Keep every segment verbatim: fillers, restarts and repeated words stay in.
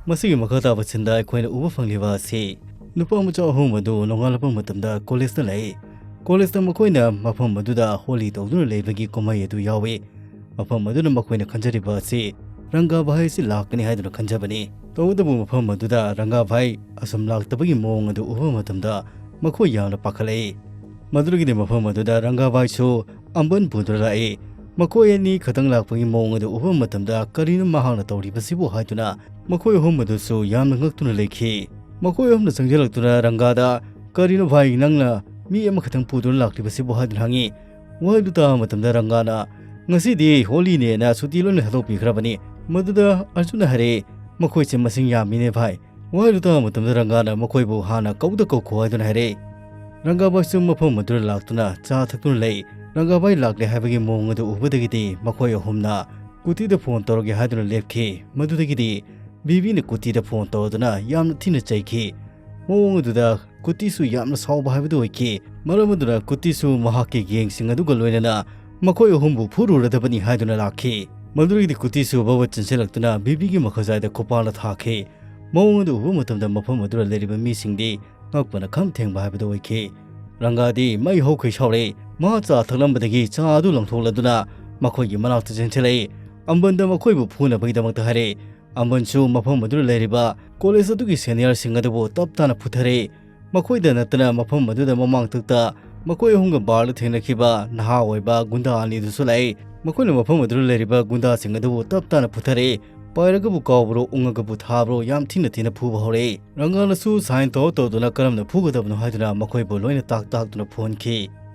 ꯃꯁꯤꯒꯤ ꯃꯈꯥ ꯇꯥꯕ ꯁꯤꯟꯗ ꯑꯩꯈꯣꯏꯅ ꯎꯕ ꯐꯪꯂꯤꯕ ꯑꯁꯤ ꯅꯨꯄꯥ ꯃꯆꯥ ꯑꯍꯨꯝ ꯑꯗꯨ ꯅꯣꯡꯉꯥꯜꯂꯛꯄ ꯃꯇꯝꯗ ꯀꯣꯂꯦꯖꯇ ꯂꯩ꯫ ꯀꯣꯂꯦꯖꯇ ꯃꯈꯣꯏꯅ ꯃꯐꯝ ꯑꯗꯨꯗ ꯍꯣꯂꯤ ꯇꯧꯗꯨꯅ ꯂꯩꯕꯒꯤ ꯀꯨꯝꯍꯩ ꯑꯗꯨ ꯌꯥꯎꯏ꯫ ꯃꯐꯝ ꯑꯗꯨꯅ ꯃꯈꯣꯏꯅ ꯈꯟꯖꯔꯤꯕ ꯑꯁꯤ ꯔꯪꯒꯥ ꯚꯥꯏ ꯑꯁꯤ ꯂꯥꯛꯀꯅꯤ ꯍꯥꯏꯗꯨꯅ ꯈꯟꯖꯕꯅꯤ꯫ ꯇꯧꯕꯇꯕꯨ ꯃꯐꯝ ꯑꯗꯨꯗ ꯔꯪꯒꯥ ꯚꯥꯏ ꯑꯁꯨꯝ ꯂꯥꯛꯇꯕꯒꯤ ꯃꯑꯣꯡ ꯑꯗꯨ ꯎꯕ ꯃꯇꯝꯗ ꯃꯈꯣꯏ ꯌꯥꯝꯅ ꯄꯥꯈꯠꯂꯛꯏ꯫ ꯃꯗꯨꯗꯒꯤꯗꯤ ꯃꯐꯝ ꯑꯗꯨꯗ ꯔꯪꯒꯥ ꯚꯥꯏꯁꯨ ꯑꯝꯕꯟ ꯄꯨꯗꯨꯅ ꯂꯥꯛꯏ꯫ ꯃꯈꯣꯏ ꯑꯅꯤ ꯈꯛꯇꯪ ꯂꯥꯛꯄꯒꯤ ꯃꯑꯣꯡ ꯑꯗꯨ ꯎꯕ ꯃꯇꯝꯗ ꯀꯔꯤꯅꯣ ꯃꯍꯥꯛꯅ ꯇꯧꯔꯤꯕꯁꯤꯕꯨ ꯍꯥꯏꯗꯨꯅ ꯃꯈꯣꯏ ꯑꯍꯨꯝ ꯑꯗꯨꯁꯨ ꯌꯥꯝꯅ ꯉꯛꯇꯨꯅ ꯂꯩꯈꯤ꯫ ꯃꯈꯣꯏ ꯑꯍꯨꯝꯅ ꯆꯪꯁꯤꯜꯂꯛꯇꯨꯅ ꯔꯪꯒꯥꯗ, "ꯀꯔꯤꯅꯣ ꯚꯥꯏ, ꯅꯪꯅ ꯃꯤ ꯑꯃꯈꯛꯇꯪ ꯄꯨꯗꯨꯅ ꯂꯥꯛꯂꯤꯕꯁꯤꯕꯨ?" ꯍꯥꯏꯗꯨꯅ ꯍꯪꯉꯤ꯫ ꯋꯥꯍꯩꯗꯨ ꯇꯥꯕ ꯃꯇꯝꯗ ꯔꯪꯒꯥꯅ, "ꯉꯁꯤꯗꯤ ꯍꯣꯂꯤꯅꯦꯅ ꯁꯨꯇꯤ ꯂꯣꯏꯅ ꯊꯥꯗꯣꯛꯄꯤꯈ꯭ꯔꯕꯅꯤ"꯫ ꯃꯗꯨꯗ ꯑꯔꯖꯨꯟꯅ ꯍꯥꯏꯔꯛꯏ, "ꯃꯈꯣꯏꯁꯦ ꯃꯁꯤꯡ ꯌꯥꯝꯃꯤꯅꯦ ꯚꯥꯏ"꯫ ꯋꯥꯍꯩꯗꯨ ꯇꯥꯕ ꯃꯇꯝꯗ ꯔꯪꯒꯥꯅ ꯃꯈꯣꯏꯕꯨ ꯍꯥꯟꯅ ꯀꯧꯗ ꯀꯧꯈꯣ ꯍꯥꯏꯗꯨꯅ ꯍꯥꯏꯔꯛꯏ꯫ ꯔꯪꯒꯥꯕꯥꯏꯁꯨ ꯃꯐꯝ ꯑꯗꯨꯗ ꯂꯥꯛꯇꯨꯅ ꯆꯥ ꯊꯛꯇꯨꯅ ꯂꯩ꯫ ꯔꯪꯒꯥꯕꯥꯏ ꯂꯥꯛꯂꯦ ꯍꯥꯏꯕꯒꯤ ꯃꯑꯣꯡ ꯑꯗꯨ ꯎꯕꯗꯒꯤꯗꯤ ꯃꯈꯣꯏ ꯑꯍꯨꯝꯅ ꯀꯨꯇꯤꯗ ꯐꯣꯟ ꯇꯧꯔꯒꯦ ꯍꯥꯏꯗꯨꯅ ꯂꯦꯞꯈꯤ꯫ ꯃꯗꯨꯗꯒꯤꯗꯤ ꯕꯤꯕꯤꯅ ꯀꯨꯇꯤꯗ ꯐꯣꯟ ꯇꯧꯔꯗꯨꯅ ꯌꯥꯝꯅ ꯊꯤꯅ ꯆꯩꯈꯤ꯫ ꯃꯑꯣꯡ ꯑꯗꯨꯗ ꯀꯨꯇꯤꯁꯨ ꯌꯥꯝꯅ ꯁꯥꯎꯕ ꯍꯥꯏꯕꯗꯨ ꯑꯣꯏꯈꯤ꯫ ꯃꯔꯝ ꯑꯗꯨꯅ ꯀꯨꯇꯤꯁꯨ ꯃꯍꯥꯛꯀꯤ ꯒꯦꯡꯁꯤꯡ ꯑꯗꯨꯒ ꯂꯣꯏꯅꯅ ꯃꯈꯣꯏ ꯑꯍꯨꯝꯕꯨ ꯐꯨꯔꯨꯔꯗꯕꯅꯤ ꯍꯥꯏꯗꯨꯅ ꯂꯥꯛꯈꯤ꯫ ꯃꯗꯨꯗꯒꯤꯗꯤ ꯀꯨꯇꯤꯁꯨ ꯚꯕ ꯆꯦꯟꯁꯤꯜꯂꯛꯇꯨꯅ ꯕꯤꯕꯤꯒꯤ ꯃꯈꯨꯠꯁꯥꯏꯗ ꯈꯨꯄꯥꯛꯅ ꯊꯥꯈꯤ꯫ ꯃꯑꯣꯡ ꯑꯗꯨ ꯎꯕ ꯃꯇꯝꯗ ꯃꯐꯝ ꯑꯗꯨꯗ ꯂꯩꯔꯤꯕ ꯃꯤꯁꯤꯡꯗꯤ ꯉꯛꯄꯅ ꯈꯝ ꯊꯦꯡꯕ ꯍꯥꯏꯕꯗꯨ ꯑꯣꯏꯈꯤ꯫ ꯔꯪꯒꯥꯗꯤ ꯃꯩ ꯍꯧꯈꯩ ꯁꯥꯎꯔꯛꯏ꯫ ꯃꯍꯥꯛ ꯆꯥ ꯊꯛꯂꯝꯕꯗꯒꯤ ꯆꯥ ꯑꯗꯨ ꯂꯪꯊꯣꯛꯂꯗꯨꯅ ꯃꯈꯣꯏꯒꯤ ꯃꯅꯥꯛꯇ ꯆꯦꯟꯁꯤꯜꯂꯛꯏ꯫ ꯑꯝꯕꯟꯗ ꯃꯈꯣꯏꯕꯨ ꯐꯨꯅꯕꯒꯤꯗꯃꯛꯇ ꯍꯥꯏꯔꯛꯏ꯫ ꯑꯝꯕꯟꯁꯨ ꯃꯐꯝ ꯑꯗꯨꯗ ꯂꯩꯔꯤꯕ ꯀꯣꯂꯦꯖ ꯑꯗꯨꯒꯤ ꯁꯦꯅꯤꯌꯔꯁꯤꯡ ꯑꯗꯨꯕꯨ ꯇꯞ ꯇꯥꯅ ꯐꯨꯊꯔꯛꯏ꯫ ꯃꯈꯣꯏꯗ ꯅꯠꯇꯅ ꯃꯐꯝ ꯑꯗꯨꯗ ꯃꯃꯥꯡꯊꯛꯇ ꯃꯈꯣꯏ ꯑꯍꯨꯝꯒ ꯕꯥꯔꯗ ꯊꯦꯡꯅꯈꯤꯕ ꯅꯍꯥ ꯑꯣꯏꯕ ꯒꯨꯟꯗꯥ ꯑꯅꯤꯗꯨꯁꯨ ꯂꯥꯛꯏ꯫ ꯃꯈꯣꯏꯅ ꯃꯐꯝ ꯑꯗꯨꯗ ꯂꯩꯔꯤꯕ ꯒꯨꯟꯗꯥꯁꯤꯡ ꯑꯗꯨꯕꯨ ꯇꯞ ꯇꯥꯅ ꯐꯨꯊꯔꯛꯏ꯫ ꯄꯥꯏꯔꯒꯕꯨ ꯀꯥꯎꯕ꯭ꯔꯣ, ꯎꯪꯉꯒꯕꯨ ꯊꯥꯕ꯭ꯔꯣ, ꯌꯥꯝ ꯊꯤꯅ ꯊꯤꯅ ꯐꯨꯕ ꯍꯧꯔꯛꯏ꯫ ꯔꯪꯒꯥꯅꯁꯨ ꯁꯥꯏꯟ ꯇꯧꯔ ꯇꯧꯗꯨꯅ ꯀꯔꯝꯅ ꯐꯨꯒꯗꯕꯅꯣ ꯍꯥꯏꯗꯨꯅ ꯃꯈꯣꯏꯕꯨ ꯂꯣꯏꯅ ꯇꯥꯛ ꯇꯥꯛꯇꯨꯅ ꯐꯨꯍꯟꯈꯤ꯫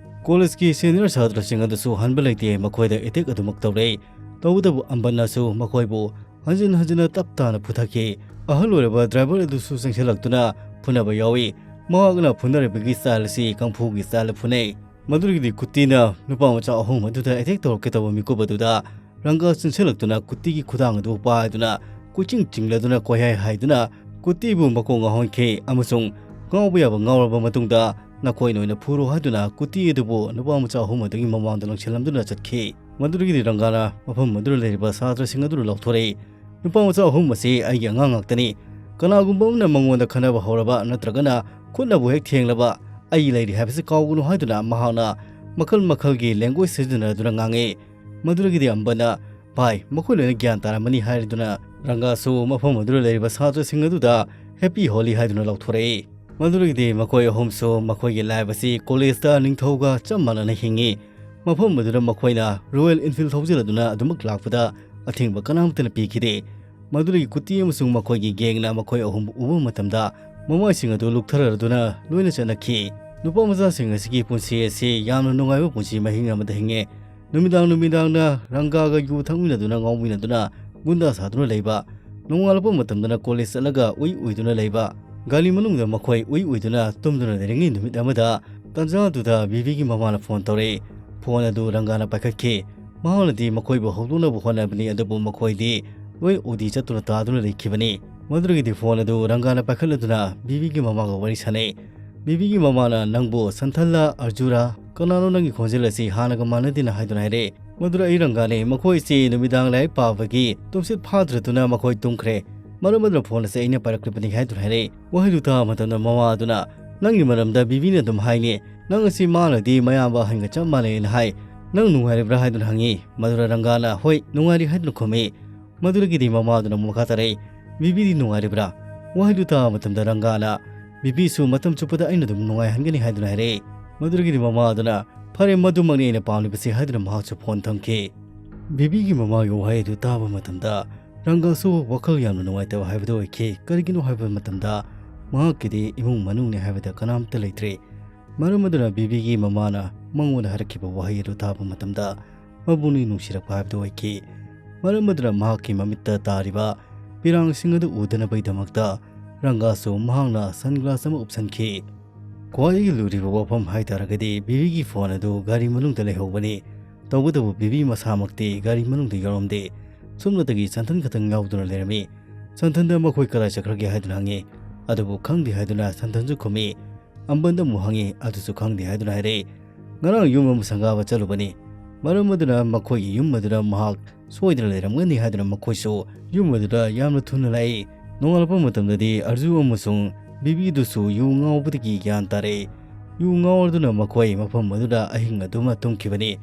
ꯀꯣꯂꯦꯖꯀꯤ ꯁꯦꯅꯤꯌꯔ ꯁꯥꯇ꯭ꯔꯁꯤꯡ ꯑꯗꯨꯁꯨ ꯍꯟꯕ ꯂꯩꯇꯦ, ꯃꯈꯣꯏꯗ ꯑꯦꯇꯦꯛ ꯑꯗꯨꯃꯛ ꯇꯧꯔꯛꯏ꯫ ꯇꯧꯕꯇꯕꯨ ꯑꯝꯕꯟꯅꯁꯨ ꯃꯈꯣꯏꯕꯨ ꯍꯟꯖꯤꯟ ꯍꯟꯖꯤꯟꯅ ꯇꯞ ꯇꯥꯅ ꯐꯨꯊꯈꯤ꯫ ꯑꯍꯜ ꯑꯣꯏꯔꯕ ꯗ꯭ꯔꯥꯏꯚꯔ ꯑꯗꯨꯁꯨ ꯆꯪꯁꯤꯜꯂꯛꯇꯨꯅ ꯐꯨꯅꯕ ꯌꯥꯎꯏ꯫ ꯃꯍꯥꯛꯅ ꯐꯨꯅꯔꯤꯕꯒꯤ ꯁ꯭ꯇꯥꯏꯜ ꯑꯁꯤ ꯀꯪꯐꯨꯒꯤ ꯁ꯭ꯇꯥꯏꯜꯗ ꯐꯨꯅꯩ꯫ ꯃꯗꯨꯗꯒꯤꯗꯤ ꯀꯨꯇꯤꯅ ꯅꯨꯄꯥ ꯃꯆꯥ ꯑꯍꯨꯝ ꯑꯗꯨꯗ ꯑꯦꯇꯦꯛ ꯇꯧꯔꯛꯀꯦ ꯇꯧꯕ ꯃꯤꯀꯨꯞ ꯑꯗꯨꯗ ꯔꯪꯒꯥ ꯆꯦꯟꯁꯤꯜꯂꯛꯇꯨꯅ ꯀꯨꯇꯤꯒꯤ ꯈꯨꯗꯥꯡ ꯑꯗꯨ ꯄꯥꯏꯗꯨꯅ ꯀꯣꯏꯆꯤꯡ ꯆꯤꯡꯂꯗꯨꯅ ꯀꯣꯏꯍꯥꯏ ꯍꯥꯏꯗꯨꯅ ꯀꯨꯇꯤꯕꯨ ꯃꯀꯣꯛ ꯉꯥꯎꯍꯟꯈꯤ ꯑꯃꯁꯨꯡ ꯉꯥꯎꯕ ꯌꯥꯕ ꯉꯥꯎꯔꯕ ꯃꯇꯨꯡꯗ ꯅꯈꯣꯏꯅ ꯑꯣꯏꯅ ꯐꯨꯔꯣ ꯍꯥꯏꯗꯨꯅ ꯀꯨꯇꯤ ꯑꯗꯨꯕꯨ ꯅꯨꯄꯥ ꯃꯆꯥ ꯑꯍꯨꯝ ꯑꯗꯨꯒꯤ ꯃꯃꯥꯡꯗ ꯂꯪꯁꯤꯜꯂꯝꯗꯨꯅ ꯆꯠꯈꯤ꯫ ꯃꯗꯨꯗꯒꯤꯗꯤ ꯔꯪꯒꯥꯅ ꯃꯐꯝ ꯑꯗꯨꯗ ꯂꯩꯔꯤꯕ ꯁꯥꯇ꯭ꯔꯁꯤꯡ ꯑꯗꯨ ꯂꯥꯎꯊꯣꯔꯛꯏ꯫ "ꯅꯨꯄꯥ ꯃꯆꯥ ꯑꯍꯨꯝ ꯑꯁꯤ ꯑꯩꯒꯤ ꯑꯉꯥꯡ ꯉꯥꯛꯇꯅꯤ꯫ ꯀꯅꯥꯒꯨꯝꯕ ꯑꯃꯅ ꯃꯉꯣꯟꯗ ꯈꯠꯅꯕ ꯍꯧꯔꯕ ꯅꯠꯇ꯭ꯔꯒꯅ ꯈꯨꯠꯅꯕꯨ ꯍꯦꯛ ꯊꯦꯡꯂꯕ ꯑꯩ ꯂꯩꯔꯤ ꯍꯥꯏꯕꯁꯤ ꯀꯥꯎꯒꯅꯨ" ꯍꯥꯏꯗꯨꯅ ꯃꯍꯥꯛꯅ ꯃꯈꯜ ꯃꯈꯜꯒꯤ language ꯁꯤꯖꯤꯟꯅꯗꯨꯅ ꯉꯥꯡꯉꯤ꯫ ꯃꯗꯨꯗꯒꯤꯗꯤ ꯑꯝꯕꯅ, "ꯚꯥꯏ, ꯃꯈꯣꯏ ꯂꯣꯏꯅ ꯒ꯭ꯌꯥꯟ ꯇꯥꯔꯝꯃꯅꯤ" ꯍꯥꯏꯗꯨꯅ ꯔꯪꯒꯥꯁꯨ ꯃꯐꯝ ꯑꯗꯨꯗ ꯂꯩꯔꯤꯕ ꯁꯥꯇ꯭ꯔꯁꯤꯡ ꯑꯗꯨꯗ "Happy Holi" ꯍꯥꯏꯗꯨꯅ ꯂꯥꯎꯊꯣꯔꯛꯏ꯫ ꯃꯗꯨꯗꯒꯤꯗꯤ ꯃꯈꯣꯏ ꯑꯍꯨꯝꯁꯨ ꯃꯈꯣꯏꯒꯤ life ꯑꯁꯤ ꯀꯣꯂꯦꯖꯇ ꯅꯤꯡꯊꯧꯒ ꯆꯞ ꯃꯥꯟꯅꯅ ꯍꯤꯡꯉꯤ꯫ ꯃꯐꯝ ꯑꯗꯨꯗ ꯃꯈꯣꯏꯅ Royal Enfield ꯊꯧꯖꯤꯜꯂꯗꯨꯅ ꯑꯗꯨꯃꯛ ꯂꯥꯛꯄꯗ ꯑꯊꯤꯡꯕ ꯀꯅꯥꯃꯠꯇꯅ ꯄꯤꯈꯤꯗꯦ꯫ ꯃꯗꯨꯗꯒꯤ ꯀꯨꯇꯤ ꯑꯃꯁꯨꯡ ꯃꯈꯣꯏꯒꯤ gangꯅ ꯃꯈꯣꯏ ꯑꯍꯨꯝꯕꯨ ꯎꯕ ꯃꯇꯝꯗ ꯃꯃꯥꯏꯁꯤꯡ ꯑꯗꯨ ꯂꯨꯞꯊꯔꯗꯨꯅ ꯂꯣꯏꯅ ꯆꯠꯅꯈꯤ꯫ ꯅꯨꯄꯥ ꯃꯆꯥꯁꯤꯡ ꯑꯁꯤꯒꯤ ꯄꯨꯟꯁꯤ ꯑꯁꯤ ꯌꯥꯝꯅ ꯅꯨꯡꯉꯥꯏꯕ ꯄꯨꯟꯁꯤ ꯃꯍꯤꯡ ꯑꯃꯗ ꯍꯤꯡꯉꯦ꯫ ꯅꯨꯃꯤꯗꯥꯡ ꯅꯨꯃꯤꯗꯥꯡꯅ ꯔꯪꯒꯥꯒ ꯌꯨ ꯊꯛꯃꯤꯟꯅꯗꯨꯅ ꯉꯥꯎꯃꯤꯟꯅꯗꯨꯅ ꯒꯨꯟꯗꯥ ꯁꯥꯗꯨꯅ ꯂꯩꯕ, ꯅꯣꯡꯉꯥꯜꯂꯛꯄ ꯃꯇꯝꯗꯅ ꯀꯣꯂꯦꯖ ꯆꯠꯂꯒ ꯎꯏ ꯎꯏꯗꯨꯅ ꯂꯩꯕ, ꯒꯥꯔꯤ ꯃꯅꯨꯡꯗ ꯃꯈꯣꯏ ꯎꯏ ꯎꯏꯗꯨꯅ ꯇꯨꯝꯗꯨꯅ ꯂꯩꯔꯤꯉꯩ ꯅꯨꯃꯤꯠ ꯑꯃꯗ, ꯇꯥꯟꯖꯥ ꯑꯗꯨꯗ ꯕꯤꯕꯤꯒꯤ ꯃꯃꯥꯅ ꯐꯣꯟ ꯇꯧꯔꯛꯏ꯫ ꯐꯣꯟ ꯑꯗꯨ ꯔꯪꯒꯥꯅ ꯄꯥꯏꯈꯠꯈꯤ꯫ ꯃꯍꯥꯛꯅꯗꯤ ꯃꯈꯣꯏꯕꯨ ꯍꯧꯗꯣꯛꯅꯕ ꯍꯣꯠꯅꯕꯅꯤ, ꯑꯗꯨꯕꯨ ꯃꯈꯣꯏꯗꯤ ꯂꯣꯏ ꯎꯗꯤ ꯆꯠꯇꯨꯅ ꯇꯥꯗꯨꯅ ꯂꯩꯈꯤꯕꯅꯤ꯫ ꯃꯗꯨꯗꯒꯤꯗꯤ ꯐꯣꯟ ꯑꯗꯨ ꯔꯪꯒꯥꯅ ꯄꯥꯏꯈꯠꯂꯗꯨꯅ ꯕꯤꯕꯤꯒꯤ ꯃꯃꯥꯒ ꯋꯥꯔꯤ ꯁꯥꯟꯅꯩ꯫ ꯕꯤꯕꯤꯒꯤ ꯃꯃꯥꯅ, "ꯅꯪꯕꯨ ꯁꯟꯊꯜꯂ ꯑꯔꯖꯨꯔꯥ? ꯀꯅꯥꯅꯣ? ꯅꯪꯒꯤ ꯈꯣꯟꯖꯦꯜ ꯑꯁꯤ ꯍꯥꯟꯅꯒ ꯃꯥꯟꯅꯗꯦꯅ" ꯍꯥꯏꯗꯨꯅ ꯍꯥꯏꯔꯛꯏ꯫ ꯃꯗꯨꯗ ꯑꯩ ꯔꯪꯒꯥꯅꯦ, ꯃꯈꯣꯏꯁꯤ ꯅꯨꯃꯤꯗꯥꯡ ꯂꯥꯏꯔꯤꯛ ꯄꯥꯕꯒꯤ ꯇꯨꯝꯁꯤꯠ ꯐꯥꯗ꯭ꯔꯗꯨꯅ ꯃꯈꯣꯏ ꯇꯨꯝꯈ꯭ꯔꯦ꯫ ꯃꯔꯝ ꯑꯗꯨꯅ ꯐꯣꯟ ꯑꯁꯤ ꯑꯩꯅ ꯄꯥꯏꯔꯛꯂꯤꯕꯅꯤ ꯍꯥꯏꯗꯨꯅ ꯍꯥꯏꯔꯛꯏ꯫ ꯋꯥꯍꯩꯗꯨ ꯇꯥꯕ ꯃꯇꯝꯗ ꯃꯃꯥ ꯑꯗꯨꯅ, "ꯅꯪꯒꯤ ꯃꯔꯝꯗ ꯕꯤꯕꯤꯅ ꯑꯗꯨꯝ ꯍꯥꯏꯅꯦ꯫ ꯅꯪ ꯑꯁꯤ ꯃꯥꯅꯗꯤ ꯃꯌꯥꯝꯕ ꯑꯍꯟꯒ ꯆꯞ ꯃꯥꯟꯅꯩꯅ ꯍꯥꯏ꯫ ꯅꯪ ꯅꯨꯡꯉꯥꯏꯔꯤꯕ꯭ꯔꯥ?" ꯍꯥꯏꯗꯨꯅ ꯍꯪꯉꯤ꯫ ꯃꯗꯨꯗ ꯔꯪꯒꯥꯅ, "ꯍꯣꯏ, ꯅꯨꯡꯉꯥꯏꯔꯤ" ꯍꯥꯏꯗꯨꯅ ꯈꯨꯝꯃꯤ꯫ ꯃꯗꯨꯗꯒꯤꯗꯤ ꯃꯃꯥꯗꯨꯅ ꯑꯃꯨꯛ ꯃꯈꯥ ꯇꯥꯔꯛꯏ, "ꯕꯤꯕꯤꯗꯤ ꯅꯨꯡꯉꯥꯏꯔꯤꯕ꯭ꯔꯥ?" ꯋꯥꯍꯩꯗꯨ ꯇꯥꯕ ꯃꯇꯝꯗ ꯔꯪꯒꯥꯅ, "ꯕꯤꯕꯤꯁꯨ ꯃꯇꯝ ꯆꯨꯞꯄꯗ ꯑꯩꯅ ꯑꯗꯨꯝ ꯅꯨꯡꯉꯥꯏꯍꯟꯒꯅꯤ" ꯍꯥꯏꯗꯨꯅ ꯍꯥꯏꯔꯛꯏ꯫ ꯃꯗꯨꯗꯒꯤꯗꯤ ꯃꯃꯥꯗꯨꯅ, "ꯐꯔꯦ, ꯃꯗꯨꯃꯛꯅꯤ ꯑꯩꯅ ꯄꯥꯝꯂꯤꯕꯁꯤ" ꯍꯥꯏꯗꯨꯅ ꯃꯍꯥꯛꯁꯨ ꯐꯣꯟ ꯊꯝꯈꯤ꯫ ꯕꯤꯕꯤꯒꯤ ꯃꯃꯥꯒꯤ ꯋꯥꯍꯩ ꯑꯗꯨ ꯇꯥꯕ ꯃꯇꯝꯗ ꯔꯪꯒꯥꯁꯨ ꯋꯥꯈꯜ ꯌꯥꯝꯅ ꯅꯨꯡꯉꯥꯏꯇꯕ ꯍꯥꯏꯕꯗꯨ ꯑꯣꯏꯈꯤ꯫ ꯀꯔꯤꯒꯤꯅꯣ ꯍꯥꯏꯕ ꯃꯇꯝꯗ ꯃꯍꯥꯛꯀꯤꯗꯤ ꯏꯃꯨꯡ ꯃꯅꯨꯡꯅꯤ ꯍꯥꯏꯕꯗ ꯀꯅꯥꯝꯇ ꯂꯩꯇ꯭ꯔꯦ꯫ ꯃꯔꯝ ꯑꯗꯨꯅ ꯕꯤꯕꯤꯒꯤ ꯃꯃꯥꯅ ꯃꯉꯣꯟꯗ ꯍꯥꯏꯔꯛꯈꯤꯕ ꯋꯥꯍꯩ ꯑꯗꯨ ꯇꯥꯕ ꯃꯇꯝꯗ ꯃꯄꯨꯛꯅꯤꯡ ꯅꯨꯡꯁꯤꯔꯛꯄ ꯍꯥꯏꯕꯗꯨ ꯑꯣꯏꯈꯤ꯫ ꯃꯔꯝ ꯑꯗꯨꯅ ꯃꯍꯥꯛꯀꯤ ꯃꯃꯤꯠꯇ ꯇꯥꯔꯤꯕ ꯄꯤꯔꯥꯡꯁꯤꯡ ꯑꯗꯨ ꯎꯗꯅꯕꯒꯤꯗꯃꯛꯇ ꯔꯪꯒꯥꯁꯨ ꯃꯍꯥꯛꯅ sunglass ꯑꯃ ꯎꯞꯁꯟꯈꯤ꯫ ꯈ꯭ꯋꯥꯏꯗꯒꯤ ꯂꯨꯔꯤꯕ ꯋꯥꯐꯝ ꯍꯥꯏ ꯇꯥꯔꯒꯗꯤ ꯕꯤꯕꯤꯒꯤ ꯐꯣꯟ ꯑꯗꯨ ꯒꯥꯔꯤ ꯃꯅꯨꯡꯗ ꯂꯩꯍꯧꯕꯅꯤ꯫ ꯇꯧꯕꯇꯕꯨ ꯕꯤꯕꯤ ꯃꯁꯥꯃꯛꯇꯤ ꯒꯥꯔꯤ ꯃꯅꯨꯡꯗ ꯌꯥꯎꯔꯝꯗꯦ꯫ ꯁꯨꯞꯅꯇꯒꯤ ꯁꯟꯊꯟ ꯈꯛꯇꯪ ꯌꯥꯎꯗꯨꯅ ꯂꯩꯔꯝꯃꯤ꯫ ꯁꯟꯊꯟꯗ ꯃꯈꯣꯏ ꯀꯗꯥꯏ ꯆꯠꯈ꯭ꯔꯒꯦ ꯍꯥꯏꯗꯨꯅ ꯍꯪꯉꯤ꯫ ꯑꯗꯨꯕꯨ ꯈꯪꯗꯦ ꯍꯥꯏꯗꯨꯅ ꯁꯟꯊꯟꯁꯨ ꯈꯨꯝꯃꯤ꯫ ꯑꯝꯕꯟꯗ ꯑꯃꯨꯛ ꯍꯪꯉꯤ꯫ ꯑꯗꯨꯁꯨ ꯈꯪꯗꯦ ꯍꯥꯏꯗꯨꯅ ꯍꯥꯏꯔꯛꯏ꯫ "ꯉꯔꯥꯡ ꯌꯨꯝ ꯑꯃ ꯁꯪꯒꯥꯕ ꯆꯠꯂꯨꯕꯅꯤ꯫ ꯃꯔꯝ ꯑꯗꯨꯅ ꯃꯈꯣꯏꯒꯤ ꯌꯨꯝ ꯑꯗꯨꯗ ꯃꯍꯥꯛ ꯁꯣꯏꯗꯅ ꯂꯩꯔꯝꯒꯅꯤ ꯍꯥꯏꯗꯨꯅ ꯃꯈꯣꯏꯁꯨ ꯌꯨꯝ ꯑꯗꯨꯗ ꯌꯥꯝꯅ ꯊꯨꯅ ꯂꯥꯛꯏ꯫ ꯅꯣꯡꯉꯥꯜꯂꯛꯄ ꯃꯇꯝꯗꯗꯤ ꯑꯔꯖꯨ ꯑꯃꯁꯨꯡ ꯕꯤꯕꯤꯗꯨꯁꯨ ꯌꯨ ꯉꯥꯎꯕꯗꯒꯤ ꯒ꯭ꯌꯥꯟ ꯇꯥꯔꯛꯏ꯫ ꯌꯨ ꯉꯥꯎꯔꯗꯨꯅ ꯃꯈꯣꯏ ꯃꯐꯝ ꯑꯗꯨꯗ ꯑꯍꯤꯡ ꯑꯗꯨꯃ ꯇꯨꯝꯈꯤꯕꯅꯤ꯫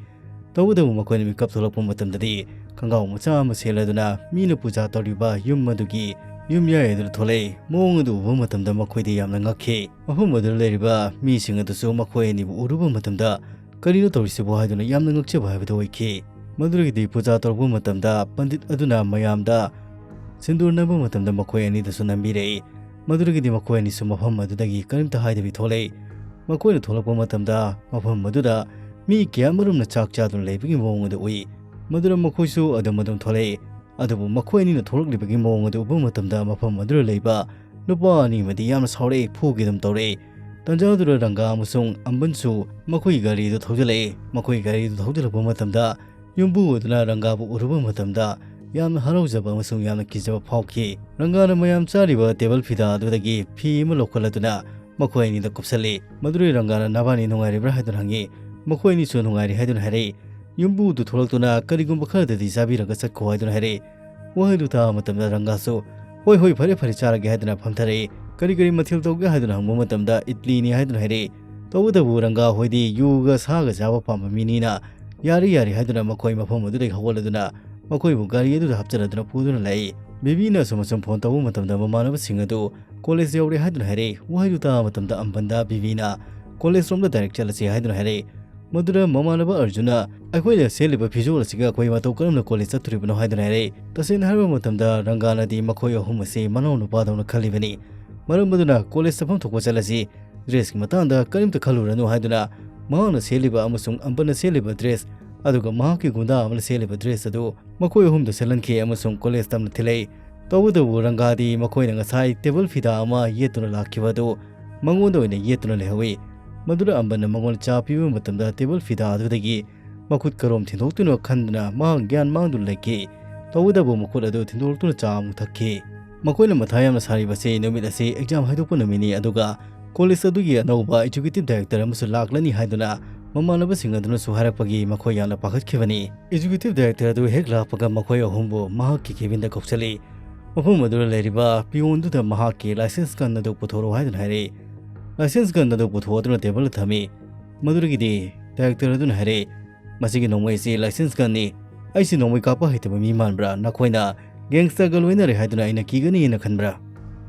ꯇꯧꯕꯇꯕꯨ ꯃꯈꯣꯏꯅ ꯃꯤꯀꯞ ꯊꯣꯛꯂꯛꯄ ꯃꯇꯝꯗꯗꯤ ꯈꯣꯡꯒ꯭ꯔꯥꯎ ꯃꯆꯥ ꯑꯃ ꯁꯦꯠꯂꯗꯨꯅ ꯃꯤꯅ ꯄꯨꯖꯥ ꯇꯧꯔꯤꯕ ꯌꯨꯝ ꯑꯗꯨꯒꯤ ꯌꯨꯝꯌꯥꯏ ꯑꯗꯨꯗ ꯊꯣꯛꯂꯛꯏ꯫ ꯃꯑꯣꯡ ꯑꯗꯨ ꯎꯕ ꯃꯇꯝꯗ ꯃꯈꯣꯏꯗꯤ ꯌꯥꯝꯅ ꯉꯛꯈꯤ꯫ ꯃꯐꯝ ꯑꯗꯨꯗ ꯂꯩꯔꯤꯕ ꯃꯤꯁꯤꯡ ꯑꯗꯨꯁꯨ ꯃꯈꯣꯏ ꯑꯅꯤꯕꯨ ꯎꯔꯨꯕ ꯃꯇꯝꯗ "ꯀꯔꯤꯅꯣ ꯇꯧꯔꯤꯁꯤꯕꯨ?" ꯍꯥꯏꯗꯨꯅ ꯌꯥꯝꯅ ꯉꯛꯆꯕ ꯍꯥꯏꯕꯗꯨ ꯑꯣꯏꯈꯤ꯫ ꯃꯗꯨꯗꯒꯤꯗꯤ ꯄꯨꯖꯥ ꯇꯧꯔꯛꯄ ꯃꯇꯝꯗ ꯄꯟꯗꯤꯠ ꯑꯗꯨꯅ ꯃꯌꯥꯝꯗ ꯁꯤꯟꯗꯨꯔ ꯅꯝꯕ ꯃꯇꯝꯗ ꯃꯈꯣꯏ ꯑꯅꯤꯗꯁꯨ ꯅꯝꯕꯤꯔꯛꯏ꯫ ꯃꯗꯨꯗꯒꯤꯗꯤ ꯃꯈꯣꯏ ꯑꯅꯤꯁꯨ ꯃꯐꯝ ꯑꯗꯨꯗꯒꯤ ꯀꯔꯤꯝꯇ ꯍꯥꯏꯗꯕꯤ ꯊꯣꯛꯂꯛꯏ꯫ ꯃꯈꯣꯏꯅ ꯊꯣꯛꯂꯛꯄ ꯃꯇꯝꯗ ꯃꯐꯝ ꯑꯗꯨꯗ ꯃꯤ ꯀꯌꯥꯃꯔꯨꯝꯅ ꯆꯥꯛ ꯆꯥꯗꯨꯅ ꯂꯩꯕꯒꯤ ꯃꯑꯣꯡ ꯑꯗꯨ ꯎꯏ꯫ ꯃꯗꯨꯗ ꯃꯈꯣꯏꯁꯨ ꯑꯗꯨꯝ ꯑꯗꯨꯝ ꯊꯣꯛꯂꯛꯏ꯫ ꯑꯗꯨꯕꯨ ꯃꯈꯣꯏ ꯑꯅꯤꯅ ꯊꯣꯛꯂꯛꯂꯤꯕꯒꯤ ꯃꯑꯣꯡ ꯑꯗꯨ ꯎꯕ ꯃꯇꯝꯗ ꯃꯐꯝ ꯑꯗꯨꯗ ꯂꯩꯕ ꯅꯨꯄꯥ ꯑꯅꯤ ꯑꯃꯗꯤ ꯌꯥꯝꯅ ꯁꯥꯎꯔꯛꯏ, ꯐꯨꯒꯦ ꯑꯗꯨꯝ ꯇꯧꯔꯛꯏ꯫ ꯇꯟꯖꯥ ꯑꯗꯨꯗ ꯔꯪꯒꯥ ꯑꯃꯁꯨꯡ ꯑꯝꯕꯟꯁꯨ ꯃꯈꯣꯏꯒꯤ ꯒꯥꯔꯤ ꯑꯗꯨ ꯊꯧꯖꯤꯜꯂꯛꯏ꯫ ꯃꯈꯣꯏꯒꯤ ꯒꯥꯔꯤ ꯑꯗꯨ ꯊꯧꯖꯤꯜꯂꯛꯄ ꯃꯇꯝꯗ ꯌꯨꯝꯕꯨ ꯑꯗꯨꯅ ꯔꯪꯒꯥꯕꯨ ꯎꯔꯨꯕ ꯃꯇꯝꯗ ꯌꯥꯝꯅ ꯍꯔꯥꯎꯖꯕ ꯑꯃꯁꯨꯡ ꯌꯥꯝꯅ ꯀꯤꯖꯕ ꯐꯥꯎꯈꯤ꯫ ꯔꯪꯒꯥꯅ ꯃꯌꯥꯝ ꯆꯥꯔꯤꯕ ꯇꯦꯕꯜ ꯐꯤꯗꯥ ꯑꯗꯨꯗꯒꯤ ꯐꯤ ꯑꯃ ꯂꯧꯈꯠꯂꯗꯨꯅ ꯃꯈꯣꯏ ꯑꯅꯤꯗ ꯀꯨꯞꯁꯜꯂꯤ꯫ ꯃꯗꯨꯗ ꯔꯪꯒꯥꯅ "ꯅꯕꯥꯅꯤ ꯅꯨꯡꯉꯥꯏꯔꯤꯕ꯭ꯔꯥ?" ꯍꯥꯏꯗꯨꯅ ꯍꯪꯉꯤ꯫ ꯃꯈꯣꯏ ꯑꯅꯤꯁꯨ "ꯅꯨꯡꯉꯥꯏꯔꯤ" ꯍꯥꯏꯗꯨꯅ ꯍꯥꯏꯔꯛꯏ꯫ ꯌꯨꯝꯕꯨꯗꯨ ꯊꯣꯛꯂꯛꯇꯨꯅ "ꯀꯔꯤꯒꯨꯝꯕ ꯈꯔꯗꯗꯤ ꯆꯥꯕꯤꯔꯒ ꯆꯠꯈꯣ" ꯍꯥꯏꯗꯨꯅ ꯍꯥꯏꯔꯛꯏ꯫ ꯋꯥꯍꯩꯗꯨ ꯇꯥꯕ ꯃꯇꯝꯗ ꯔꯪꯒꯥꯁꯨ "ꯍꯣꯏ, ꯍꯣꯏ, ꯐꯔꯦ, ꯐꯔꯦ, ꯆꯥꯔꯒꯦ" ꯍꯥꯏꯗꯨꯅ ꯐꯝꯊꯔꯛꯏ꯫ "ꯀꯔꯤ ꯀꯔꯤ ꯃꯊꯦꯜ ꯇꯧꯒꯦ?" ꯍꯥꯏꯗꯨꯅ ꯍꯪꯕ ꯃꯇꯝꯗ "ꯏꯗꯂꯤꯅꯤ" ꯍꯥꯏꯗꯨꯅ ꯍꯥꯏꯔꯛꯏ꯫ ꯇꯧꯕꯇꯕꯨ ꯔꯪꯒꯥ ꯍꯣꯏꯗꯤ ꯌꯨꯒ ꯁꯥꯒ ꯆꯥꯕ ꯄꯥꯝꯕ ꯃꯤꯅꯤꯅ "ꯌꯥꯔꯦ, ꯌꯥꯔꯦ" ꯍꯥꯏꯗꯨꯅ ꯃꯈꯣꯏ ꯃꯐꯝ ꯑꯗꯨꯗꯒꯤ ꯍꯧꯒꯠꯂꯗꯨꯅ ꯃꯈꯣꯏꯕꯨ ꯒꯥꯔꯤ ꯑꯗꯨꯗ ꯍꯥꯞꯆꯤꯜꯂꯗꯨꯅ ꯄꯨꯗꯨꯅ ꯂꯥꯛꯏ꯫ ꯕꯤꯕꯤꯅ ꯑꯁꯨꯝ ꯑꯁꯨꯝ ꯐꯣꯟ ꯇꯧꯕ ꯃꯇꯝꯗ ꯃꯃꯥꯟꯅꯕꯁꯤꯡ ꯑꯗꯨ ꯀꯣꯂꯦꯖ ꯌꯧꯔꯦ ꯍꯥꯏꯗꯨꯅ ꯍꯥꯏꯔꯛꯏ꯫ ꯋꯥꯍꯩꯗꯨ ꯇꯥꯕ ꯃꯇꯝꯗ ꯑꯝꯕꯟꯗ ꯕꯤꯕꯤꯅ "ꯀꯣꯂꯦꯖ ꯔꯣꯝꯗ ꯗꯥꯏꯔꯦꯛ ꯆꯠꯂꯁꯤ" ꯍꯥꯏꯗꯨꯅ ꯍꯥꯏꯔꯛꯏ꯫ ꯃꯗꯨꯗ ꯃꯃꯥꯟꯅꯕ ꯑꯔꯖꯨꯅ "ꯑꯩꯈꯣꯏꯅ ꯁꯦꯠꯂꯤꯕ ꯐꯤꯖꯣꯜ ꯑꯁꯤꯒ ꯑꯩꯈꯣꯏ ꯃꯇꯧ ꯀꯔꯝꯅ ꯀꯣꯂꯦꯖ ꯆꯠꯇꯣꯔꯤꯕꯅꯣ?" ꯍꯥꯏꯗꯨꯅ ꯍꯥꯏꯔꯛꯏ꯫ ꯇꯁꯦꯡꯅ ꯍꯥꯏꯔꯕ ꯃꯇꯝꯗ ꯔꯪꯒꯥꯅꯗꯤ ꯃꯈꯣꯏ ꯑꯍꯨꯝ ꯑꯁꯤ ꯃꯅꯥꯎ ꯅꯨꯄꯥꯗꯧꯅ ꯈꯜꯂꯤꯕꯅꯤ꯫ ꯃꯔꯝ ꯑꯗꯨꯅ "ꯀꯣꯂꯦꯖ ꯆꯠꯐꯝ ꯊꯣꯛꯄ ꯆꯠꯂꯁꯤ, ꯗ꯭ꯔꯦꯁꯀꯤ ꯃꯇꯥꯡꯗ ꯀꯔꯤꯝꯇ ꯈꯜꯂꯨꯔꯅꯨ" ꯍꯥꯏꯗꯨꯅ ꯃꯍꯥꯛꯅ ꯁꯦꯠꯂꯤꯕ ꯑꯃꯁꯨꯡ ꯑꯝꯕꯟꯅ ꯁꯦꯠꯂꯤꯕ ꯗ꯭ꯔꯦꯁ, ꯑꯗꯨꯒ ꯃꯍꯥꯛꯀꯤ ꯒꯨꯟꯗꯥ ꯑꯃꯅ ꯁꯦꯠꯂꯤꯕ ꯗ꯭ꯔꯦꯁ ꯑꯗꯨ ꯃꯈꯣꯏ ꯑꯍꯨꯝꯗ ꯁꯦꯠꯍꯟꯈꯤ ꯑꯃꯁꯨꯡ ꯀꯣꯂꯦꯖ ꯇꯝꯅ ꯊꯤꯜꯂꯛꯏ꯫ ꯇꯧꯕꯇꯕꯨ ꯔꯪꯒꯥꯗꯤ ꯃꯈꯣꯏꯅ ꯉꯁꯥꯏ ꯇꯦꯕꯜ ꯐꯤꯗꯥ ꯑꯃ ꯌꯦꯠꯇꯨꯅ ꯂꯥꯛꯈꯤꯕ ꯑꯗꯨ ꯃꯉꯣꯟꯗ ꯑꯣꯏꯅ ꯌꯦꯠꯇꯨꯅ ꯂꯩꯍꯧꯏ꯫ ꯃꯗꯨꯗ ꯑꯝꯕꯟꯅ ꯃꯉꯣꯟꯗ ꯆꯥ ꯄꯤꯕ ꯃꯇꯝꯗ ꯇꯦꯕꯜ ꯐꯤꯗꯥ ꯑꯗꯨꯗꯒꯤ ꯃꯈꯨꯠ ꯀꯔꯣꯝ ꯊꯤꯟꯗꯣꯛꯇꯨꯅ ꯈꯟꯗꯨꯅ ꯃꯍꯥꯛ ꯒ꯭ꯌꯥꯟ ꯃꯥꯡꯗꯨꯅ ꯂꯩꯈꯤ꯫ ꯇꯧꯕꯇꯕꯨ ꯃꯈꯨꯠ ꯑꯗꯨ ꯊꯤꯟꯗꯣꯛꯇꯨꯅ ꯆꯥ ꯑꯃꯨꯛ ꯊꯛꯈꯤ꯫ ꯃꯈꯣꯏꯅ ꯃꯊꯥ ꯌꯥꯝꯅ ꯁꯥꯔꯤꯕꯁꯤ ꯅꯨꯃꯤꯠ ꯑꯁꯤ ꯑꯦꯛꯖꯥꯝ ꯍꯥꯏꯗꯣꯛꯄ ꯅꯨꯃꯤꯠꯅꯤ, ꯑꯗꯨꯒ ꯀꯣꯂꯦꯖ ꯑꯗꯨꯒꯤ ꯑꯅꯧꯕ ꯑꯦꯛꯖꯤꯀ꯭ꯌꯨꯇꯤꯚ ꯗꯥꯏꯔꯦꯛꯇꯔ ꯑꯃꯁꯨ ꯂꯥꯛꯂꯅꯤ ꯍꯥꯏꯗꯨꯅ ꯃꯃꯥꯟꯅꯕꯁꯤꯡ ꯑꯗꯨꯅꯁꯨ ꯍꯥꯏꯔꯛꯄꯒꯤ ꯃꯈꯣꯏ ꯌꯥꯝꯅ ꯄꯥꯈꯠꯈꯤꯕꯅꯤ꯫ Executive Director ꯑꯗꯨ ꯍꯦꯛ ꯂꯥꯛꯄꯒ ꯃꯈꯣꯏ ꯑꯍꯨꯝꯕꯨ ꯃꯍꯥꯛꯀꯤ cabinꯗ ꯀꯧꯁꯤꯜꯂꯤ꯫ ꯃꯐꯝ ꯑꯗꯨꯗ ꯂꯩꯔꯤꯕ peonꯗꯨꯗ ꯃꯍꯥꯛꯀꯤ license gun ꯑꯗꯨ ꯄꯨꯊꯣꯔꯛꯎ ꯍꯥꯏꯗꯨꯅ ꯍꯥꯏꯔꯛꯏ꯫ License gun ꯑꯗꯨ ꯄꯨꯊꯣꯛꯇꯨꯅ tableꯗ ꯊꯝꯃꯤ꯫ ꯃꯗꯨꯗꯒꯤꯗꯤ director ꯑꯗꯨꯅ ꯍꯥꯏꯔꯛꯏ, "ꯃꯁꯤꯒꯤ ꯅꯣꯡꯃꯩ ꯑꯁꯤ license gunꯅꯤ꯫ ꯑꯩꯁꯤ ꯅꯣꯡꯃꯩ ꯀꯥꯞꯄ ꯍꯩꯇꯕ ꯃꯤ ꯃꯥꯟꯕ꯭ꯔꯥ? ꯅꯈꯣꯏꯅ gangsterꯒ ꯂꯣꯏꯅꯔꯦ ꯍꯥꯏꯗꯨꯅ ꯑꯩꯅ ꯀꯤꯒꯅꯤꯅ ꯈꯟꯕ꯭ꯔꯥ?"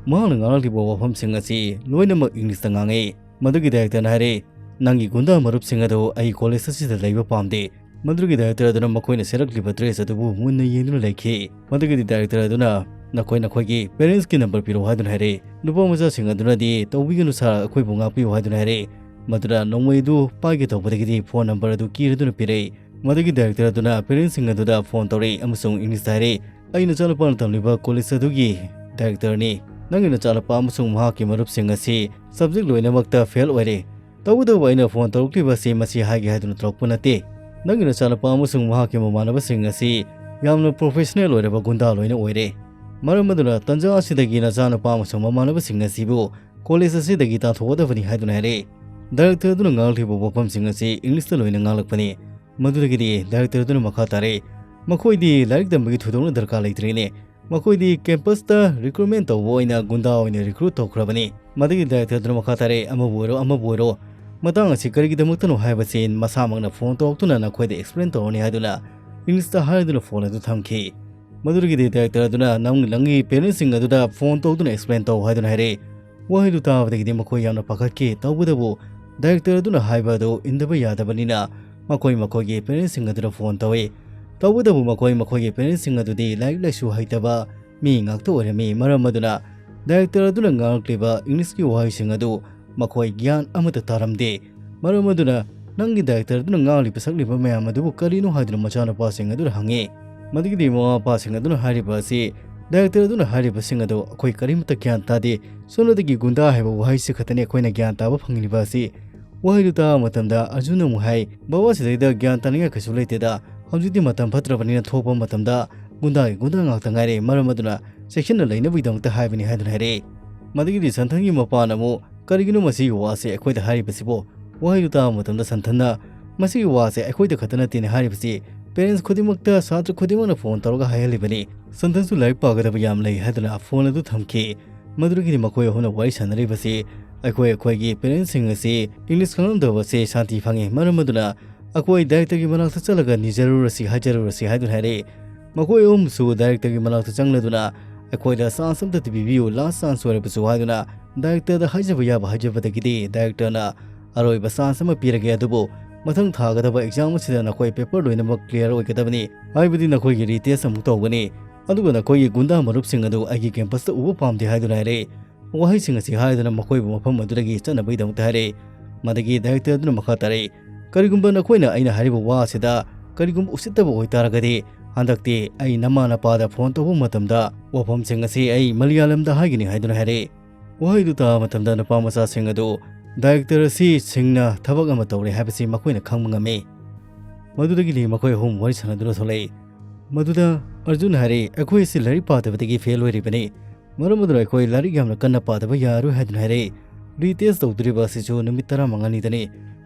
ꯃꯍꯥꯛꯅ ꯉꯥꯡꯂꯛꯂꯤꯕ ꯋꯥꯐꯝꯁꯤꯡ ꯑꯁꯤ ꯂꯣꯏꯅꯃꯛ Englishꯇ ꯉꯥꯡꯉꯤ꯫ ꯃꯗꯨꯒꯤ directorꯅ ꯍꯥꯏꯔꯛꯏ, "ꯅꯪꯒꯤ ꯒꯨꯟꯗꯥ ꯃꯔꯨꯞꯁꯤꯡ ꯑꯗꯨ ꯑꯩ college ꯑꯁꯤꯗ ꯂꯩꯕ ꯄꯥꯝꯗꯦ꯫" ꯃꯗꯨꯒꯤ director ꯑꯗꯨꯅ ꯃꯈꯣꯏꯅ ꯁꯦꯠꯂꯛꯂꯤꯕ dress ꯑꯗꯨꯕꯨ ꯃꯨꯟꯅ ꯌꯦꯡꯗꯨꯅ ꯂꯩꯈꯤ꯫ ꯃꯗꯨꯒꯤꯗꯤ director ꯑꯗꯨꯅ, "ꯅꯈꯣꯏ ꯅꯈꯣꯏꯒꯤ parentsꯀꯤ number ꯄꯤꯔꯛꯎ" ꯍꯥꯏꯗꯨꯅ ꯍꯥꯏꯔꯛꯏ꯫ ꯅꯨꯄꯥ ꯃꯆꯥꯁꯤꯡ ꯑꯗꯨꯅꯗꯤ, "ꯇꯧꯕꯤꯒꯅꯨ sir, ꯑꯩꯈꯣꯏꯕꯨ ꯉꯥꯛꯄꯤꯌꯨ" ꯍꯥꯏꯗꯨꯅ ꯍꯥꯏꯔꯛꯏ꯫ ꯃꯗꯨꯅ ꯅꯣꯡꯃꯩ ꯑꯗꯨ ꯄꯥꯏꯒꯦ ꯇꯧꯕꯗꯒꯤꯗꯤ phone number ꯑꯗꯨ ꯀꯤꯔꯗꯨꯅ ꯄꯤꯔꯛꯏ꯫ ꯃꯗꯨꯒꯤ director ꯑꯗꯨꯅ parentsꯁꯤꯡ ꯑꯗꯨꯗ phone ꯇꯧꯔꯛꯏ ꯑꯃꯁꯨꯡ Englishꯇ ꯍꯥꯏꯔꯛꯏ, "ꯑꯩ ꯅꯆꯥꯅꯨꯄꯥꯅ ꯇꯝꯂꯤꯕ college ꯑꯗꯨꯒꯤ directorꯅꯤ꯫ ꯅꯪꯒꯤ ꯅꯆꯥꯅꯨꯄꯥ ꯑꯃꯁꯨꯡ ꯃꯍꯥꯛꯀꯤ ꯃꯔꯨꯞꯁꯤꯡ ꯑꯁꯤ subject ꯂꯣꯏꯅꯃꯛꯇ fail ꯑꯣꯏꯔꯦ꯫ ꯇꯧꯕꯇꯕꯨ ꯑꯩꯅ phone ꯇꯧꯔꯛꯂꯤꯕ ꯑꯁꯤ ꯃꯁꯤ ꯍꯥꯏꯒꯦ ꯍꯥꯏꯗꯨꯅ ꯇꯧꯔꯛꯄ ꯅꯠꯇꯦ꯫ ꯅꯪꯒꯤ ꯅꯆꯥꯅꯨꯄꯥ ꯑꯃꯁꯨꯡ ꯃꯍꯥꯛꯀꯤ ꯃꯃꯥꯟꯅꯕꯁꯤꯡ ꯑꯁꯤ ꯌꯥꯝꯅ professional ꯑꯣꯏꯔꯕ ꯒꯨꯟꯗꯥ ꯂꯣꯏꯅ ꯑꯣꯏꯔꯦ꯫ ꯃꯔꯝ ꯑꯗꯨꯅ ꯇꯟꯖꯥ ꯑꯁꯤꯗꯒꯤ ꯅꯆꯥꯅꯨꯄꯥ ꯑꯃꯁꯨꯡ ꯃꯃꯥꯟꯅꯕꯁꯤꯡ ꯑꯁꯤꯕꯨ college ꯑꯁꯤꯗꯒꯤ ꯇꯥꯟꯊꯣꯛꯀꯗꯕꯅꯤ" ꯍꯥꯏꯗꯨꯅ ꯍꯥꯏꯔꯛꯏ꯫ Director ꯑꯗꯨꯅ ꯉꯥꯡꯂꯤꯕ ꯋꯥꯐꯝꯁꯤꯡ ꯑꯁꯤ Englishꯇ ꯂꯣꯏꯅ ꯉꯥꯡꯂꯛꯄꯅꯤ꯫ ꯃꯗꯨꯗꯒꯤꯗꯤ director ꯑꯗꯨꯅ ꯃꯈꯥ ꯇꯥꯔꯛꯏ, "ꯃꯈꯣꯏꯗꯤ ꯂꯥꯏꯔꯤꯛ ꯇꯝꯕꯒꯤ ꯊꯣꯏꯗꯣꯛꯅ ꯗꯔꯀꯥꯔ ꯂꯩꯇ꯭ꯔꯦꯅꯦ꯫ ꯃꯈꯣꯏꯗꯤ campusꯇ recruitment ꯇꯧꯕ ꯑꯣꯏꯅ ꯒꯨꯟꯗꯥ ꯑꯣꯏꯅ recruit ꯇꯧꯈ꯭ꯔꯕꯅꯤ꯫" ꯃꯗꯨꯒꯤ director ꯑꯗꯨꯅ ꯃꯈꯥ ꯇꯥꯔꯛꯏ, "ꯑꯃꯕꯨ ꯑꯣꯏꯔꯣ, ꯑꯃꯕꯨ ꯑꯣꯏꯔꯣ, ꯃꯇꯥꯡ ꯑꯁꯤ ꯀꯔꯤꯒꯤꯗꯃꯛꯇꯅꯣ ꯍꯥꯏꯕꯁꯤ ꯃꯁꯥꯃꯛꯅ phone ꯇꯧꯔꯛꯇꯨꯅ ꯅꯈꯣꯏꯗ explain ꯇꯧꯔꯅꯤ" ꯍꯥꯏꯗꯨꯅ Englishꯇ ꯍꯥꯏꯗꯨꯅ phone ꯑꯗꯨ ꯊꯝꯈꯤ꯫ ꯃꯗꯨꯗꯒꯤꯗꯤ director ꯑꯗꯨꯅ, "ꯅꯪ, ꯅꯪꯒꯤ parentsꯁꯤꯡ ꯑꯗꯨꯗ phone ꯇꯧꯗꯨꯅ explain ꯇꯧ" ꯍꯥꯏꯗꯨꯅ ꯍꯥꯏꯔꯛꯏ꯫ ꯋꯥꯍꯩꯗꯨ ꯇꯥꯕꯗꯒꯤꯗꯤ ꯃꯈꯣꯏ ꯌꯥꯝꯅ ꯄꯥꯈꯠꯈꯤ꯫ ꯇꯧꯕꯇꯕꯨ director ꯑꯗꯨꯅ ꯍꯥꯏꯕ ꯑꯗꯨ ꯏꯟꯗꯕ ꯌꯥꯗꯕꯅꯤꯅ ꯃꯈꯣꯏ ꯃꯈꯣꯏꯒꯤ parentsꯁꯤꯡ ꯑꯗꯨꯗ phone ꯇꯧꯏ꯫ ꯇꯧꯕꯇꯕꯨ ꯃꯈꯣꯏ ꯃꯈꯣꯏꯒꯤ parentsꯁꯤꯡ ꯑꯗꯨꯗꯤ ꯂꯥꯏꯔꯤꯛ ꯂꯥꯏꯁꯨ ꯍꯩꯇꯕ ꯃꯤ ꯉꯥꯛꯇ ꯑꯣꯏꯔꯝꯃꯤ꯫ ꯃꯔꯝ ꯑꯗꯨꯅ director ꯑꯗꯨꯅ ꯉꯥꯡꯂꯛꯂꯤꯕ Englishꯀꯤ ꯋꯥꯍꯩꯁꯤꯡ ꯑꯗꯨ ꯃꯈꯣꯏ ꯒ꯭ꯌꯥꯟ ꯑꯃꯠꯇ ꯇꯥꯔꯝꯗꯦ꯫ ꯃꯔꯝ ꯑꯗꯨꯅ, "ꯅꯪꯒꯤ director ꯑꯗꯨꯅ ꯉꯥꯡꯂꯤꯕ ꯁꯛꯂꯤꯕ ꯃꯌꯥꯝ ꯑꯗꯨꯕꯨ ꯀꯔꯤꯅꯣ?" ꯍꯥꯏꯗꯨꯅ ꯃꯆꯥꯅꯨꯄꯥꯁꯤꯡ ꯑꯗꯨꯅ ꯍꯪꯉꯤ꯫ ꯃꯗꯨꯒꯤꯗꯤ ꯃꯃꯥ ꯃꯄꯥꯁꯤꯡ ꯑꯗꯨꯅ ꯍꯥꯏꯔꯤꯕ ꯑꯁꯤ, "Director ꯑꯗꯨꯅ ꯍꯥꯏꯔꯤꯕꯁꯤꯡ ꯑꯗꯨ ꯑꯩꯈꯣꯏ ꯀꯔꯤꯃꯠꯇ ꯒ꯭ꯌꯥꯟ ꯇꯥꯗꯦ꯫ ꯁꯣꯝꯗꯒꯤ ꯒꯨꯟꯗꯥ ꯍꯥꯏꯕ ꯋꯥꯍꯩꯁꯤ ꯈꯛꯇꯅꯤ ꯑꯩꯈꯣꯏꯅ ꯒ꯭ꯌꯥꯟ ꯇꯥꯕ ꯐꯪꯂꯤꯕ ꯑꯁꯤ꯫" ꯋꯥꯍꯩꯗꯨ ꯇꯥꯕ ꯃꯇꯝꯗ ꯑꯔꯖꯨꯟꯅ ꯑꯃꯨꯛ ꯍꯥꯏ, "ꯕꯕꯥ, ꯁꯤꯗꯩꯗ ꯒ꯭ꯌꯥꯟ ꯇꯥꯅꯤꯡꯉꯥꯏ ꯀꯩꯁꯨ ꯂꯩꯇꯦꯗ꯫ ꯍꯧꯖꯤꯛꯇꯤ ꯃꯇꯝ ꯐꯠꯇ꯭ꯔꯕꯅꯤꯅ ꯊꯣꯛꯄ ꯃꯇꯝꯗ ꯒꯨꯟꯗꯥꯒꯤ ꯒꯨꯟꯗꯥ ꯉꯥꯛꯇ ꯉꯥꯏꯔꯦ꯫ ꯃꯔꯝ ꯑꯗꯨꯅ ꯆꯦꯛꯁꯤꯟꯅ ꯂꯩꯅꯕꯒꯤꯗꯃꯛꯇ ꯍꯥꯏꯕꯅꯤ" ꯍꯥꯏꯗꯨꯅ ꯍꯥꯏꯔꯛꯏ꯫ ꯃꯗꯨꯒꯤꯗꯤ ꯁꯟꯊꯟꯒꯤ ꯃꯄꯥꯅ ꯑꯃꯨꯛ, "ꯀꯔꯤꯒꯤꯅꯣ ꯃꯁꯤꯒꯤ ꯋꯥꯁꯦ ꯑꯩꯈꯣꯏꯗ ꯍꯥꯏꯔꯤꯕꯁꯤꯕꯣ? ꯋꯥꯍꯩꯗꯨ ꯇꯥꯕ ꯃꯇꯝꯗ ꯁꯟꯊꯟꯅ, "ꯃꯁꯤꯒꯤ ꯋꯥꯁꯦ ꯑꯩꯈꯣꯏꯗ ꯈꯛꯇ ꯅꯠꯇꯦꯅꯦ ꯍꯥꯏꯔꯤꯕꯁꯤ, parents ꯈꯨꯗꯤꯡꯃꯛꯇ, ꯁꯥꯇ꯭ꯔ ꯈꯨꯗꯤꯡꯃꯛꯅ phone ꯇꯧꯔꯒ ꯍꯥꯏꯍꯜꯂꯤꯕꯅꯤ꯫ ꯁꯟꯊꯟꯁꯨ ꯂꯥꯏꯔꯤꯛ ꯄꯥꯒꯗꯕ ꯌꯥꯝ ꯂꯩ" ꯍꯥꯏꯗꯨꯅ phone ꯑꯗꯨ ꯊꯝꯈꯤ꯫ ꯃꯗꯨꯗꯒꯤꯗꯤ ꯃꯈꯣꯏ ꯑꯍꯨꯝꯅ ꯋꯥꯔꯤ ꯁꯥꯟꯅꯔꯤꯕꯁꯤ, "ꯑꯩꯈꯣꯏ ꯑꯩꯈꯣꯏꯒꯤ parents ꯁꯤꯡ ꯑꯁꯤ English ꯈꯪꯂꯝꯗꯕꯁꯦ ꯁꯥꯟꯇꯤ ꯐꯪꯉꯤ, ꯃꯔꯝ ꯑꯗꯨꯅ ꯑꯩꯈꯣꯏ director ꯒꯤ ꯃꯅꯥꯛꯇ ꯆꯠꯂꯒ ꯅꯤꯖꯔꯨꯔꯁꯤ, ꯍꯥꯏꯖꯔꯨꯔꯁꯤ" ꯍꯥꯏꯗꯨꯅ ꯍꯥꯏꯔꯛꯏ꯫ ꯃꯈꯣꯏ ꯑꯍꯨꯝꯁꯨ director ꯒꯤ ꯃꯅꯥꯛꯇ ꯆꯪꯂꯗꯨꯅ, "ꯑꯩꯈꯣꯏꯗ chance ꯑꯝꯇ ꯄꯤꯕꯤꯌꯨ, last chance ꯑꯣꯏꯔꯕꯁꯨ" ꯍꯥꯏꯗꯨꯅ director ꯗ ꯍꯥꯏꯖꯕ ꯌꯥꯕ ꯍꯥꯏꯖꯕꯗꯒꯤꯗꯤ director ꯅ "ꯑꯔꯣꯏꯕ chance ꯑꯃ ꯄꯤꯔꯒꯦ, ꯑꯗꯨꯕꯨ ꯃꯊꯪ ꯊꯥꯒꯗꯕ exam ꯑꯁꯤꯗ ꯅꯈꯣꯏ paper ꯂꯣꯏꯅꯃꯛ clear ꯑꯣꯏꯒꯗꯕꯅꯤ, ꯍꯥꯏꯕꯗꯤ ꯅꯈꯣꯏꯒꯤ retest ꯑꯃꯨꯛ ꯇꯧꯒꯅꯤ, ꯑꯗꯨꯒ ꯅꯈꯣꯏꯒꯤ ꯒꯨꯟꯗꯥ ꯃꯔꯨꯞꯁꯤꯡ ꯑꯗꯨ ꯑꯩꯒꯤ campus ꯇ ꯎꯕ ꯄꯥꯝꯗꯦ" ꯍꯥꯏꯗꯨꯅ ꯍꯥꯏꯔꯛꯏ꯫ ꯋꯥꯍꯩꯁꯤꯡ ꯑꯁꯤ ꯍꯥꯏꯗꯨꯅ ꯃꯈꯣꯏꯕꯨ ꯃꯐꯝ ꯑꯗꯨꯗꯒꯤ ꯆꯠꯅꯕꯒꯤꯗꯃꯛꯇ ꯍꯥꯏꯔꯛꯏ꯫ ꯃꯗꯒꯤ director ꯑꯗꯨꯅ ꯃꯈꯥ ꯇꯥꯔꯛꯏ, "ꯀꯔꯤꯒꯨꯝꯕ ꯅꯈꯣꯏꯅ ꯑꯩꯅ ꯍꯥꯏꯔꯤꯕ ꯋꯥ ꯑꯁꯤꯗ ꯀꯔꯤꯒꯨꯝꯕ ꯎꯁꯤꯠꯇꯕ ꯑꯣꯏꯇꯥꯔꯒꯗꯤ, ꯍꯟꯗꯛꯇꯤ ꯑꯩ ꯅꯃꯥ ꯅꯄꯥꯗ phone ꯇꯧꯕ ꯃꯇꯝꯗ ꯋꯥꯐꯝꯁꯤꯡ ꯑꯁꯤ ꯑꯩ ꯃꯂꯌꯥꯂꯝꯗ ꯍꯥꯏꯒꯅꯤ" ꯍꯥꯏꯗꯨꯅ ꯍꯥꯏꯔꯛꯏ꯫ ꯋꯥꯍꯩꯗꯨ ꯇꯥꯕ ꯃꯇꯝꯗ ꯅꯨꯄꯥ ꯃꯆꯥꯁꯤꯡ ꯑꯗꯨ director ꯑꯁꯤ ꯁꯤꯡꯅ ꯊꯕꯛ ꯑꯃ ꯇꯧꯔꯦ ꯍꯥꯏꯕꯁꯤ ꯃꯈꯣꯏꯅ ꯈꯪꯕ ꯉꯝꯃꯤ꯫ ꯃꯗꯨꯗꯒꯤꯗꯤ ꯃꯈꯣꯏ ꯑꯍꯨꯝ ꯋꯥꯔꯤ ꯁꯥꯟꯅꯗꯨꯅ ꯊꯣꯛꯂꯛꯏ꯫ ꯃꯗꯨꯗ ꯑꯔꯖꯨꯟ ꯍꯥꯏꯔꯛꯏ, "ꯑꯩꯈꯣꯏ ꯑꯁꯤ ꯂꯥꯏꯔꯤꯛ ꯄꯥꯗꯕꯗꯒꯤ fail ꯑꯣꯏꯔꯤꯕꯅꯤ, ꯃꯔꯝ ꯑꯗꯨꯅ ꯑꯩꯈꯣꯏ ꯂꯥꯏꯔꯤꯛ ꯌꯥꯝꯅ ꯀꯟꯅ ꯄꯥꯗꯕ ꯌꯥꯔꯣꯏ" ꯍꯥꯏꯗꯨꯅ ꯍꯥꯏꯔꯛꯏ꯫ "Retest ꯇꯧꯗꯣꯔꯤꯕ ꯑꯁꯤꯁꯨ ꯅꯨꯃꯤꯠ ꯇꯔꯥꯃꯉꯥꯅꯤꯗꯅꯤ,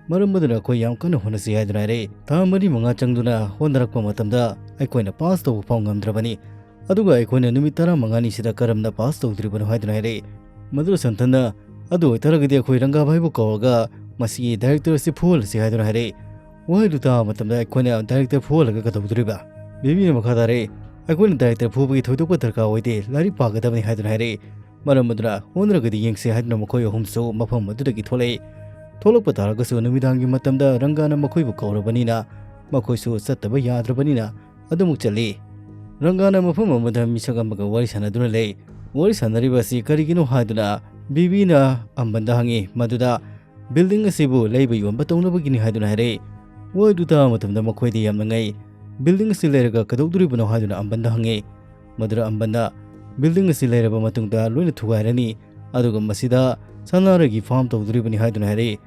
ꯃꯔꯝ ꯑꯗꯨꯅ ꯑꯩꯈꯣꯏ ꯌꯥꯝ ꯀꯟꯅ ꯍꯣꯠꯅꯁꯤ" ꯍꯥꯏꯗꯨꯅ ꯍꯥꯏꯔꯛꯏ꯫ ꯊꯥ ꯃꯔꯤ ꯃꯉꯥ ꯆꯪꯗꯨꯅ ꯍꯣꯠꯅꯔꯛꯄ ꯃꯇꯝꯗ ꯑꯩꯈꯣꯏꯅ pass ꯇꯧꯕ ꯐꯥꯎ ꯉꯝꯗ꯭ꯔꯕꯅꯤ, ꯑꯗꯨꯒ ꯑꯩꯈꯣꯏꯅ ꯅꯨꯃꯤꯠ ꯇꯔꯥꯃꯉꯥꯅꯤꯁꯤꯗ ꯀꯔꯝꯅ pass ꯇꯧꯗ꯭ꯔꯤꯕꯅꯣ ꯍꯥꯏꯗꯨꯅ ꯍꯥꯏꯔꯛꯏ꯫ ꯃꯗꯨꯗ ꯁꯟꯊꯟꯅ, "ꯑꯗꯨ ꯑꯣꯏꯇꯥꯔꯒꯗꯤ ꯑꯩꯈꯣꯏ ꯔꯪꯒꯥꯚꯥꯏꯕꯨ ꯀꯧꯔꯒ ꯃꯁꯤꯒꯤ director ꯑꯁꯤ ꯐꯨꯍꯜꯂꯁꯤ" ꯍꯥꯏꯗꯨꯅ ꯍꯥꯏꯔꯛꯏ꯫ ꯋꯥꯍꯩꯗꯨ ꯇꯥꯕ ꯃꯇꯝꯗ, "ꯑꯩꯈꯣꯏꯅ director ꯐꯨꯍꯜꯂꯒ ꯀꯩꯗꯧꯗꯣꯔꯤꯕ?" ꯕꯦꯕꯤꯅ ꯃꯈꯥ ꯇꯥꯔꯛꯏ, "ꯑꯩꯈꯣꯏꯅ director ꯐꯨꯕꯒꯤ ꯊꯣꯏꯗꯣꯛꯄ ꯗꯔꯀꯥꯔ ꯑꯣꯏꯗꯦ, ꯂꯥꯏꯔꯤꯛ ꯄꯥꯒꯗꯕꯅꯤ" ꯍꯥꯏꯗꯨꯅ ꯍꯥꯏꯔꯛꯏ꯫ ꯃꯔꯝ ꯑꯗꯨꯅ ꯍꯣꯠꯅꯔꯒꯗꯤ ꯌꯦꯡꯁꯤ ꯍꯥꯏꯗꯨꯅ ꯃꯈꯣꯏ ꯑꯍꯨꯝꯁꯨ ꯃꯐꯝ ꯑꯗꯨꯗꯒꯤ ꯊꯣꯛꯂꯛꯏ꯫ ꯊꯣꯛꯂꯛꯄ ꯇꯥꯔꯒꯁꯨ ꯅꯨꯃꯤꯗꯥꯡꯒꯤ ꯃꯇꯝꯗ ꯔꯪꯒꯥꯅ ꯃꯈꯣꯏꯕꯨ ꯀꯧꯔꯕꯅꯤꯅ ꯃꯈꯣꯏꯁꯨ ꯆꯠꯇꯕ ꯌꯥꯗ꯭ꯔꯕꯅꯤꯅ ꯑꯗꯨꯃꯛ ꯆꯠꯂꯤ꯫ ꯔꯪꯒꯥꯅ ꯃꯐꯝ ꯑꯃꯗ ꯃꯤꯁꯛ ꯑꯃꯒ ꯋꯥꯔꯤ ꯁꯥꯟꯅꯗꯨꯅ ꯂꯩ꯫ ꯋꯥꯔꯤ ꯁꯥꯟꯅꯔꯤꯕ ꯑꯁꯤ ꯀꯔꯤꯒꯤꯅꯣ ꯍꯥꯏꯗꯨꯅ ꯕꯤꯕꯤꯅ ꯑꯝꯕꯟꯗ ꯍꯪꯉꯤ꯫ ꯃꯗꯨꯗ, "Building ꯑꯁꯤꯕꯨ ꯂꯩꯕ ꯌꯣꯟꯕ ꯇꯧꯅꯕꯒꯤꯅꯤ" ꯍꯥꯏꯗꯨꯅ ꯍꯥꯏꯔꯛꯏ꯫ ꯋꯥꯍꯩꯗꯨ ꯇꯥꯕ ꯃꯇꯝꯗ ꯃꯈꯣꯏꯗꯤ ꯌꯥꯝꯅ ꯉꯛꯏ꯫ "Building ꯑꯁꯤ ꯂꯩꯔꯒ ꯀꯩꯗꯧꯗꯣꯔꯤꯕꯅꯣ?" ꯍꯥꯏꯗꯨꯅ ꯑꯝꯕꯟꯗ ꯍꯪꯉꯤ꯫ ꯃꯗꯨꯗ ꯑꯝꯕꯟꯗ, "Building ꯑꯁꯤ ꯂꯩꯔꯕ ꯃꯇꯨꯡꯗ ꯂꯣꯏꯅ ꯊꯨꯒꯥꯏꯔꯅꯤ, ꯑꯗꯨꯒ ꯃꯁꯤꯗ ꯁꯅꯥꯔꯩꯒꯤ farm ꯇꯧꯗꯣꯔꯤꯕꯅꯤ" ꯍꯥꯏꯗꯨꯅ ꯍꯥꯏꯔꯛꯏ꯫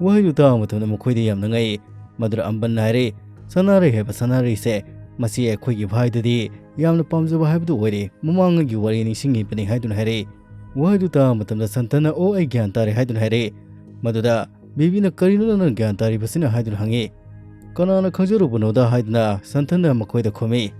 ꯋꯥꯍꯩꯗꯨ ꯇꯥꯕ ꯃꯇꯝꯗ ꯃꯈꯣꯏꯗꯤ ꯌꯥꯝꯅ ꯉꯛꯏ꯫ ꯃꯗꯨꯗ ꯑꯝꯕꯟꯅ ꯍꯥꯏꯔꯛꯏ, "ꯁꯅꯥꯔꯩ ꯍꯥꯏꯕ ꯁꯅꯥꯔꯩꯁꯦ, ꯃꯁꯤ ꯑꯩꯈꯣꯏꯒꯤ ꯚꯥꯏꯗꯗꯤ ꯌꯥꯝꯅ ꯄꯥꯝꯖꯕ ꯍꯥꯏꯕꯗꯨ ꯑꯣꯏꯔꯦ, ꯃꯃꯥꯡꯉꯩꯒꯤ ꯋꯥꯔꯤ ꯅꯤꯡꯁꯤꯡꯉꯤꯕꯅꯤ" ꯍꯥꯏꯗꯨꯅ ꯍꯥꯏꯔꯛꯏ꯫ ꯋꯥꯍꯩꯗꯨ ꯇꯥꯕ ꯃꯇꯝꯗ ꯁꯟꯊꯟꯅ, "ꯑꯣ, ꯑꯩ ꯒ꯭ꯌꯥꯟ ꯇꯥꯔꯦ" ꯍꯥꯏꯗꯨꯅ ꯍꯥꯏꯔꯛꯏ꯫ ꯃꯗꯨꯗ ꯕꯦꯕꯤꯅ "ꯀꯔꯤꯅꯣ ꯅꯪꯅ ꯒ꯭ꯌꯥꯟ ꯇꯥꯔꯤꯕꯁꯤꯅ?" ꯍꯥꯏꯗꯨꯅ ꯍꯪꯉꯤ꯫ "ꯀꯅꯥꯅ ꯈꯪꯖꯔꯨꯕꯅꯣꯗ?" ꯍꯥꯏꯗꯨꯅ ꯁꯟꯊꯟꯅ ꯃꯈꯣꯏꯗ ꯈꯨꯝꯃꯤ꯫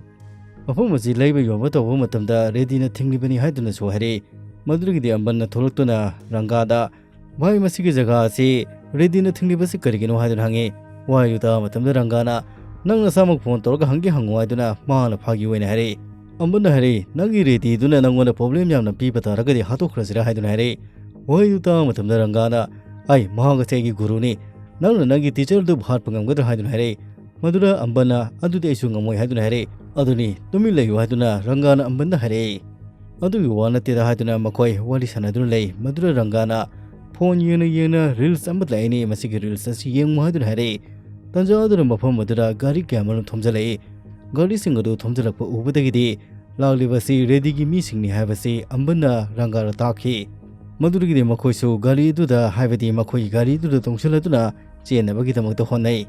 ꯃꯐꯝ ꯑꯁꯤ ꯂꯩꯕ ꯌꯣꯟꯕ ꯇꯧꯕ ꯃꯇꯝꯗ ꯔꯦꯗꯤꯅ ꯊꯤꯡꯂꯤꯕꯅꯤ ꯍꯥꯏꯗꯨꯅꯁꯨ ꯍꯥꯏꯔꯛꯏ꯫ ꯃꯗꯨꯗꯒꯤꯗꯤ ꯑꯝꯕꯟꯅ ꯊꯣꯛꯂꯛꯇꯨꯅ ꯔꯪꯒꯥꯗ, "ꯚꯥꯏ, ꯃꯁꯤꯒꯤ ꯖꯒꯥ ꯑꯁꯤ ꯔꯦꯗꯤꯅ ꯊꯤꯡꯂꯤꯕꯁꯤ ꯀꯔꯤꯒꯤꯅꯣ?" ꯍꯥꯏꯗꯨꯅ ꯍꯪꯉꯤ꯫ ꯋꯥꯍꯩꯗꯨ ꯇꯥꯕ ꯃꯇꯝꯗ ꯔꯪꯒꯥꯅ, "ꯅꯪ ꯅꯁꯥꯃꯛ ꯐꯣꯟ ꯇꯧꯔꯒ ꯍꯪꯒꯦ ꯍꯪꯉꯨ" ꯍꯥꯏꯗꯨꯅ ꯃꯍꯥꯛꯅ ꯐꯥꯒꯤ ꯑꯣꯏꯅ ꯍꯥꯏꯔꯛꯏ꯫ ꯑꯝꯕꯟꯅ ꯍꯥꯏꯔꯛꯏ, "ꯅꯪꯒꯤ ꯔꯦꯗꯤꯗꯨꯅ ꯅꯪꯉꯣꯟꯗ ꯄ꯭ꯔꯣꯕ꯭ꯂꯦꯝ ꯌꯥꯝꯅ ꯄꯤꯕ ꯇꯥꯔꯒꯗꯤ ꯍꯥꯠꯇꯣꯛꯈ꯭ꯔꯁꯤꯔꯥ?" ꯍꯥꯏꯗꯨꯅ ꯍꯥꯏꯔꯛꯏ꯫ ꯋꯥꯍꯩꯗꯨ ꯇꯥꯕ ꯃꯇꯝꯗ ꯔꯪꯒꯥꯅ, "ꯑꯩ, ꯃꯍꯥꯛ ꯑꯁꯤ ꯑꯩꯒꯤ ꯒꯨꯔꯨꯅꯤ, ꯅꯪꯅ ꯅꯪꯒꯤ ꯇꯤꯆꯔꯗꯨꯕꯨ ꯍꯥꯠꯄ ꯉꯝꯒꯗ꯭ꯔꯥ?" ꯍꯥꯏꯗꯨꯅ ꯍꯥꯏꯔꯛꯏ꯫ ꯃꯗꯨꯗ ꯑꯝꯕꯟꯅ, "ꯑꯗꯨꯗꯤ ꯑꯩꯁꯨ ꯉꯝꯃꯣꯏ" ꯍꯥꯏꯗꯨꯅ ꯍꯥꯏꯔꯛꯏ꯫ "ꯑꯗꯨꯅꯤ, ꯇꯨꯃꯤꯟ ꯂꯩꯌꯨ" ꯍꯥꯏꯗꯨꯅ ꯔꯪꯒꯥꯅ ꯑꯝꯕꯟꯗ ꯍꯥꯏꯔꯛꯏ꯫ "ꯑꯗꯨꯒꯤ ꯋꯥ ꯅꯠꯇꯦꯗ" ꯍꯥꯏꯗꯨꯅ ꯃꯈꯣꯏ ꯋꯥꯔꯤ ꯁꯥꯟꯅꯗꯨꯅ ꯂꯩ꯫ ꯃꯗꯨꯗ ꯔꯪꯒꯥꯅ ꯐꯣꯟ ꯌꯦꯡꯅ ꯌꯦꯡꯅ ꯔꯤꯜꯁ ꯑꯃ ꯂꯥꯛꯏꯅꯦ, "ꯃꯁꯤꯒꯤ ꯔꯤꯜꯁ ꯑꯁꯤ ꯌꯦꯡꯉꯨ" ꯍꯥꯏꯗꯨꯅ ꯍꯥꯏꯔꯛꯏ꯫ ꯇꯟꯖꯥ ꯑꯗꯨꯅ ꯃꯐꯝ ꯑꯗꯨꯗ ꯒꯥꯔꯤ ꯀꯌꯥꯃꯔꯨꯝ ꯊꯣꯝꯖꯤꯜꯂꯛꯏ꯫ ꯒꯥꯔꯤꯁꯤꯡ ꯑꯗꯨ ꯊꯣꯝꯖꯤꯜꯂꯛꯄ ꯎꯕꯗꯒꯤꯗꯤ ꯂꯥꯛꯂꯤꯕꯁꯤ ꯔꯦꯗꯤꯒꯤ ꯃꯤꯁꯤꯡꯅꯤ ꯍꯥꯏꯕꯁꯤ ꯑꯝꯕꯟꯅ ꯔꯪꯒꯥꯗ ꯇꯥꯛꯈꯤ꯫ ꯃꯗꯨꯗꯒꯤꯗꯤ ꯃꯈꯣꯏꯁꯨ ꯒꯥꯔꯤ ꯑꯗꯨꯗ, ꯍꯥꯏꯕꯗꯤ ꯃꯈꯣꯏꯒꯤ ꯒꯥꯔꯤ ꯑꯗꯨꯗ ꯇꯣꯡꯁꯤꯜꯂꯗꯨꯅ ꯆꯦꯟꯅꯕꯒꯤꯗꯃꯛꯇ ꯍꯣꯠꯅꯩ꯫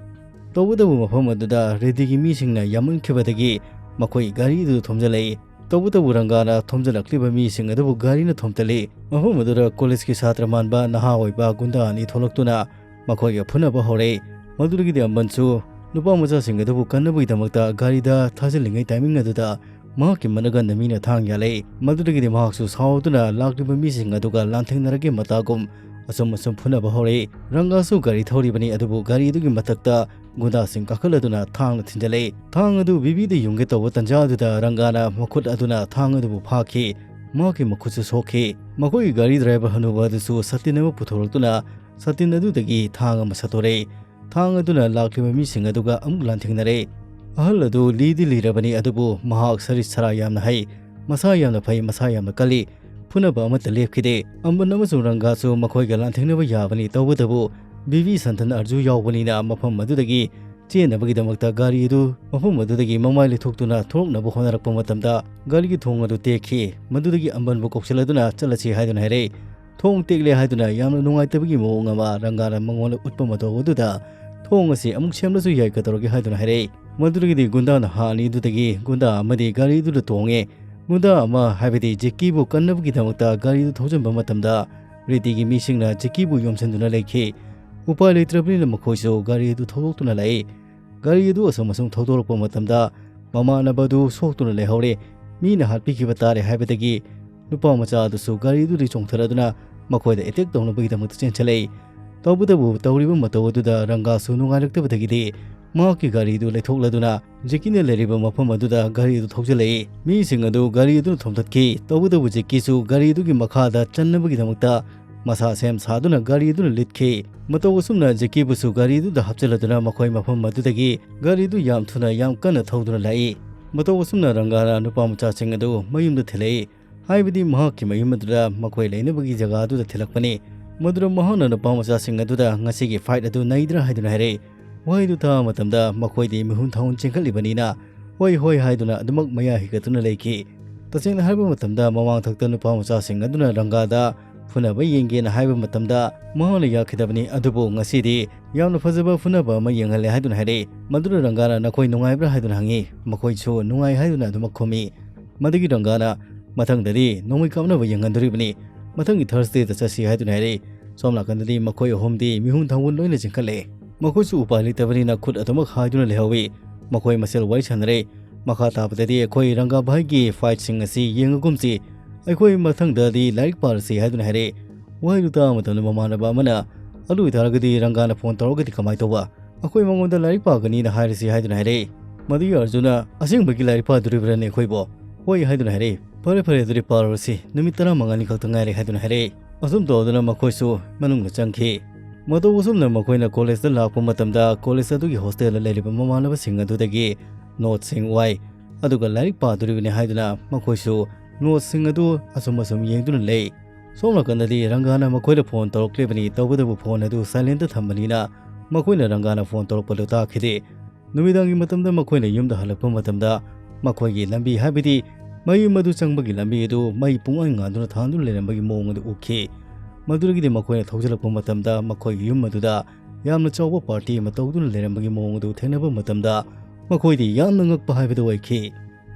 ꯇꯧꯕꯇꯕꯨ ꯃꯐꯝ ꯑꯗꯨꯗ ꯔꯦꯗꯤꯒꯤ ꯃꯤꯁꯤꯡꯅ ꯌꯥꯝꯃꯟꯈꯤꯕꯗꯒꯤ ꯃꯈꯣꯏ ꯒꯥꯔꯤ ꯑꯗꯨ ꯊꯣꯝꯖꯤꯜꯂꯛꯏ꯫ ꯇꯧꯕꯇꯕꯨ ꯔꯪꯒꯥꯅ ꯊꯣꯝꯖꯤꯜꯂꯛꯂꯤꯕ ꯃꯤꯁꯤꯡ ꯑꯗꯨꯕꯨ ꯒꯥꯔꯤꯅ ꯊꯣꯝꯇꯠꯂꯤ꯫ ꯃꯐꯝ ꯑꯗꯨꯗ ꯀꯣꯂꯦꯖꯀꯤ ꯁꯥꯇ꯭ꯔ ꯃꯥꯟꯕ ꯅꯍꯥ ꯑꯣꯏꯕ ꯒꯨꯟꯗꯥ ꯑꯅꯤ ꯊꯣꯛꯂꯛꯇꯨꯅ ꯃꯈꯣꯏꯒ ꯐꯨꯅꯕ ꯍꯧꯔꯛꯏ꯫ ꯃꯗꯨꯗꯒꯤꯗꯤ ꯑꯝꯕꯟꯁꯨ ꯅꯨꯄꯥ ꯃꯆꯥꯁꯤꯡ ꯑꯗꯨꯕꯨ ꯀꯟꯅꯕꯒꯤꯗꯃꯛꯇ ꯒꯥꯔꯤꯗ ꯊꯥꯖꯤꯜꯂꯤꯉꯩ ꯇꯥꯏꯃꯤꯡ ꯑꯗꯨꯗ ꯃꯍꯥꯛꯀꯤ ꯃꯅꯒꯟꯗ ꯃꯤꯅ ꯊꯥꯡ ꯌꯥꯜꯂꯛꯏ꯫ ꯃꯗꯨꯗꯒꯤꯗꯤ ꯃꯍꯥꯛꯁꯨ ꯁꯥꯎꯗꯨꯅ ꯂꯥꯛꯂꯤꯕ ꯃꯤꯁꯤꯡ ꯑꯗꯨꯒ ꯂꯥꯟꯊꯦꯡꯅꯔꯒꯦ ꯃꯇꯥꯒꯨꯝ ꯑꯁꯨꯝ ꯑꯁꯨꯝ ꯐꯨꯅꯕ ꯍꯧꯔꯛꯏ꯫ ꯔꯪꯒꯥꯁꯨ ꯒꯥꯔꯤ ꯊꯧꯔꯤꯕꯅꯤ, ꯑꯗꯨꯕꯨ ꯒꯥꯔꯤ ꯑꯗꯨꯒꯤ ꯃꯊꯛꯇ ꯒꯨꯟꯗꯥꯁꯤꯡ ꯀꯥꯈꯠꯂꯗꯨꯅ ꯊꯥꯡꯅ ꯊꯤꯟꯖꯜꯂꯛꯏ꯫ ꯊꯥꯡ ꯑꯗꯨ ꯕꯤꯕꯤꯗ ꯌꯨꯝꯒꯦ ꯇꯧꯕ ꯇꯟꯖꯥ ꯑꯗꯨꯗ ꯔꯪꯒꯥꯅ ꯃꯈꯨꯠ ꯑꯗꯨꯅ ꯊꯥꯡ ꯑꯗꯨꯕꯨ ꯐꯥꯈꯤ꯫ ꯃꯍꯥꯛꯀꯤ ꯃꯈꯨꯠꯁꯨ ꯁꯣꯛꯈꯤ꯫ ꯃꯈꯣꯏꯒꯤ ꯒꯥꯔꯤ ꯗ꯭ꯔꯥꯏꯚꯔ ꯍꯅꯨꯕ ꯑꯗꯨꯁꯨ ꯁꯥꯇꯤꯟ ꯑꯃ ꯄꯨꯊꯣꯔꯛꯇꯨꯅ ꯁꯥꯇꯤꯟ ꯑꯗꯨꯗꯒꯤ ꯊꯥꯡ ꯑꯃ ꯁꯠꯇꯣꯔꯛꯏ꯫ ꯊꯥꯡ ꯑꯗꯨꯅ ꯂꯥꯛꯂꯤꯕ ꯃꯤꯁꯤꯡ ꯑꯗꯨꯒ ꯑꯃꯨꯛ ꯂꯥꯟꯊꯦꯡꯅꯔꯦ꯫ ꯑꯍꯜ ꯑꯗꯨ ꯂꯤꯗꯤ ꯂꯤꯔꯕꯅꯤ, ꯑꯗꯨꯕꯨ ꯃꯍꯥꯛ ꯁꯔꯤꯠ ꯁꯔꯥ ꯌꯥꯝꯅ ꯍꯩ, ꯃꯁꯥ ꯌꯥꯝꯅ ꯐꯩ, ꯃꯁꯥ ꯌꯥꯝꯅ ꯀꯜꯂꯤ꯫ ꯐꯨꯅꯕ ꯑꯃꯠꯇ ꯂꯦꯞꯈꯤꯗꯦ꯫ ꯑꯝꯕꯟ ꯑꯃꯁꯨꯡ ꯔꯪꯒꯥꯁꯨ ꯃꯈꯣꯏꯒ ꯂꯥꯟꯊꯦꯡꯅꯕ ꯌꯥꯕꯅꯤ, ꯇꯧꯕꯇꯕꯨ ꯕꯤꯕꯤ ꯁꯟꯊꯟ ꯑꯔꯖꯨ ꯌꯥꯎꯕꯅꯤꯅ ꯃꯐꯝ ꯑꯗꯨꯗꯒꯤ ꯆꯦꯟꯅꯕꯒꯤꯗꯃꯛꯇ ꯒꯥꯔꯤ ꯑꯗꯨ ꯃꯐꯝ ꯑꯗꯨꯗꯒꯤ ꯃꯃꯥꯏ ꯂꯩꯊꯣꯛꯇꯨꯅ ꯊꯣꯛꯅꯕ ꯍꯣꯠꯅꯔꯛꯄ ꯃꯇꯝꯗ ꯒꯥꯔꯤꯒꯤ ꯊꯣꯡ ꯑꯗꯨ ꯇꯦꯛꯈꯤ꯫ ꯃꯗꯨꯗꯒꯤ ꯑꯝꯕꯟꯕꯨ ꯀꯧꯁꯤꯜꯂꯗꯨꯅ "ꯆꯠꯂꯁꯤ" ꯍꯥꯏꯗꯨꯅ ꯍꯥꯏꯔꯛꯏ꯫ ꯊꯣꯡ ꯇꯦꯛꯂꯦ ꯍꯥꯏꯗꯨꯅ ꯌꯥꯝꯅ ꯅꯨꯡꯉꯥꯏꯇꯕꯒꯤ ꯃꯑꯣꯡ ꯑꯃ ꯔꯪꯒꯥꯅ ꯃꯉꯣꯟꯗ ꯎꯠꯄ ꯃꯇꯧ ꯑꯗꯨꯗ, "ꯊꯣꯡ ꯑꯁꯤ ꯑꯃꯨꯛ ꯁꯦꯝꯂꯁꯨ ꯌꯥꯏ, ꯀꯩꯗꯧꯔꯒꯦ?" ꯍꯥꯏꯗꯨꯅ ꯍꯥꯏꯔꯛꯏ꯫ ꯃꯗꯨꯗꯒꯤꯗꯤ ꯒꯨꯟꯗꯥ ꯅꯍꯥ ꯑꯅꯤꯗꯨꯗꯒꯤ ꯒꯨꯟꯗꯥ ꯑꯃꯗꯤ ꯒꯥꯔꯤꯗꯨꯗ ꯇꯣꯡꯉꯦ꯫ ꯒꯨꯟꯗꯥ ꯑꯃ, ꯍꯥꯏꯕꯗꯤ ꯖꯦꯛꯀꯤꯕꯨ ꯀꯟꯅꯕꯒꯤꯗꯃꯛꯇ ꯒꯥꯔꯤꯗꯨ ꯊꯧꯖꯤꯟꯕ ꯃꯇꯝꯗ, ꯔꯦꯗꯤꯒꯤ ꯃꯤꯁꯤꯡꯅ ꯖꯦꯛꯀꯤꯕꯨ ꯌꯣꯝꯁꯤꯟꯗꯨꯅ ꯂꯩꯈꯤ꯫ ꯎꯄꯥꯏ ꯂꯩꯇ꯭ꯔꯕꯅꯤꯅ ꯃꯈꯣꯏꯁꯨ ꯒꯥꯔꯤ ꯑꯗꯨ ꯊꯧꯗꯣꯛꯇꯨꯅ ꯂꯥꯛꯏ꯫ ꯒꯥꯔꯤ ꯑꯗꯨ ꯑꯁꯨꯝ ꯑꯁꯨꯝ ꯊꯧꯗꯣꯔꯛꯄ ꯃꯇꯝꯗ ꯃꯃꯥꯟꯅꯕ ꯑꯗꯨ ꯁꯣꯛꯇꯨꯅ ꯂꯩꯍꯧꯔꯦ꯫ ꯃꯤꯅ ꯍꯥꯠꯄꯤꯈꯤꯕ ꯇꯥꯔꯦ ꯍꯥꯏꯕꯗꯒꯤ ꯅꯨꯄꯥ ꯃꯆꯥ ꯑꯗꯨꯁꯨ ꯒꯥꯔꯤ ꯑꯗꯨꯗꯒꯤ ꯆꯣꯡꯊꯔꯗꯨꯅ ꯃꯈꯣꯏꯗ ꯑꯦꯇꯦꯛ ꯇꯧꯅꯕꯒꯤꯗꯃꯛꯇ ꯆꯦꯟꯁꯤꯜꯂꯛꯏ꯫ ꯇꯧꯕꯇꯕꯨ ꯇꯧꯔꯤꯕ ꯃꯇꯧ ꯑꯗꯨꯗ ꯔꯪꯒꯥꯁꯨ ꯅꯨꯡꯉꯥꯏꯔꯛꯇꯕꯗꯒꯤꯗꯤ ꯃꯍꯥꯛꯀꯤ ꯒꯥꯔꯤ ꯑꯗꯨ ꯂꯩꯊꯣꯛꯂꯗꯨꯅ ꯖꯦꯀꯤꯅ ꯂꯩꯔꯤꯕ ꯃꯐꯝ ꯑꯗꯨꯗ ꯒꯥꯔꯤ ꯑꯗꯨ ꯊꯧꯖꯤꯜꯂꯛꯏ꯫ ꯃꯤꯁꯤꯡ ꯑꯗꯨ ꯒꯥꯔꯤ ꯑꯗꯨꯅ ꯊꯣꯝꯇꯠꯈꯤ꯫ ꯇꯧꯕꯇꯕꯨ ꯖꯦꯀꯤꯁꯨ ꯒꯥꯔꯤ ꯑꯗꯨꯒꯤ ꯃꯈꯥꯗ ꯆꯟꯅꯕꯒꯤꯗꯃꯛꯇ ꯃꯁꯥ ꯁꯦꯝ ꯁꯥꯗꯨꯅ ꯒꯥꯔꯤ ꯑꯗꯨꯅ ꯂꯤꯠꯈꯤ꯫ ꯃꯇꯧ ꯑꯁꯨꯝꯅ ꯖꯦꯀꯤꯕꯨꯁꯨ ꯒꯥꯔꯤ ꯑꯗꯨꯗ ꯍꯥꯞꯆꯤꯜꯂꯗꯨꯅ ꯃꯈꯣꯏ ꯃꯐꯝ ꯑꯗꯨꯗꯒꯤ ꯒꯥꯔꯤ ꯑꯗꯨ ꯌꯥꯝ ꯊꯨꯅ ꯌꯥꯝ ꯀꯟꯅ ꯊꯧꯗꯨꯅ ꯂꯥꯛꯏ꯫ ꯃꯇꯧ ꯑꯁꯨꯝꯅ ꯔꯪꯒꯥꯅ ꯅꯨꯄꯥ ꯃꯆꯥꯁꯤꯡ ꯑꯗꯨ ꯃꯌꯨꯝꯗ ꯊꯤꯜꯂꯛꯏ꯫ ꯍꯥꯏꯕꯗꯤ ꯃꯍꯥꯛꯀꯤ ꯃꯌꯨꯝ ꯑꯗꯨꯗ ꯃꯈꯣꯏ ꯂꯩꯅꯕꯒꯤ ꯖꯒꯥ ꯑꯗꯨꯗ ꯊꯤꯜꯂꯛꯄꯅꯤ꯫ ꯃꯗꯨꯗ ꯃꯍꯥꯛꯅ ꯅꯨꯄꯥ ꯃꯆꯥꯁꯤꯡ ꯑꯗꯨꯗ ꯉꯁꯤꯒꯤ ꯐꯥꯏꯠ ꯑꯗꯨ ꯅꯩꯗ꯭ꯔꯥ ꯍꯥꯏꯗꯨꯅ ꯍꯥꯏꯔꯛꯏ꯫ ꯋꯥꯍꯩꯗꯨ ꯇꯥꯕ ꯃꯇꯝꯗ ꯃꯈꯣꯏꯗꯤ ꯃꯤꯍꯨꯟ ꯊꯥꯍꯨꯟ ꯆꯦꯟꯈꯠꯂꯤꯕꯅꯤꯅ ꯍꯣꯏ ꯍꯣꯏ ꯍꯥꯏꯗꯨꯅ ꯑꯗꯨꯃꯛ ꯃꯌꯥ ꯍꯤꯒꯠꯇꯨꯅ ꯂꯩꯈꯤ꯫ ꯇꯁꯦꯡꯅ ꯍꯥꯏꯕ ꯃꯇꯝꯗ ꯃꯃꯥꯡ ꯊꯛꯇ ꯅꯨꯄꯥ ꯃꯆꯥꯁꯤꯡ ꯑꯗꯨꯅ ꯔꯪꯒꯥꯗ ꯐꯨꯅꯕ ꯌꯦꯡꯒꯦꯅ ꯍꯥꯏꯕ ꯃꯇꯝꯗ ꯃꯍꯥꯛꯅ ꯌꯥꯈꯤꯗꯕꯅꯤ꯫ ꯑꯗꯨꯕꯨ ꯉꯁꯤꯗꯤ ꯌꯥꯝꯅ ꯐꯖꯕ ꯐꯨꯅꯕ ꯑꯃ ꯌꯦꯡꯍꯜꯂꯦ ꯍꯥꯏꯗꯨꯅ ꯍꯥꯏꯔꯛꯏ꯫ ꯃꯗꯨꯗ ꯔꯪꯒꯥꯅ "ꯅꯈꯣꯏ ꯅꯨꯡꯉꯥꯏꯕ꯭ꯔꯥ?" ꯍꯥꯏꯗꯨꯅ ꯍꯪꯉꯤ꯫ ꯃꯈꯣꯏꯁꯨ "ꯅꯨꯡꯉꯥꯏ" ꯍꯥꯏꯗꯨꯅ ꯑꯗꯨꯃꯛ ꯈꯨꯝꯃꯤ꯫ ꯃꯗꯨꯒꯤ ꯔꯪꯒꯥꯅ "ꯃꯊꯪꯗꯗꯤ ꯅꯣꯡꯃꯩ ꯀꯥꯞꯅꯕ ꯌꯦꯡꯍꯟꯗꯣꯔꯤꯕꯅꯤ, ꯃꯊꯪꯒꯤ ꯊꯔꯁꯗꯦꯗ ꯆꯠꯁꯤ" ꯍꯥꯏꯗꯨꯅ ꯍꯥꯏꯔꯛꯏ꯫ ꯁꯣꯝ ꯅꯥꯀꯟꯗꯗꯤ ꯃꯈꯣꯏ ꯑꯍꯨꯝꯗꯤ ꯃꯤꯍꯨꯟ ꯊꯥꯡꯒꯨꯟ ꯂꯣꯏꯅ ꯆꯤꯡꯈꯠꯂꯦ꯫ ꯃꯈꯣꯏꯁꯨ ꯎꯄꯥꯏ ꯂꯩꯇꯕꯅꯤꯅ ꯈꯨꯠ ꯑꯗꯨꯃꯛ ꯍꯥꯏꯗꯨꯅ ꯂꯩꯍꯧꯏ꯫ ꯃꯈꯣꯏ ꯃꯁꯦꯜ ꯋꯥꯔꯤ ꯁꯥꯟꯅꯔꯦ꯫ ꯃꯈꯥ ꯇꯥꯕꯗꯗꯤ ꯑꯩꯈꯣꯏ ꯔꯪꯒꯥ ꯚꯥꯏꯒꯤ ꯐꯥꯏꯠꯁꯤꯡ ꯑꯁꯤ ꯌꯦꯡꯉꯒꯨꯝꯁꯤ꯫ ꯑꯩꯈꯣꯏ ꯃꯊꯪꯗꯗꯤ ꯂꯥꯏꯔꯤꯛ ꯄꯥꯔꯁꯤ ꯍꯥꯏꯗꯨꯅ ꯍꯥꯏꯔꯛꯏ꯫ ꯋꯥꯍꯩꯗꯨ ꯇꯥꯕ ꯃꯇꯝꯗ ꯃꯃꯥꯟꯅꯕ ꯑꯃꯅ "ꯑꯗꯨ ꯑꯣꯏꯇꯥꯔꯒꯗꯤ ꯔꯪꯒꯥꯅ ꯐꯣꯟ ꯇꯧꯔꯒꯗꯤ ꯀꯃꯥꯏꯅ ꯇꯧꯕ? ꯑꯩꯈꯣꯏ ꯃꯉꯣꯟꯗ ꯂꯥꯏꯔꯤꯛ ꯄꯥꯒꯅꯤꯅ ꯍꯥꯏꯔꯁꯤ" ꯍꯥꯏꯗꯨꯅ ꯍꯥꯏꯔꯛꯏ꯫ ꯃꯗꯨꯒꯤ ꯑꯔꯖꯨꯅ "ꯑꯁꯦꯡꯕꯒꯤ ꯂꯥꯏꯔꯤꯛ ꯄꯥꯗꯣꯔꯤꯕ꯭ꯔꯥꯅꯦ ꯑꯩꯈꯣꯏꯕꯣ?" "ꯍꯣꯏ" ꯍꯥꯏꯗꯨꯅ ꯍꯥꯏꯔꯛꯏ꯫ "ꯐꯔꯦ ꯐꯔꯦ, ꯑꯗꯨꯗꯤ ꯄꯥꯔꯨꯔꯁꯤ, ꯅꯨꯃꯤꯠ ꯇꯔꯥꯃꯉꯥꯅꯤ ꯈꯛꯇ ꯉꯥꯏꯔꯦ" ꯍꯥꯏꯗꯨꯅ ꯍꯥꯏꯔꯛꯏ꯫ ꯑꯁꯨꯝ ꯇꯧꯗꯨꯅ ꯃꯈꯣꯏꯁꯨ ꯃꯅꯨꯡꯗ ꯆꯪꯈꯤ꯫ ꯃꯇꯧ ꯑꯁꯨꯝꯅ ꯃꯈꯣꯏꯅ ꯀꯣꯂꯦꯖꯇ ꯂꯥꯛꯄ ꯃꯇꯝꯗ ꯀꯣꯂꯦꯖ ꯑꯗꯨꯒꯤ ꯍꯣꯁꯇꯦꯜꯗ ꯂꯩꯔꯤꯕ ꯃꯃꯥꯟꯅꯕꯁꯤꯡ ꯑꯗꯨꯗꯒꯤ ꯅꯣꯠꯁꯤꯡ ꯋꯥꯏ꯫ ꯑꯗꯨꯒ ꯂꯥꯏꯔꯤꯛ ꯄꯥꯗꯣꯔꯤꯕꯅꯤ ꯍꯥꯏꯗꯨꯅ ꯃꯈꯣꯏꯁꯨ ꯅꯣꯠꯁꯤꯡ ꯑꯗꯨ ꯑꯁꯨꯝ ꯑꯁꯨꯝ ꯌꯦꯡꯗꯨꯅ ꯂꯩ꯫ ꯁꯣꯝ ꯅꯥꯀꯟꯗꯗꯤ ꯔꯪꯒꯥꯅ ꯃꯈꯣꯏꯗ ꯐꯣꯟ ꯇꯧꯔꯛꯂꯤꯕꯅꯤ꯫ ꯇꯧꯕꯇꯕꯨ ꯐꯣꯟ ꯑꯗꯨ ꯁꯥꯏꯂꯦꯟꯇ ꯊꯝꯕꯅꯤꯅ ꯃꯈꯣꯏꯅ ꯔꯪꯒꯥꯅ ꯐꯣꯟ ꯇꯧꯔꯛꯄꯗꯨ ꯇꯥꯈꯤꯗꯦ꯫ ꯅꯨꯃꯤꯗꯥꯡꯒꯤ ꯃꯇꯝꯗ ꯃꯈꯣꯏꯅ ꯌꯨꯝꯗ ꯍꯜꯂꯛꯄ ꯃꯇꯝꯗ ꯃꯈꯣꯏꯒꯤ ꯂꯝꯕꯤ, ꯍꯥꯏꯕꯗꯤ ꯃꯌꯨꯝ ꯑꯗꯨ ꯆꯪꯕꯒꯤ ꯂꯝꯕꯤ ꯑꯗꯨ ꯃꯩ ꯄꯨꯡꯉꯥꯟ ꯉꯥꯟꯗꯨꯅ ꯊꯥꯟꯗꯨꯅ ꯂꯩꯔꯝꯕꯒꯤ ꯃꯑꯣꯡ ꯑꯗꯨ ꯎꯈꯤ꯫ ꯃꯗꯨꯗꯒꯤꯗꯤ ꯃꯈꯣꯏꯅ ꯊꯧꯖꯤꯜꯂꯛꯄ ꯃꯇꯝꯗ ꯃꯈꯣꯏꯒꯤ ꯌꯨꯝ ꯑꯗꯨꯗ ꯌꯥꯝꯅ ꯆꯥꯎꯕ ꯄꯥꯔꯇꯤ ꯑꯃ ꯇꯧꯗꯨꯅ ꯂꯩꯔꯝꯕꯒꯤ ꯃꯑꯣꯡ ꯑꯗꯨ ꯊꯦꯡꯅꯕ ꯃꯇꯝꯗ ꯃꯈꯣꯏꯗꯤ ꯌꯥꯝꯅ ꯉꯛꯄ ꯍꯥꯏꯕꯗꯨ ꯑꯣꯏꯈꯤ꯫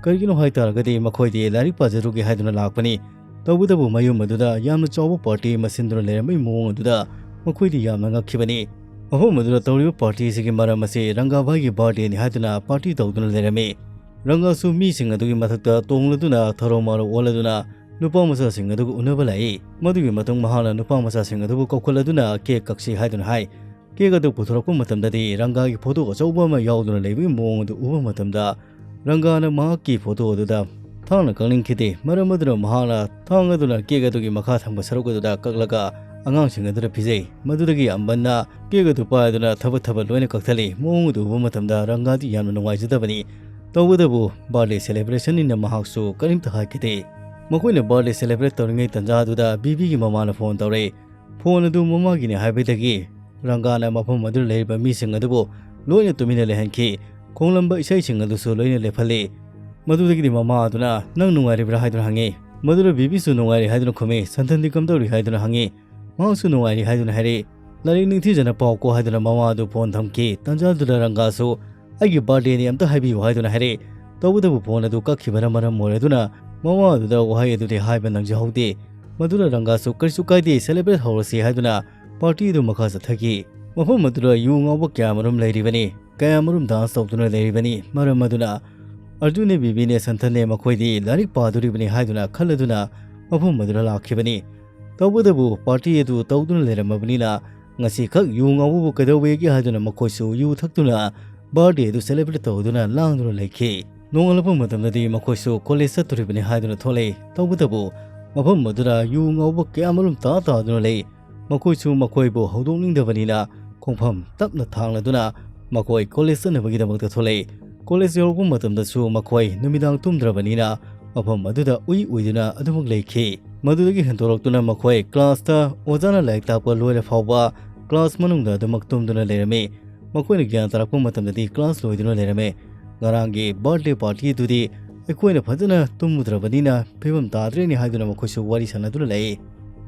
ꯀꯔꯤꯒꯤꯅꯣ ꯍꯥꯏ ꯇꯥꯔꯒꯗꯤ ꯃꯈꯣꯏꯗꯤ ꯂꯥꯏꯔꯤꯛ ꯄꯥꯖꯔꯨꯒꯦ ꯍꯥꯏꯗꯨꯅ ꯂꯥꯛꯄꯅꯤ꯫ ꯇꯧꯕꯇꯕꯨ ꯃꯌꯨꯝ ꯑꯗꯨꯗ ꯌꯥꯝꯅ ꯆꯥꯎꯕ ꯄꯥꯔꯇꯤ ꯑꯃ ꯁꯤꯟꯗꯨꯅ ꯂꯩꯔꯝꯕꯒꯤ ꯃꯑꯣꯡ ꯑꯗꯨꯗ ꯃꯈꯣꯏꯗꯤ ꯌꯥꯝꯅ ꯉꯛꯈꯤꯕꯅꯤ꯫ ꯃꯐꯝ ꯑꯗꯨꯗ ꯇꯧꯔꯤꯕ party ꯑꯁꯤꯒꯤ ꯃꯔꯝ ꯑꯁꯤ ꯔꯪꯒꯥꯚꯥꯏꯒꯤ birthdayꯅꯤ ꯍꯥꯏꯗꯨꯅ party ꯇꯧꯗꯨꯅ ꯂꯩꯔꯝꯃꯤ꯫ ꯔꯪꯒꯥꯁꯨ ꯃꯤꯁꯤꯡ ꯑꯗꯨꯒꯤ ꯃꯊꯛꯇ ꯇꯣꯡꯂꯗꯨꯅ ꯊꯔꯣ ꯃꯥꯔꯣ ꯑꯣꯜꯂꯗꯨꯅ ꯅꯨꯄꯥ ꯃꯆꯥꯁꯤꯡ ꯑꯗꯨꯒ ꯎꯅꯕ ꯂꯥꯛꯏ꯫ ꯃꯗꯨꯒꯤ ꯃꯇꯨꯡ ꯃꯍꯥꯛꯅ ꯅꯨꯄꯥ ꯃꯆꯥꯁꯤꯡ ꯑꯗꯨꯕꯨ ꯀꯧꯈꯠꯂꯗꯨꯅ cake ꯀꯛꯁꯤ ꯍꯥꯏꯗꯨꯅ ꯍꯥꯏ꯫ Cake ꯑꯗꯨ ꯄꯨꯊꯣꯔꯛꯄ ꯃꯇꯝꯗꯗꯤ ꯔꯪꯒꯥꯒꯤ photo ꯑꯆꯧꯕ ꯑꯃ ꯌꯥꯎꯗꯨꯅ ꯂꯩꯕꯒꯤ ꯃꯑꯣꯡ ꯑꯗꯨ ꯎꯕ ꯃꯇꯝꯗ ꯔꯪꯒꯥꯅ ꯃꯍꯥꯛꯀꯤ photo ꯑꯗꯨꯗ ꯊꯥꯡꯅ ꯀꯛꯅꯤꯡꯈꯤꯗꯦ꯫ ꯃꯔꯝ ꯑꯗꯨꯅ ꯃꯍꯥꯛꯅ ꯊꯥꯡ ꯑꯗꯨꯅ cake ꯑꯗꯨꯒꯤ ꯃꯈꯥ ꯊꯪꯕ ꯁꯔꯨꯛ ꯑꯗꯨꯗ ꯀꯛꯂꯒ ꯑꯉꯥꯡꯁꯤꯡ ꯑꯗꯨꯗ ꯄꯤꯖꯩ꯫ ꯃꯗꯨꯗꯒꯤ ꯑꯝꯕꯟꯅ cake ꯑꯗꯨ ꯄꯥꯏꯗꯨꯅ ꯊꯕꯠ ꯊꯕꯠ ꯂꯣꯏꯅ ꯀꯛꯊꯠꯂꯤ꯫ ꯃꯑꯣꯡ ꯑꯗꯨ ꯎꯕ ꯃꯇꯝꯗ ꯔꯪꯒꯥꯗꯤ ꯌꯥꯝꯅ ꯅꯨꯡꯉꯥꯏꯖꯗꯕꯅꯤ꯫ ꯇꯧꯕꯇꯕꯨ birthday celebrationꯅꯤꯅ ꯃꯍꯥꯛꯁꯨ ꯀꯔꯤꯝꯇ ꯍꯥꯏꯈꯤꯗꯦ꯫ ꯃꯈꯣꯏꯅ birthday celebrate ꯇꯧꯔꯤꯉꯩ ꯇꯟꯖꯥ ꯑꯗꯨꯗ ꯕꯤꯕꯤꯒꯤ ꯃꯃꯥꯅ phone ꯇꯧꯔꯛꯏ꯫ Phone ꯑꯗꯨ ꯃꯃꯥꯒꯤꯅꯤ ꯍꯥꯏꯕꯗꯒꯤ ꯔꯪꯒꯥꯅ ꯃꯐꯝ ꯑꯗꯨꯗ ꯂꯩꯔꯤꯕ ꯃꯤꯁꯤꯡ ꯑꯗꯨꯕꯨ ꯂꯣꯏꯅ ꯇꯨꯃꯤꯟꯅ ꯂꯩꯍꯟꯈꯤ꯫ ꯈꯣꯡꯂꯝꯕ ꯏꯁꯩꯁꯤꯡ ꯑꯗꯨꯁꯨ ꯂꯣꯏꯅ ꯂꯦꯞꯍꯜꯂꯤ꯫ ꯃꯗꯨꯗꯒꯤꯗꯤ ꯃꯃꯥ ꯑꯗꯨꯅ, "ꯅꯪ ꯅꯨꯡꯉꯥꯏꯔꯤꯕ꯭ꯔꯥ?" ꯍꯥꯏꯗꯨꯅ ꯍꯪꯉꯤ꯫ ꯃꯗꯨꯗ ꯕꯤꯕꯤꯁꯨ ꯅꯨꯡꯉꯥꯏꯔꯤ ꯍꯥꯏꯗꯨꯅ ꯈꯨꯝꯃꯤ꯫ ꯁꯟꯊꯟꯗꯤ ꯀꯝꯗꯧꯔꯤ ꯍꯥꯏꯗꯨꯅ ꯍꯪꯉꯤ꯫ ꯃꯍꯥꯛꯁꯨ ꯅꯨꯡꯉꯥꯏꯔꯤ ꯍꯥꯏꯗꯨꯅ ꯍꯥꯏꯔꯛꯏ꯫ "ꯂꯥꯏꯔꯤꯛ ꯅꯤꯡꯊꯤꯖꯅ ꯄꯥꯎꯀꯣ" ꯍꯥꯏꯗꯨꯅ ꯃꯃꯥ ꯑꯗꯨ phone ꯊꯝꯈꯤ꯫ ꯇꯟꯖꯥꯗꯨꯗ ꯔꯪꯒꯥꯁꯨ, "ꯑꯩꯒꯤ birthdayꯅꯤ, ꯑꯝꯇ ꯍꯥꯏꯕꯤꯌꯨ" ꯍꯥꯏꯗꯨꯅ ꯍꯥꯏꯔꯛꯏ꯫ ꯇꯧꯕꯇꯕꯨ phone ꯑꯗꯨ ꯀꯛꯈꯤꯕꯅ ꯃꯔꯝ ꯑꯣꯏꯔꯗꯨꯅ ꯃꯃꯥ ꯑꯗꯨꯗ ꯋꯥꯍꯩ ꯑꯗꯨꯗꯤ ꯍꯥꯏꯕ ꯅꯪꯖꯍꯧꯗꯦ꯫ ꯃꯗꯨꯅ ꯔꯪꯒꯥꯁꯨ "ꯀꯔꯤꯁꯨ ꯀꯥꯏꯗꯦ, celebrate ꯍꯧꯔꯁꯤ" ꯍꯥꯏꯗꯨꯅ party ꯑꯗꯨ ꯃꯈꯥ ꯆꯠꯊꯈꯤ꯫ ꯃꯐꯝ ꯑꯗꯨꯗ ꯌꯨ ꯉꯥꯎꯕ ꯀꯌꯥꯃꯔꯨꯝ ꯂꯩꯔꯤꯕꯅꯤ꯫ ꯀꯌꯥꯃꯔꯨꯝ dance ꯇꯧꯗꯨꯅ ꯂꯩꯔꯤꯕꯅꯤ꯫ ꯃꯔꯝ ꯑꯗꯨꯅ ꯑꯔꯖꯨꯟꯅꯦ, ꯕꯤꯕꯤꯅꯦ, ꯁꯟꯊꯟꯅꯦ ꯃꯈꯣꯏꯗꯤ ꯂꯥꯏꯔꯤꯛ ꯄꯥꯗꯣꯔꯤꯕꯅꯤ ꯍꯥꯏꯗꯨꯅ ꯈꯜꯂꯗꯨꯅ ꯃꯐꯝ ꯑꯗꯨꯗ ꯂꯥꯛꯈꯤꯕꯅꯤ꯫ ꯇꯧꯕꯇꯕꯨ party ꯑꯗꯨ ꯇꯧꯗꯨꯅ ꯂꯩꯔꯝꯃꯕꯅꯤꯅ ꯉꯁꯤꯈꯛ ꯌꯨ ꯉꯥꯎꯕꯕꯨ ꯀꯩꯗꯧꯋꯦꯒꯦ ꯍꯥꯏꯗꯨꯅ ꯃꯈꯣꯏꯁꯨ ꯌꯨ ꯊꯛꯇꯨꯅ birthday ꯑꯗꯨ celebrate ꯇꯧꯗꯨꯅ ꯂꯥꯡꯗꯨꯅ ꯂꯩꯈꯤ꯫ ꯅꯣꯡꯉꯥꯜꯂꯛꯄ ꯃꯇꯝꯗꯗꯤ ꯃꯈꯣꯏꯁꯨ college ꯆꯠꯇꯣꯔꯤꯕꯅꯤ ꯍꯥꯏꯗꯨꯅ ꯊꯣꯛꯂꯛꯏ꯫ ꯇꯧꯕꯇꯕꯨ ꯃꯐꯝ ꯑꯗꯨꯗ ꯌꯨ ꯉꯥꯎꯕ ꯀꯌꯥꯃꯔꯨꯝ ꯇꯥ ꯇꯥꯗꯨꯅ ꯂꯩ꯫ ꯃꯈꯣꯏꯁꯨ ꯃꯈꯣꯏꯕꯨ ꯍꯧꯗꯣꯛꯅꯤꯡꯗꯕꯅꯤꯅ ꯈꯣꯡꯐꯝ ꯇꯞꯅ ꯊꯥꯡꯂꯗꯨꯅ ꯃꯈꯣꯏ college ꯆꯠꯅꯕꯒꯤꯗꯃꯛꯇ ꯊꯣꯛꯂꯛꯏ꯫ College ꯌꯧꯔꯛꯄ ꯃꯇꯝꯗꯁꯨ ꯃꯈꯣꯏ ꯅꯨꯃꯤꯗꯥꯡ ꯇꯨꯝꯗ꯭ꯔꯕꯅꯤꯅ ꯃꯐꯝ ꯑꯗꯨꯗ ꯎꯏ ꯎꯏꯗꯨꯅ ꯑꯗꯨꯃꯛ ꯂꯩꯈꯤ꯫ ꯃꯗꯨꯗꯒꯤ ꯍꯦꯟꯗꯣꯔꯛꯇꯨꯅ ꯃꯈꯣꯏ classꯇ ꯑꯣꯖꯥꯅ ꯂꯥꯏꯔꯤꯛ ꯇꯥꯛꯄ ꯂꯣꯏꯔ ꯐꯥꯎꯕ class ꯃꯅꯨꯡꯗ ꯑꯗꯨꯃꯛ ꯇꯨꯝꯗꯨꯅ ꯂꯩꯔꯝꯃꯤ꯫ ꯃꯈꯣꯏꯅ ꯒ꯭ꯌꯥꯟ ꯇꯥꯔꯛꯄ ꯃꯇꯝꯗꯗꯤ class ꯂꯣꯏꯗꯨꯅ ꯂꯩꯔꯝꯃꯦ꯫ ꯉꯔꯥꯡꯒꯤ birthday party ꯑꯗꯨꯗꯤ ꯑꯩꯈꯣꯏꯅ ꯐꯖꯅ ꯇꯨꯝꯃꯨꯗ꯭ꯔꯕꯅꯤꯅ ꯐꯤꯕꯝ ꯇꯥꯗ꯭ꯔꯦꯅꯦ ꯍꯥꯏꯗꯨꯅ ꯃꯈꯣꯏꯁꯨ ꯋꯥꯔꯤ ꯁꯥꯟꯅꯗꯨꯅ ꯂꯩ꯫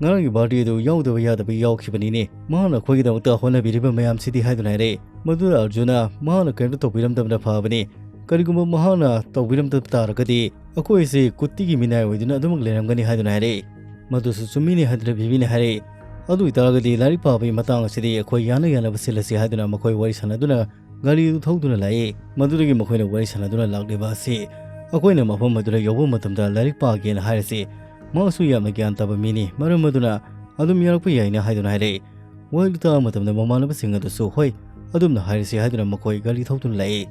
"ꯉꯔꯥꯡꯒꯤ birthday ꯑꯗꯨ ꯌꯥꯎꯗꯕ ꯌꯥꯗꯕ ꯌꯥꯎꯈꯤꯕꯅꯤꯅꯦ꯫ ꯃꯍꯥꯛꯅ ꯑꯩꯈꯣꯏꯒꯤꯗꯃꯛꯇ ꯍꯣꯠꯅꯕꯤꯔꯤꯕ ꯃꯌꯥꯝꯁꯤꯗꯤ" ꯍꯥꯏꯗꯨꯅ ꯍꯥꯏꯔꯛꯏ꯫ ꯃꯗꯨꯗ ꯑꯔꯖꯨꯅ, "ꯃꯍꯥꯛꯅ ꯀꯔꯤꯝꯇ ꯇꯧꯕꯤꯔꯝꯗꯕꯅ ꯐꯕꯅꯤ꯫ ꯀꯔꯤꯒꯨꯝꯕ ꯃꯍꯥꯛꯅ ꯇꯧꯕꯤꯔꯝꯗꯕ ꯇꯥꯔꯒꯗꯤ ꯑꯩꯈꯣꯏ ꯑꯁꯤ ꯀꯨꯠꯇꯤꯒꯤ ꯃꯤꯅꯥꯏ ꯑꯣꯏꯗꯨꯅ ꯑꯗꯨꯃꯛ ꯂꯩꯔꯝꯒꯅꯤ" ꯍꯥꯏꯗꯨꯅ ꯍꯥꯏꯔꯛꯏ꯫ "ꯃꯗꯨꯁꯨ ꯆꯨꯝꯃꯤꯅꯦ" ꯍꯥꯏꯗꯨꯅ ꯕꯤꯕꯤꯅ ꯍꯥꯏꯔꯛꯏ꯫ "ꯑꯗꯨ ꯑꯣꯏꯇꯥꯔꯒꯗꯤ ꯂꯥꯏꯔꯤꯛ ꯄꯥꯕꯒꯤ ꯃꯇꯥꯡ ꯑꯁꯤꯗꯤ ꯑꯩꯈꯣꯏ ꯌꯥꯅ ꯌꯥꯅꯕ ꯁꯤꯜꯂꯁꯤ" ꯍꯥꯏꯗꯨꯅ ꯃꯈꯣꯏ ꯋꯥꯔꯤ ꯁꯥꯟꯅꯗꯨꯅ ꯒꯥꯔꯤ ꯑꯗꯨ ꯊꯧꯗꯨꯅ ꯂꯥꯛꯏ꯫ ꯃꯗꯨꯗꯒꯤ ꯃꯈꯣꯏꯅ ꯋꯥꯔꯤ ꯁꯥꯟꯅꯗꯨꯅ ꯂꯥꯛꯂꯤꯕ ꯑꯁꯤ ꯑꯩꯈꯣꯏꯅ ꯃꯐꯝ ꯑꯗꯨꯗ ꯌꯧꯕ ꯃꯇꯝꯗ ꯂꯥꯏꯔꯤꯛ ꯄꯥꯒꯦꯅ ꯍꯥꯏꯔꯁꯤ, ꯃꯍꯥꯛꯁꯨ ꯌꯥꯝꯅ ꯒ꯭ꯌꯥꯟ ꯇꯥꯕ ꯃꯤꯅꯤ, ꯃꯔꯝ ꯑꯗꯨꯅ ꯑꯗꯨꯝ ꯌꯥꯔꯛꯄ ꯌꯥꯏꯅ ꯍꯥꯏꯗꯨꯅ ꯍꯥꯏꯔꯛꯏ꯫ ꯋꯥꯍꯩꯗꯨ ꯇꯥꯕ ꯃꯇꯝꯗ ꯃꯃꯥꯟꯅꯕꯁꯤꯡ ꯑꯗꯨꯁꯨ "ꯍꯣꯏ, ꯑꯗꯨꯝꯅ ꯍꯥꯏꯔꯁꯤ" ꯍꯥꯏꯗꯨꯅ ꯃꯈꯣꯏ ꯒꯥꯔꯤ ꯊꯧꯗꯨꯅ ꯂꯥꯛꯏ꯫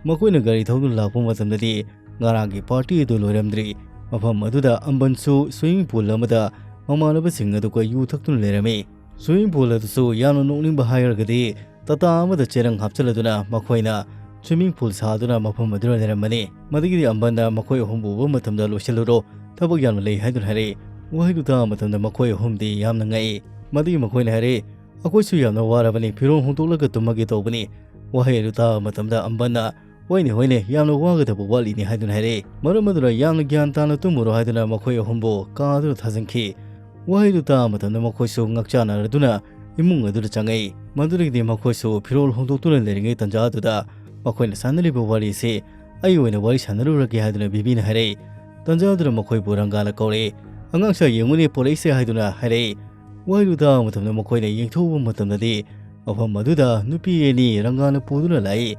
ꯃꯈꯣꯏꯅ ꯒꯥꯔꯤ ꯊꯧꯗꯨꯅ ꯂꯥꯛꯄ ꯃꯇꯝꯗꯗꯤ ꯉꯔꯥꯡꯒꯤ ꯄꯥꯔꯇꯤ ꯑꯗꯨ ꯂꯣꯏꯔꯝꯗ꯭ꯔꯤ꯫ ꯃꯐꯝ ꯑꯗꯨꯗ ꯑꯝꯕꯟꯁꯨ swimming pool ꯑꯃꯗ ꯃꯃꯥꯟꯅꯕꯁꯤꯡ ꯑꯗꯨꯒ ꯌꯨ ꯊꯛꯇꯨꯅ ꯂꯩꯔꯝꯃꯤ꯫ Swimming pool ꯑꯗꯨꯁꯨ ꯌꯥꯝꯅ ꯅꯣꯛꯅꯤꯡꯕ ꯍꯥꯏꯔꯒꯗꯤ ꯇꯥꯇꯥ ꯑꯃꯗ ꯆꯦꯔꯪ ꯍꯥꯞꯆꯤꯜꯂꯗꯨꯅ ꯃꯈꯣꯏꯅ swimming pool ꯁꯥꯗꯨꯅ ꯃꯐꯝ ꯑꯗꯨꯗ ꯂꯩꯔꯝꯕꯅꯤ꯫ ꯃꯗꯨꯒꯤꯗꯤ ꯑꯝꯕꯟꯅ ꯃꯈꯣꯏ ꯑꯍꯨꯝꯕꯨ ꯎꯕ ꯃꯇꯝꯗ "ꯂꯣꯏꯁꯤꯜꯂꯨꯔꯣ, ꯊꯕꯛ ꯌꯥꯝꯅ ꯂꯩ" ꯍꯥꯏꯗꯨꯅ ꯍꯥꯏꯔꯛꯏ꯫ ꯋꯥꯍꯩꯗꯨ ꯇꯥꯕ ꯃꯇꯝꯗ ꯃꯈꯣꯏ ꯑꯍꯨꯝꯗꯤ ꯌꯥꯝꯅ ꯉꯛꯏ꯫ ꯃꯗꯨꯒꯤ ꯃꯈꯣꯏꯅ ꯍꯥꯏꯔꯛꯏ, "ꯑꯩꯈꯣꯏꯁꯨ ꯌꯥꯝꯅ ꯋꯥꯔꯕꯅꯤ, ꯐꯤꯔꯣꯜ ꯍꯣꯡꯗꯣꯛꯂꯒ ꯇꯨꯝꯃꯒꯦ ꯇꯧꯕꯅꯤ"꯫ ꯋꯥꯍꯩ ꯑꯗꯨ ꯇꯥꯕ ꯃꯇꯝꯗ ꯑꯝꯕꯟꯅ "ꯍꯣꯏꯅꯦ, ꯍꯣꯏꯅꯦ, ꯌꯥꯝꯅ ꯋꯥꯒꯗꯕ ꯋꯥꯠꯂꯤꯅꯦ" ꯍꯥꯏꯗꯨꯅ ꯍꯥꯏꯔꯛꯏ꯫ ꯃꯔꯝ ꯑꯗꯨꯅ ꯌꯥꯝꯅ ꯒ꯭ꯌꯥꯟ ꯇꯥꯅ ꯇꯨꯝꯃꯨꯔꯣ ꯍꯥꯏꯗꯨꯅ ꯃꯈꯣꯏ ꯑꯍꯨꯝꯕꯨ ꯀꯥ ꯑꯗꯨꯗ ꯊꯥꯖꯤꯟꯈꯤ꯫ ꯋꯥꯍꯩꯗꯨ ꯇꯥꯕ ꯃꯇꯝꯗ ꯃꯈꯣꯏꯁꯨ ꯉꯛꯆꯥꯟꯅꯔꯗꯨꯅ ꯏꯃꯨꯡ ꯑꯗꯨꯗ ꯆꯪꯉꯛꯏ꯫ ꯃꯗꯨꯗꯒꯤꯗꯤ ꯃꯈꯣꯏꯁꯨ ꯐꯤꯔꯣꯜ ꯍꯣꯡꯗꯣꯛꯇꯨꯅ ꯂꯩꯔꯤꯉꯩ ꯇꯟꯖꯥ ꯑꯗꯨꯗ ꯃꯈꯣꯏꯅ ꯁꯥꯟꯅꯔꯤꯕ ꯋꯥꯔꯤꯁꯤ "ꯑꯩ ꯑꯣꯏꯅ ꯋꯥꯔꯤ ꯁꯥꯟꯅꯔꯨꯔꯒꯦ" ꯍꯥꯏꯗꯨꯅ ꯕꯤꯕꯤꯅ ꯍꯥꯏꯔꯛꯏ꯫ ꯇꯟꯖꯥ ꯑꯗꯨꯗ ꯃꯈꯣꯏꯕꯨ ꯔꯪꯒꯥꯅ ꯀꯧꯔꯛꯏ꯫ "ꯑꯉꯥꯡꯁꯥ, ꯌꯦꯡꯉꯨꯅꯦ, ꯄꯣꯔꯛꯏꯁꯦ" ꯍꯥꯏꯗꯨꯅ ꯍꯥꯏꯔꯛꯏ꯫ ꯋꯥꯍꯩꯗꯨ ꯇꯥꯕ ꯃꯇꯝꯗ ꯃꯈꯣꯏꯅ ꯌꯦꯡꯊꯣꯛꯎꯕ ꯃꯇꯝꯗꯗꯤ ꯃꯐꯝ ꯑꯗꯨꯗ ꯅꯨꯄꯤ ꯑꯅꯤ ꯔꯪꯒꯥꯅ ꯄꯨꯗꯨꯅ ꯂꯥꯛꯏ꯫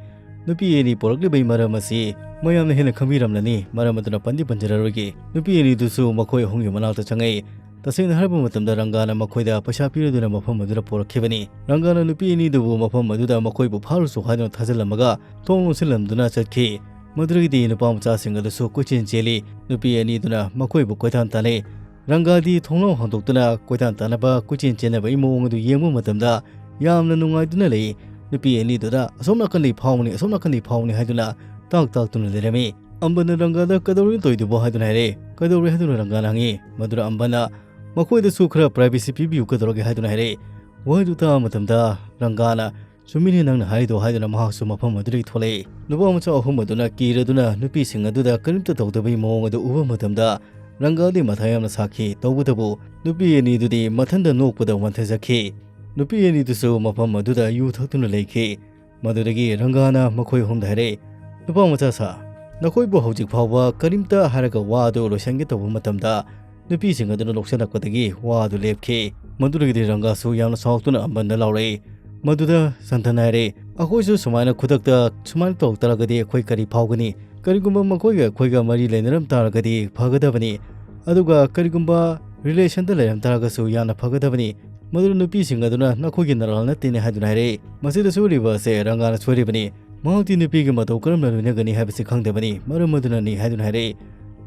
ꯅꯨꯄꯤ ꯑꯅꯤ ꯄꯨꯔꯛꯂꯤꯕꯒꯤ ꯃꯔꯝ ꯑꯁꯤ ꯃꯌꯥꯝꯅ ꯍꯦꯟꯅ ꯈꯪꯕꯤꯔꯝꯂꯅꯤ, ꯃꯔꯝ ꯑꯗꯨꯅ ꯄꯟꯗꯤ ꯄꯟꯖꯔꯔꯣꯏꯒꯦ꯫ ꯅꯨꯄꯤ ꯑꯅꯤꯗꯨꯁꯨ ꯃꯈꯣꯏ ꯑꯍꯨꯝꯒꯤ ꯃꯅꯥꯛꯇ ꯆꯪꯉꯛꯏ꯫ ꯇꯁꯦꯡꯅ ꯍꯥꯏꯔꯕ ꯃꯇꯝꯗ ꯔꯪꯒꯥꯅ ꯃꯈꯣꯏꯗ ꯄꯩꯁꯥ ꯄꯤꯔꯗꯨꯅ ꯃꯐꯝ ꯑꯗꯨꯗ ꯄꯨꯔꯛꯈꯤꯕꯅꯤ꯫ ꯔꯪꯒꯥꯅ ꯅꯨꯄꯤ ꯑꯅꯤꯗꯨꯕꯨ ꯃꯐꯝ ꯑꯗꯨꯗ ꯃꯈꯣꯏꯕꯨ ꯐꯥꯔꯨꯆꯣ ꯍꯥꯏꯗꯨꯅ ꯊꯥꯖꯤꯜꯂꯝꯃꯒ ꯊꯣꯡ ꯂꯣꯟꯁꯤꯜꯂꯝꯗꯨꯅ ꯆꯠꯈꯤ꯫ ꯃꯗꯨꯗꯒꯤꯗꯤ ꯅꯨꯄꯥ ꯃꯆꯥꯁꯤꯡ ꯑꯗꯨꯁꯨ ꯀꯣꯏꯆꯦꯟ ꯆꯦꯜꯂꯤ꯫ ꯅꯨꯄꯤ ꯑꯅꯤꯗꯨꯅ ꯃꯈꯣꯏꯕꯨ ꯀꯣꯏꯇꯥꯟ ꯇꯥꯟꯅꯩ꯫ ꯔꯪꯒꯥꯗꯤ ꯊꯣꯡꯅꯥꯎ ꯍꯥꯡꯗꯣꯛꯇꯨꯅ ꯀꯣꯏꯇꯥꯟ ꯇꯥꯟꯅꯕ, ꯀꯣꯏꯆꯦꯟ ꯆꯦꯟꯅꯕ ꯏꯃꯣ ꯃꯑꯣꯡ ꯑꯗꯨ ꯌꯦꯡꯕ ꯃꯇꯝꯗ ꯌꯥꯝꯅ ꯅꯨꯡꯉꯥꯏꯗꯨꯅ ꯂꯩ꯫ ꯅꯨꯄꯤ ꯑꯅꯤꯗꯨꯗ "ꯑꯁꯣꯝ ꯅꯥꯀꯟꯗꯒꯤ ꯐꯥꯎꯕꯅꯤ, ꯑꯁꯣꯝ ꯅꯥꯀꯟꯗꯒꯤ ꯐꯥꯎꯕꯅꯤ" ꯍꯥꯏꯗꯨꯅ ꯇꯥꯛ ꯇꯥꯛꯇꯨꯅ ꯂꯩꯔꯝꯃꯤ꯫ ꯑꯝꯕꯅ ꯔꯪꯒꯥꯗ "ꯀꯩꯗꯧꯔꯤꯅꯣ ꯇꯧꯔꯤꯗꯨꯕꯣ?" ꯍꯥꯏꯗꯨꯅ ꯍꯥꯏꯔꯛꯏ꯫ "ꯀꯩꯗꯧꯔꯦ ꯍꯥꯏꯗꯨꯅ?" ꯔꯪꯒꯥꯅ ꯍꯪꯉꯤ꯫ ꯃꯗꯨꯗ ꯑꯝꯕꯅ "ꯃꯈꯣꯏꯗꯁꯨ ꯈꯔ privacy ꯄꯤꯕꯤꯌꯨ ꯀꯩꯗꯧꯔꯒꯦ?" ꯍꯥꯏꯗꯨꯅ ꯍꯥꯏꯔꯛꯏ꯫ ꯋꯥꯍꯩꯗꯨ ꯇꯥꯕ ꯃꯇꯝꯗ ꯔꯪꯒꯥꯅ "ꯆꯨꯝꯃꯤꯅꯦ ꯅꯪꯅ ꯍꯥꯏꯔꯤꯗꯣ" ꯍꯥꯏꯗꯨꯅ ꯃꯍꯥꯛꯁꯨ ꯃꯐꯝ ꯑꯗꯨꯗꯒꯤ ꯊꯣꯛꯂꯛꯏ꯫ ꯅꯨꯄꯥ ꯃꯆꯥ ꯑꯍꯨꯝ ꯑꯗꯨꯅ ꯀꯤꯔꯗꯨꯅ ꯅꯨꯄꯤꯁꯤꯡ ꯑꯗꯨꯗ ꯀꯔꯤꯝꯇ ꯇꯧꯗꯕꯒꯤ ꯃꯑꯣꯡ ꯑꯗꯨ ꯎꯕ ꯃꯇꯝꯗ ꯔꯪꯒꯥꯗꯤ ꯃꯊꯥ ꯌꯥꯝꯅ ꯁꯥꯈꯤ꯫ ꯇꯧꯕꯇꯕꯨ ꯅꯨꯄꯤ ꯑꯅꯤꯗꯨꯗꯤ ꯃꯊꯟꯇ ꯅꯣꯛꯄꯗ ꯋꯥꯟꯊꯖꯈꯤ꯫ ꯅꯨꯄꯤ ꯑꯅꯤꯗꯨꯁꯨ ꯃꯐꯝ ꯑꯗꯨꯗ ꯌꯨ ꯊꯛꯇꯨꯅ ꯂꯩꯈꯤ꯫ ꯃꯗꯨꯗꯒꯤ ꯔꯪꯒꯥꯅ ꯃꯈꯣꯏ ꯑꯍꯨꯝꯗ ꯍꯥꯏꯔꯛꯏ, "ꯅꯨꯄꯥ ꯃꯆꯥ ꯁꯥ, ꯅꯈꯣꯏꯕꯨ ꯍꯧꯖꯤꯛ ꯐꯥꯎꯕ ꯀꯔꯤꯝꯇ ꯍꯥꯏꯔꯒ ꯋꯥ ꯑꯗꯨ ꯂꯣꯏꯁꯤꯟꯒꯦ ꯇꯧꯕ ꯃꯇꯝꯗ ꯅꯨꯄꯤꯁꯤꯡ ꯑꯗꯨꯅ ꯅꯣꯛꯁꯤꯜꯂꯛꯄꯗꯒꯤ ꯋꯥ ꯑꯗꯨ ꯂꯦꯞꯈꯤ"꯫ ꯃꯗꯨꯗꯒꯤꯗꯤ ꯔꯪꯒꯥꯁꯨ ꯌꯥꯝꯅ ꯁꯥꯎꯇꯨꯅ ꯑꯝꯕꯟꯗ ꯂꯥꯎꯔꯛꯏ꯫ ꯃꯗꯨꯗ ꯁꯟꯊꯟ ꯍꯥꯏꯔꯦ, "ꯑꯩꯈꯣꯏꯁꯨ ꯁꯨꯃꯥꯏꯅ ꯈꯨꯗꯛꯇ ꯁꯨꯃꯥꯏꯅ ꯇꯧꯔꯛ ꯇꯥꯔꯒꯗꯤ ꯑꯩꯈꯣꯏ ꯀꯔꯤ ꯐꯥꯎꯒꯅꯤ? ꯀꯔꯤꯒꯨꯝꯕ ꯃꯈꯣꯏꯒ ꯑꯩꯈꯣꯏꯒ ꯃꯔꯤ ꯂꯩꯅꯔꯝ ꯇꯥꯔꯒꯗꯤ ꯐꯒꯗꯕꯅꯤ, ꯑꯗꯨꯒ ꯀꯔꯤꯒꯨꯝꯕ ꯔꯤꯂꯦꯁꯟꯗ ꯂꯩꯔꯝ ꯇꯥꯔꯒꯁꯨ ꯌꯥꯝꯅ ꯐꯒꯗꯕꯅꯤ꯫ ꯃꯗꯨ ꯅꯨꯄꯤꯁꯤꯡ ꯑꯗꯨꯅ ꯅꯈꯣꯏꯒꯤ ꯅꯔꯥꯜ ꯅꯠꯇꯦꯅꯦ" ꯍꯥꯏꯗꯨꯅ ꯍꯥꯏꯔꯛꯏ꯫ ꯃꯁꯤꯗ ꯁꯣꯏꯔꯤꯕ ꯑꯁꯦ ꯔꯪꯒꯥꯅ ꯁꯣꯏꯔꯤꯕꯅꯤ꯫ ꯃꯍꯥꯛꯇꯤ ꯅꯨꯄꯤꯒꯤ ꯃꯇꯧ ꯀꯔꯝꯅ ꯂꯣꯏꯅꯒꯅꯤ ꯍꯥꯏꯕꯁꯤ ꯈꯪꯗꯕꯅꯤ, ꯃꯔꯝ ꯑꯗꯨꯅꯅꯤ ꯍꯥꯏꯗꯨꯅ ꯍꯥꯏꯔꯛꯏ꯫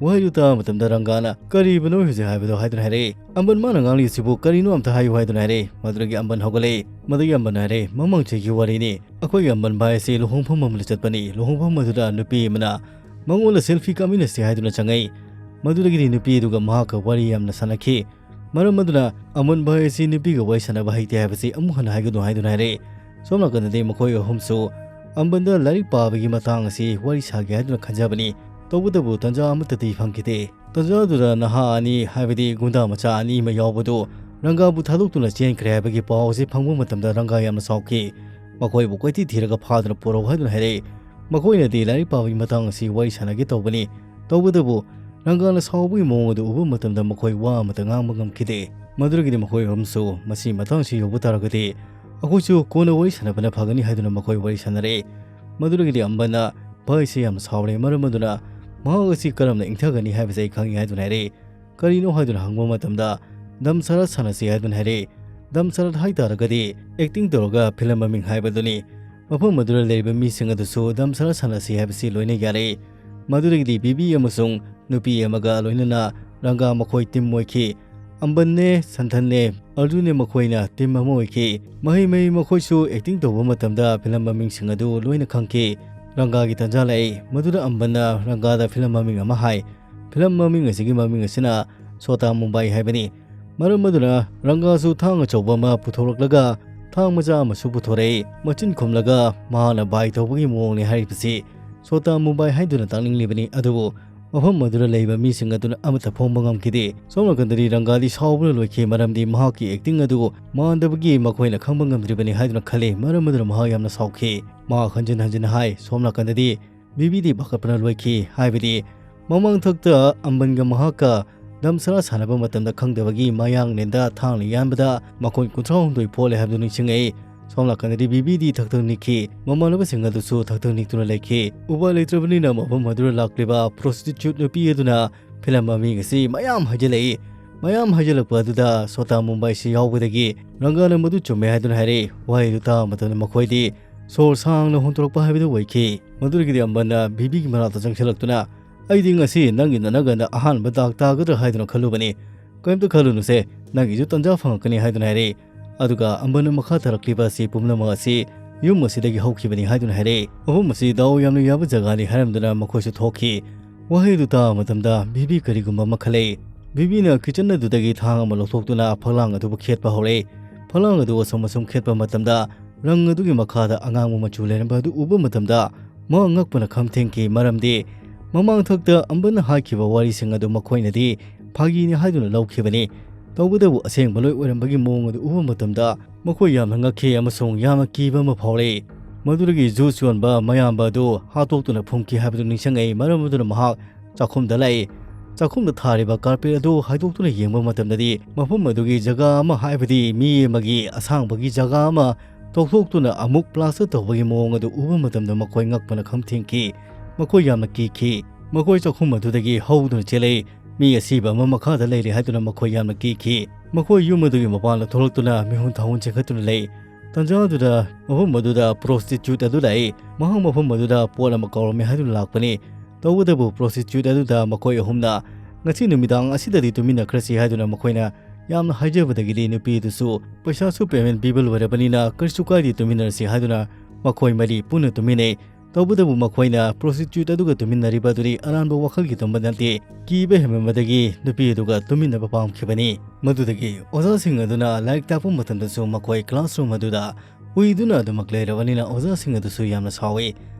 ꯋꯥꯍꯩꯗꯨ ꯇꯥꯕ ꯃꯇꯝꯗ ꯔꯪꯒꯥꯅ, "ꯀꯔꯤꯕꯨꯅꯣ ꯍꯧꯖꯤꯛ ꯍꯥꯏꯕꯗꯣ?" ꯍꯥꯏꯗꯨꯅ ꯍꯥꯏꯔꯛꯏ꯫ "ꯑꯝꯕꯟ, ꯃꯥꯅ ꯉꯥꯡꯂꯤꯁꯤꯕꯨ ꯀꯔꯤꯅꯣ ꯑꯝꯇ ꯍꯥꯏꯌꯨ" ꯍꯥꯏꯗꯨꯅ ꯍꯥꯏꯔꯛꯏ꯫ ꯃꯗꯨꯗꯒꯤ ꯑꯝꯕꯟ ꯍꯧꯒꯠꯂꯛꯏ꯫ ꯃꯗꯨꯒꯤ ꯑꯝꯕꯟ ꯍꯥꯏꯔꯦ, "ꯃꯃꯥꯡ ꯆꯍꯤꯒꯤ ꯋꯥꯔꯤꯅꯤ꯫ ꯑꯩꯈꯣꯏꯒꯤ ꯑꯝꯕꯟ ꯚꯥꯏ ꯑꯁꯤ ꯂꯨꯍꯣꯡꯐꯝ ꯑꯃꯗ ꯆꯠꯄꯅꯤ꯫ ꯂꯨꯍꯣꯡꯐꯝ ꯑꯗꯨꯗ ꯅꯨꯄꯤ ꯑꯃꯅ ꯃꯉꯣꯟꯗ ꯁꯦꯜꯐꯤ ꯀꯥꯞꯃꯤꯟꯅꯁꯤ ꯍꯥꯏꯗꯨꯅ ꯆꯪꯉꯛꯏ꯫ ꯃꯗꯨꯗꯒꯤꯗꯤ ꯅꯨꯄꯤ ꯑꯗꯨꯒ ꯃꯍꯥꯛꯀ ꯋꯥꯔꯤ ꯌꯥꯝꯅ ꯁꯥꯟꯅꯈꯤ꯫ ꯃꯔꯝ ꯑꯗꯨꯅ ꯑꯃꯟ ꯚꯥꯏ ꯑꯁꯤ ꯅꯨꯄꯤꯒ ꯋꯥꯔꯤ ꯁꯥꯟꯅꯕ ꯍꯩꯇꯦ ꯍꯥꯏꯕꯁꯤ ꯑꯃꯨꯛ ꯍꯟꯅ ꯍꯥꯏꯒꯅꯨ" ꯍꯥꯏꯗꯨꯅ ꯍꯥꯏꯔꯛꯏ꯫ ꯁꯣꯝ ꯅꯥꯀꯟꯗꯗꯤ ꯃꯈꯣꯏ ꯑꯍꯨꯝꯁꯨ ꯑꯝꯕꯟꯗ ꯂꯥꯏꯔꯤꯛ ꯄꯥꯕꯒꯤ ꯃꯇꯥꯡ ꯑꯁꯤ ꯋꯥꯔꯤ ꯁꯥꯒꯦ ꯍꯥꯏꯗꯨꯅ ꯈꯟꯖꯕꯅꯤ꯫ ꯇꯧꯕꯇꯕꯨ ꯇꯟꯖꯥ ꯑꯃꯠꯇꯗꯤ ꯐꯪꯈꯤꯗꯦ꯫ ꯇꯟꯖꯥ ꯑꯗꯨꯗ ꯅꯍꯥ ꯑꯅꯤ, ꯍꯥꯏꯕꯗꯤ ꯒꯨꯟꯗꯥ ꯃꯆꯥ ꯑꯅꯤ ꯑꯃ ꯌꯥꯎꯕꯗꯨ ꯔꯪꯒꯥꯕꯨ ꯊꯥꯗꯣꯛꯇꯨꯅ ꯆꯦꯟꯈ꯭ꯔꯦ ꯍꯥꯏꯕꯒꯤ ꯄꯥꯎ ꯑꯁꯤ ꯐꯪꯕ ꯃꯇꯝꯗ ꯔꯪꯒꯥ ꯌꯥꯝꯅ ꯁꯥꯎꯈꯤ꯫ "ꯃꯈꯣꯏꯕꯨ ꯀꯣꯏꯊꯤ ꯊꯤꯔꯒ ꯐꯥꯗꯨꯅ ꯄꯨꯔꯛꯎ" ꯍꯥꯏꯗꯨꯅ ꯍꯥꯏꯔꯛꯏ꯫ ꯃꯈꯣꯏꯅꯗꯤ ꯂꯥꯏꯔꯤꯛ ꯄꯥꯕꯒꯤ ꯃꯇꯥꯡ ꯑꯁꯤ ꯋꯥꯔꯤ ꯁꯥꯟꯅꯒꯦ ꯇꯧꯕꯅꯤ꯫ ꯇꯧꯕꯇꯕꯨ ꯔꯪꯒꯥꯅ ꯁꯥꯎꯕꯒꯤ ꯃꯑꯣꯡ ꯑꯗꯨ ꯎꯕ ꯃꯇꯝꯗ ꯃꯈꯣꯏ ꯋꯥ ꯑꯃꯇ ꯉꯥꯡꯕ ꯉꯝꯈꯤꯗꯦ꯫ ꯃꯗꯨꯗꯒꯤꯗꯤ ꯃꯈꯣꯏ ꯑꯍꯨꯝꯁꯨ, "ꯃꯁꯤ ꯃꯇꯥꯡꯁꯤ ꯌꯧꯕ ꯇꯥꯔꯒꯗꯤ ꯑꯩꯈꯣꯏꯁꯨ ꯀꯣꯟꯅ ꯋꯥꯔꯤ ꯁꯥꯟꯅꯕꯅ ꯐꯒꯅꯤ" ꯍꯥꯏꯗꯨꯅ ꯃꯈꯣꯏ ꯋꯥꯔꯤ ꯁꯥꯟꯅꯔꯦ꯫ ꯃꯗꯨꯗꯒꯤꯗꯤ ꯑꯝꯕꯅ, "ꯚꯥꯏꯁꯦ ꯌꯥꯝꯅ ꯁꯥꯎꯔꯦ, ꯃꯔꯝ ꯑꯗꯨꯅ ꯃꯍꯥꯛ ꯑꯁꯤ ꯀꯔꯝꯅ ꯏꯪꯊꯒꯅꯤ ꯍꯥꯏꯕꯁꯤ ꯑꯩ ꯈꯪꯉꯤ" ꯍꯥꯏꯗꯨꯅ ꯍꯥꯏꯔꯛꯏ꯫ "ꯀꯔꯤꯅꯣ?" ꯍꯥꯏꯗꯨꯅ ꯍꯪꯕ ꯃꯇꯝꯗ, "ꯗꯝ ꯁꯔꯥ ꯁꯥꯟꯅꯁꯤ" ꯍꯥꯏꯗꯨꯅ ꯍꯥꯏꯔꯛꯏ꯫ ꯗꯝ ꯁꯔꯥ ꯍꯥꯏ ꯇꯥꯔꯒꯗꯤ ꯑꯦꯛꯇꯤꯡ ꯇꯧꯔꯒ ꯐꯤꯂꯝ ꯃꯃꯤꯡ ꯍꯥꯏꯕꯗꯨꯅꯤ꯫ ꯃꯐꯝ ꯑꯗꯨꯗ ꯂꯩꯔꯤꯕ ꯃꯤꯁꯤꯡ ꯑꯗꯨꯁꯨ ꯗꯝ ꯁꯔꯥ ꯁꯥꯟꯅꯁꯤ ꯍꯥꯏꯕꯁꯤ ꯂꯣꯏꯅ ꯌꯥꯔꯛꯏ꯫ ꯃꯗꯨꯗꯒꯤꯗꯤ ꯕꯤꯕꯤ ꯑꯃꯁꯨꯡ ꯅꯨꯄꯤ ꯑꯃꯒ ꯂꯣꯏꯅꯅ ꯔꯪꯒꯥ ꯃꯈꯣꯏ ꯇꯤꯝ ꯑꯣꯏꯈꯤ꯫ ꯑꯝꯕꯟꯅꯦ, ꯁꯟꯊꯟꯅꯦ, ꯑꯔꯖꯨꯟꯅꯦ ꯃꯈꯣꯏꯅ ꯇꯤꯝ ꯑꯃ ꯑꯣꯏꯈꯤ꯫ ꯃꯍꯩ ꯃꯍꯩ ꯃꯈꯣꯏꯁꯨ ꯑꯦꯛꯇꯤꯡ ꯇꯧꯕ ꯃꯇꯝꯗ ꯐꯤꯂꯝ ꯃꯃꯤꯡꯁꯤꯡ ꯑꯗꯨ ꯂꯣꯏꯅ ꯈꯪꯈꯤ꯫ ꯔꯪꯒꯥꯒꯤ ꯇꯟꯖꯥ ꯂꯥꯛꯏ꯫ ꯃꯗꯨꯗ ꯑꯝꯕꯟꯅ ꯔꯪꯒꯥꯗ ꯐꯤꯂꯝ ꯃꯃꯤꯡ ꯑꯃ ꯍꯥꯏ꯫ ꯐꯤꯂꯝ ꯃꯃꯤꯡ ꯑꯁꯤꯒꯤ ꯃꯃꯤꯡ ꯑꯁꯤꯅ ꯁꯣꯇꯥ ꯃꯨꯝꯕꯥꯏ ꯍꯥꯏꯕꯅꯤ꯫ ꯃꯔꯝ ꯑꯗꯨꯅ ꯔꯪꯒꯥꯁꯨ ꯊꯥꯡ ꯑꯆꯧꯕ ꯑꯃ ꯄꯨꯊꯣꯔꯛꯂꯒ ꯊꯥꯡ ꯃꯆꯥ ꯑꯃꯁꯨ ꯄꯨꯊꯣꯔꯛꯏ꯫ ꯃꯆꯤꯟ ꯈꯨꯝꯂꯒ ꯃꯍꯥꯛꯅ ꯕꯥꯏ ꯇꯧꯕꯒꯤ ꯃꯑꯣꯡꯅꯤ ꯍꯥꯏꯔꯤꯕꯁꯤ ꯁꯣꯇꯥ ꯃꯨꯝꯕꯥꯏ ꯍꯥꯏꯗꯨꯅ ꯇꯥꯛꯅꯤꯡꯂꯤꯕꯅꯤ꯫ ꯑꯗꯨꯕꯨ ꯃꯐꯝ ꯑꯗꯨꯗ ꯂꯩꯕ ꯃꯤꯁꯤꯡ ꯑꯗꯨꯅ ꯑꯃꯠꯇ ꯐꯣꯡꯕ ꯉꯝꯈꯤꯗꯦ꯫ ꯁꯣꯝ ꯅꯥꯀꯟꯗꯗꯤ ꯔꯪꯒꯥꯗꯤ ꯁꯥꯎꯕꯅ ꯂꯣꯏꯈꯤ, ꯃꯔꯝꯗꯤ ꯃꯍꯥꯛꯀꯤ ꯑꯦꯛꯇꯤꯡ ꯑꯗꯨ ꯃꯥꯟꯗꯕꯒꯤ ꯃꯈꯣꯏꯅ ꯈꯪꯕ ꯉꯝꯗ꯭ꯔꯤꯕꯅꯤ ꯍꯥꯏꯗꯨꯅ ꯈꯜꯂꯤ꯫ ꯃꯔꯝ ꯑꯗꯨꯅ ꯃꯍꯥꯛ ꯌꯥꯝꯅ ꯁꯥꯎꯈꯤ꯫ ꯃꯍꯥꯛ ꯍꯟꯖꯤꯟ ꯍꯟꯖꯤꯟ ꯍꯥꯏ꯫ ꯁꯣꯝ ꯅꯥꯀꯟꯗꯗꯤ ꯕꯤꯕꯤꯗꯤ ꯄꯥꯈꯠꯄꯅ ꯂꯣꯏꯈꯤ, ꯍꯥꯏꯕꯗꯤ ꯃꯃꯥꯡꯊꯛꯇ ꯑꯝꯕꯟꯒ ꯃꯍꯥꯛꯀ ꯗꯝꯁꯔꯥ ꯁꯥꯟꯅꯕ ꯃꯇꯝꯗ ꯈꯪꯗꯕꯒꯤ ꯃꯌꯥꯡꯂꯦꯟꯗ ꯊꯥꯡꯅ ꯌꯥꯟꯕꯗ ꯃꯈꯣꯏ ꯀꯨꯟꯊ꯭ꯔꯥ ꯍꯨꯝꯗꯣꯏ ꯐꯣꯠꯂꯦ ꯍꯥꯏꯕꯗꯨ ꯅꯤꯡꯁꯤꯡꯉꯛꯏ꯫ ꯁꯣꯝ ꯅꯥꯀꯟꯗꯗꯤ ꯕꯤꯕꯤꯗꯤ ꯊꯛ ꯊꯛ ꯅꯤꯛꯈꯤ꯫ ꯃꯃꯥꯟꯅꯕꯁꯤꯡ ꯑꯗꯨꯁꯨ ꯊꯛ ꯊꯛ ꯅꯤꯛꯇꯨꯅ ꯂꯩꯈꯤ꯫ ꯎꯄꯥꯏ ꯂꯩꯇ꯭ꯔꯕꯅꯤꯅ ꯃꯐꯝ ꯑꯗꯨꯗ ꯂꯥꯛꯂꯤꯕ ꯄ꯭ꯔꯣꯁꯇꯤꯇ꯭ꯌꯨꯠ ꯅꯨꯄꯤ ꯑꯗꯨꯅ ꯐꯤꯂꯝ ꯃꯃꯤꯡ ꯑꯁꯤ ꯃꯌꯥꯝ ꯍꯥꯏꯖꯤꯜꯂꯛꯏ꯫ ꯃꯌꯥꯝ ꯍꯥꯏꯖꯤꯜꯂꯛꯄ ꯑꯗꯨꯗ ꯁꯣꯇꯥ ꯃꯨꯝꯕꯥꯏꯁꯤ ꯌꯥꯎꯕꯗꯒꯤ ꯔꯪꯒꯥꯅ ꯃꯗꯨ ꯆꯨꯝꯃꯦ ꯍꯥꯏꯗꯨꯅ ꯍꯥꯏꯔꯛꯏ꯫ ꯋꯥꯍꯩꯗꯨ ꯇꯥꯕ ꯃꯇꯝꯗ ꯃꯈꯣꯏꯗꯤ ꯁꯣꯔ ꯁꯥꯡꯅ ꯍꯣꯟꯗꯣꯔꯛꯄ ꯍꯥꯏꯕꯗꯨ ꯑꯣꯏꯈꯤ꯫ ꯃꯗꯨꯗꯒꯤꯗꯤ ꯑꯝꯕꯟꯅ ꯕꯤꯕꯤꯒꯤ ꯃꯅꯥꯛꯇ ꯆꯪꯁꯤꯜꯂꯛꯇꯨꯅ, "ꯑꯩꯗꯤ ꯉꯁꯤ ꯅꯪꯒꯤ ꯅꯅꯒꯟꯗ ꯑꯍꯥꯟꯕ ꯗꯥꯛ ꯇꯥꯒꯗ꯭ꯔꯥ ꯍꯥꯏꯗꯨꯅ ꯈꯜꯂꯨꯕꯅꯤ꯫ ꯀꯔꯤꯝꯇ ꯈꯜꯂꯨꯅꯨꯁꯦ, ꯅꯪꯒꯤꯁꯨ ꯇꯟꯖꯥ ꯐꯪꯉꯛꯀꯅꯤ" ꯍꯥꯏꯗꯨꯅ ꯍꯥꯏꯔꯛꯏ꯫ ꯑꯗꯨꯒ ꯑꯝꯕꯟꯅ ꯃꯈꯥ ꯇꯥꯔꯛꯂꯤꯕ ꯑꯁꯤ ꯄꯨꯝꯅꯃꯛ ꯑꯁꯤ ꯌꯨꯝ ꯑꯁꯤꯗꯒꯤ ꯍꯧꯈꯤꯕꯅꯤ ꯍꯥꯏꯗꯨꯅ ꯍꯥꯏꯔꯛꯏ꯫ ꯃꯐꯝ ꯑꯁꯤ ꯗꯥꯎ ꯌꯥꯝꯅ ꯌꯥꯕ ꯖꯒꯥꯅꯤ ꯍꯥꯏꯔꯝꯗꯨꯅ ꯃꯈꯣꯏꯁꯨ ꯊꯣꯛꯈꯤ꯫ ꯋꯥꯍꯩ ꯑꯗꯨ ꯇꯥꯕ ꯃꯇꯝꯗ ꯕꯤꯕꯤ ꯀꯔꯤꯒꯨꯝꯕ ꯑꯃ ꯈꯜꯂꯛꯏ꯫ ꯕꯤꯕꯤꯅ ꯀꯤꯆꯟ ꯑꯗꯨꯗꯒꯤ ꯊꯥꯡ ꯑꯃ ꯂꯧꯊꯣꯛꯇꯨꯅ ꯐꯛꯂꯥꯡ ꯑꯗꯨꯕꯨ ꯈꯦꯠꯄ ꯍꯧꯔꯛꯏ꯫ ꯐꯛꯂꯥꯡ ꯑꯗꯨ ꯑꯁꯨꯝ ꯑꯁꯨꯝ ꯈꯦꯠꯄ ꯃꯇꯝꯗ ꯔꯪ ꯑꯗꯨꯒꯤ ꯃꯈꯥꯗ ꯑꯉꯥꯡꯕ ꯃꯆꯨ ꯂꯩꯔꯝꯕ ꯑꯗꯨ ꯎꯕ ꯃꯇꯝꯗ ꯃꯍꯥꯛ ꯉꯛꯄꯅ ꯈꯝ ꯊꯦꯡꯈꯤ, ꯃꯔꯝꯗꯤ ꯃꯃꯥꯡꯊꯛꯇ ꯑꯝꯕꯟꯅ ꯍꯥꯏꯈꯤꯕ ꯋꯥꯔꯤꯁꯤꯡ ꯑꯗꯨ ꯃꯈꯣꯏꯅꯗꯤ ꯐꯥꯒꯤꯅꯤ ꯍꯥꯏꯗꯨꯅ ꯂꯧꯈꯤꯕꯅꯤ꯫ ꯇꯧꯕꯇꯕꯨ ꯑꯁꯦꯡꯕ ꯂꯣꯏ ꯑꯣꯏꯔꯝꯕꯒꯤ ꯃꯑꯣꯡ ꯑꯗꯨ ꯎꯕ ꯃꯇꯝꯗ ꯃꯈꯣꯏ ꯌꯥꯝꯅ ꯉꯛꯈꯤ ꯑꯃꯁꯨꯡ ꯌꯥꯝꯅ ꯀꯤꯕ ꯑꯃ ꯐꯥꯎꯔꯛꯏ꯫ ꯃꯗꯨꯗꯒꯤ ꯖꯨꯁ ꯌꯣꯟꯕ ꯃꯌꯥꯝꯕ ꯑꯗꯨ ꯍꯥꯠꯇꯣꯛꯇꯨꯅ ꯐꯨꯝꯈꯤ ꯍꯥꯏꯕꯗꯨ ꯅꯤꯡꯁꯤꯡꯉꯛꯏ, ꯃꯔꯝ ꯑꯗꯨꯅ ꯃꯍꯥꯛ ꯆꯥꯛꯈꯨꯝꯗ ꯂꯥꯛꯏ꯫ ꯆꯥꯛꯈꯨꯝꯗ ꯊꯥꯔꯤꯕ ꯀꯥꯔꯄꯦꯠ ꯑꯗꯨ ꯍꯥꯏꯗꯣꯛꯇꯨꯅ ꯌꯦꯡꯕ ꯃꯇꯝꯗꯗꯤ ꯃꯐꯝ ꯑꯗꯨꯒꯤ ꯖꯒꯥ ꯑꯃ, ꯍꯥꯏꯕꯗꯤ ꯃꯤ ꯑꯃꯒꯤ ꯑꯁꯥꯡꯕꯒꯤ ꯖꯒꯥ ꯑꯃ ꯇꯧꯊꯣꯛꯇꯨꯅ ꯑꯃꯨꯛ ꯄ꯭ꯂꯥꯁꯇꯔ ꯇꯧꯕꯒꯤ ꯃꯑꯣꯡ ꯑꯗꯨ ꯎꯕ ꯃꯇꯝꯗ ꯃꯈꯣꯏ ꯉꯛꯄꯅ ꯈꯝ ꯊꯦꯡꯈꯤ꯫ ꯃꯈꯣꯏ ꯌꯥꯝꯅ ꯀꯤꯈꯤ꯫ ꯃꯈꯣꯏ ꯆꯥꯛꯈꯨꯝ ꯑꯗꯨꯗꯒꯤ ꯍꯧꯗꯨꯅ ꯆꯦꯜꯂꯛꯏ꯫ ꯃꯤ ꯑꯁꯤꯕ ꯑꯃ ꯃꯈꯥꯗ ꯂꯩꯔꯦ ꯍꯥꯏꯗꯨꯅ ꯃꯈꯣꯏ ꯌꯥꯝꯅ ꯀꯤꯈꯤ꯫ ꯃꯈꯣꯏ ꯌꯨꯝ ꯑꯗꯨꯒꯤ ꯃꯄꯥꯟꯗ ꯊꯣꯛꯂꯛꯇꯨꯅ ꯃꯤꯍꯨꯟ ꯊꯥꯍꯨꯟ ꯆꯦꯟꯈꯠꯇꯨꯅ ꯂꯩ꯫ ꯇꯟꯖꯥ ꯑꯗꯨꯗ ꯃꯐꯝ ꯑꯗꯨꯗ ꯄ꯭ꯔꯣꯁꯇꯤꯇ꯭ꯌꯨꯠ ꯑꯗꯨ ꯂꯥꯛꯏ꯫ ꯃꯍꯥꯛ ꯃꯐꯝ ꯑꯗꯨꯗ ꯄꯣꯠ ꯑꯃ ꯀꯥꯎꯔꯝꯃꯦ ꯍꯥꯏꯗꯨꯅ ꯂꯥꯛꯄꯅꯤ꯫ ꯇꯧꯕꯇꯕꯨ ꯄ꯭ꯔꯣꯁꯇꯤꯇ꯭ꯌꯨꯠ ꯑꯗꯨꯗ ꯃꯈꯣꯏ ꯑꯍꯨꯝꯅ ꯉꯁꯤ ꯅꯨꯃꯤꯗꯥꯡ ꯑꯁꯤꯗꯗꯤ ꯇꯨꯃꯤꯟꯅꯈ꯭ꯔꯁꯤ ꯍꯥꯏꯗꯨꯅ ꯃꯈꯣꯏꯅ ꯌꯥꯝꯅ ꯍꯥꯏꯖꯕꯗꯒꯤꯗꯤ ꯅꯨꯄꯤ ꯑꯗꯨꯁꯨ ꯄꯩꯁꯥꯁꯨ ꯄꯦꯃꯦꯟ ꯄꯤꯕ ꯂꯣꯏꯔꯕꯅꯤꯅ ꯀꯔꯤꯁꯨ ꯀꯥꯏꯗꯦ, ꯇꯨꯃꯤꯟꯅꯔꯁꯤ ꯍꯥꯏꯗꯨꯅ ꯃꯈꯣꯏ ꯃꯔꯤ ꯄꯨꯟꯅ ꯇꯨꯃꯤꯟꯅꯩ꯫ ꯇꯧꯕꯇꯕꯨ ꯃꯈꯣꯏꯅ ꯄ꯭ꯔꯣꯁꯇꯤꯇ꯭ꯌꯨꯠ ꯑꯗꯨꯒ ꯇꯨꯃꯤꯟꯅꯔꯤꯕ ꯑꯗꯨꯗꯤ ꯑꯔꯥꯟꯕ ꯋꯥꯈꯜꯒꯤ ꯇꯝꯕ ꯅꯠꯇꯦ꯫ ꯀꯤꯕ ꯍꯦꯟꯃꯟꯕꯗꯒꯤ ꯅꯨꯄꯤ ꯑꯗꯨꯒ ꯇꯨꯃꯤꯟꯅꯕ ꯄꯥꯝꯈꯤꯕꯅꯤ꯫ ꯃꯗꯨꯗꯒꯤ ꯑꯣꯖꯥꯁꯤꯡ ꯑꯗꯨꯅ ꯂꯥꯏꯔꯤꯛ ꯇꯥꯛꯄ ꯃꯇꯝꯗꯁꯨ ꯃꯈꯣꯏ ꯀ꯭ꯂꯥꯁꯔꯨꯝ ꯑꯗꯨꯗ ꯎꯏꯗꯨꯅ ꯑꯗꯨꯃꯛ ꯂꯩꯔꯕꯅꯤꯅ ꯑꯣꯖꯥꯁꯤꯡ ꯑꯗꯨꯁꯨ ꯌꯥꯝꯅ ꯁꯥꯎꯏ꯫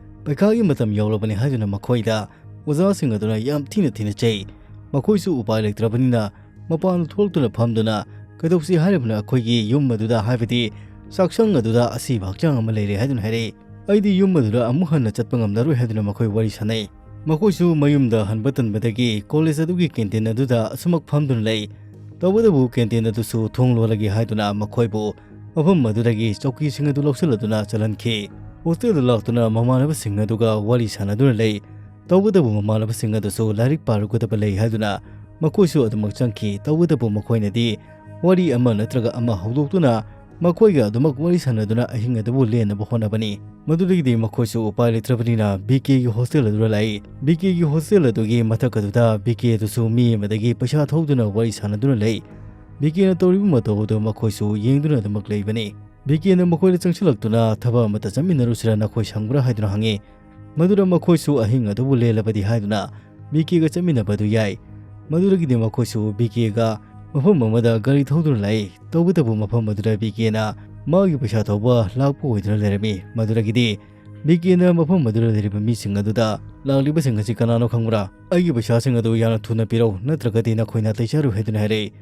ꯄꯩꯈꯥꯒꯤ ꯃꯇꯝ ꯌꯧꯔꯕꯅꯤ ꯍꯥꯏꯗꯨꯅ ꯃꯈꯣꯏꯗ ꯑꯣꯖꯥꯁꯤꯡ ꯑꯗꯨꯅ ꯌꯥꯝ ꯊꯤꯅ ꯊꯤꯅ ꯆꯩ꯫ ꯃꯈꯣꯏꯁꯨ ꯎꯄꯥꯏ ꯂꯩꯇ꯭ꯔꯕꯅꯤꯅ ꯃꯄꯥꯟꯗ ꯊꯣꯛꯂꯛꯇꯨꯅ ꯐꯝꯗꯨꯅ, "ꯀꯩꯗꯧꯁꯤ ꯍꯥꯏꯔꯤꯕꯅꯣ ꯑꯩꯈꯣꯏꯒꯤ ꯌꯨꯝ ꯑꯗꯨꯗ, ꯍꯥꯏꯕꯗꯤ ꯆꯥꯛꯁꯪ ꯑꯗꯨꯗ ꯑꯁꯤꯕ ꯍꯛꯆꯥꯡ ꯑꯃ ꯂꯩꯔꯦ?" ꯍꯥꯏꯗꯨꯅ ꯍꯥꯏꯔꯛꯏ꯫ "ꯑꯩꯗꯤ ꯌꯨꯝ ꯑꯗꯨꯗ ꯑꯃꯨꯛ ꯍꯟꯅ ꯆꯠꯄ ꯉꯝꯂꯔꯣꯏ" ꯍꯥꯏꯗꯨꯅ ꯃꯈꯣꯏ ꯋꯥꯔꯤ ꯁꯥꯟꯅꯩ꯫ ꯃꯈꯣꯏꯁꯨ ꯃꯌꯨꯝꯗ ꯍꯟꯕ ꯇꯟꯕꯗꯒꯤ ꯀꯣꯂꯦꯖ ꯑꯗꯨꯒꯤ ꯀꯦꯟꯇꯤꯟ ꯑꯗꯨꯗ ꯑꯁꯨꯃꯛ ꯐꯝꯗꯨꯅ ꯂꯩ꯫ ꯇꯧꯕꯇꯕꯨ ꯀꯦꯟꯇꯤꯟ ꯑꯗꯨꯁꯨ ꯊꯣꯡ ꯂꯣꯜꯂꯒꯦ ꯍꯥꯏꯗꯨꯅ ꯃꯈꯣꯏꯕꯨ ꯃꯐꯝ ꯑꯗꯨꯗꯒꯤ ꯆꯧꯀꯤꯁꯤꯡ ꯑꯗꯨ ꯂꯧꯁꯤꯜꯂꯗꯨꯅ ꯆꯠꯍꯟꯈꯤ꯫ ꯍꯣꯁꯇꯦꯜꯗ ꯂꯥꯛꯇꯨꯅ ꯃꯃꯥꯟꯅꯕꯁꯤꯡ ꯑꯗꯨꯒ ꯋꯥꯔꯤ ꯁꯥꯟꯅꯗꯨꯅ ꯂꯩ꯫ ꯇꯧꯕꯇꯕꯨ ꯃꯃꯥꯟꯅꯕꯁꯤꯡ ꯑꯗꯨꯁꯨ ꯂꯥꯏꯔꯤꯛ ꯄꯥꯔꯨꯒꯗꯕ ꯂꯩ ꯍꯥꯏꯗꯨꯅ ꯃꯈꯣꯏꯁꯨ ꯑꯗꯨꯃꯛ ꯆꯪꯈꯤ꯫ ꯇꯧꯕꯇꯕꯨ ꯃꯈꯣꯏꯅꯗꯤ ꯋꯥꯔꯤ ꯑꯃ ꯅꯠꯇ꯭ꯔꯒ ꯑꯃ ꯍꯧꯗꯣꯛꯇꯨꯅ ꯃꯈꯣꯏꯒ ꯑꯗꯨꯃꯛ ꯋꯥꯔꯤ ꯁꯥꯟꯅꯗꯨꯅ ꯑꯍꯤꯡ ꯑꯗꯨꯕꯨ ꯂꯦꯟꯅꯕ ꯍꯣꯠꯅꯕꯅꯤ꯫ ꯃꯗꯨꯗꯒꯤꯗꯤ ꯃꯈꯣꯏꯁꯨ ꯎꯄꯥꯏ ꯂꯩꯇ꯭ꯔꯕꯅꯤꯅ ꯕꯤ ꯀꯦꯒꯤ ꯍꯣꯁꯇꯦꯜ ꯑꯗꯨꯗ ꯂꯥꯛꯏ꯫ ꯕꯤ ꯀꯦꯒꯤ ꯍꯣꯁꯇꯦꯜ ꯑꯗꯨꯒꯤ ꯃꯊꯛ ꯑꯗꯨꯗ ꯕꯤ ꯀꯦ ꯑꯗꯨꯁꯨ ꯃꯤ ꯑꯃꯗꯒꯤ ꯄꯩꯁꯥ ꯊꯧꯗꯨꯅ ꯋꯥꯔꯤ ꯁꯥꯟꯅꯗꯨꯅ ꯂꯩ꯫ ꯕꯤ ꯀꯦꯅ ꯇꯧꯔꯤꯕ ꯃꯇꯧ ꯑꯗꯨ ꯃꯈꯣꯏꯁꯨ ꯌꯦꯡꯗꯨꯅ ꯑꯗꯨꯃꯛ ꯂꯩꯕꯅꯤ꯫ ꯕꯤ ꯀꯦꯅ ꯃꯈꯣꯏꯗ ꯆꯪꯁꯤꯜꯂꯛꯇꯨꯅ ꯊꯕꯛ ꯑꯃꯠꯇ ꯆꯠꯃꯤꯟꯅꯔꯨꯁꯤꯔ ꯅꯈꯣꯏ ꯁꯪꯕ꯭ꯔꯥ ꯍꯥꯏꯗꯨꯅ ꯍꯪꯉꯤ꯫ ꯃꯗꯨꯗ ꯃꯈꯣꯏꯁꯨ ꯑꯍꯤꯡ ꯑꯗꯨꯕꯨ ꯂꯦꯜꯂꯕꯗꯤ ꯍꯥꯏꯗꯨꯅ ꯕꯤ ꯀꯦꯒ ꯆꯠꯃꯤꯟꯅꯕ ꯑꯗꯨ ꯌꯥꯏ꯫ ꯃꯗꯨꯗꯒꯤꯗꯤ ꯃꯈꯣꯏꯁꯨ ꯕꯤ ꯀꯦꯒ ꯃꯐꯝ ꯑꯃꯗ ꯒꯥꯔꯤ ꯊꯧꯗꯨꯅ ꯂꯥꯛꯏ꯫ ꯇꯧꯕꯇꯕꯨ ꯃꯐꯝ ꯑꯗꯨꯗ ꯕꯤ ꯀꯦꯅ ꯃꯥꯒꯤ ꯄꯩꯁꯥ ꯊꯧꯕ ꯂꯥꯛꯄ ꯑꯣꯏꯗꯨꯅ ꯂꯩꯔꯝꯃꯤ꯫ ꯃꯗꯨꯗꯒꯤꯗꯤ ꯕꯤ ꯀꯦꯅ ꯃꯐꯝ ꯑꯗꯨꯗ ꯂꯩꯔꯤꯕ ꯃꯤꯁꯤꯡ ꯑꯗꯨꯗ ꯂꯥꯛꯂꯤꯕꯁꯤꯡ ꯑꯁꯤ ꯀꯅꯥꯅꯣ ꯈꯪꯕ꯭ꯔꯥ? ꯑꯩꯒꯤ ꯄꯩꯁꯥꯁꯤꯡ ꯑꯗꯨ ꯌꯥꯝꯅ ꯊꯨꯅ ꯄꯤꯔꯧ, ꯅꯠꯇ꯭ꯔꯒꯗꯤ ꯅꯈꯣꯏ ꯅꯥꯇꯩ ꯆꯥꯔꯣꯏ ꯍꯥꯏꯗꯨꯅ ꯍꯥꯏꯔꯛꯏ꯫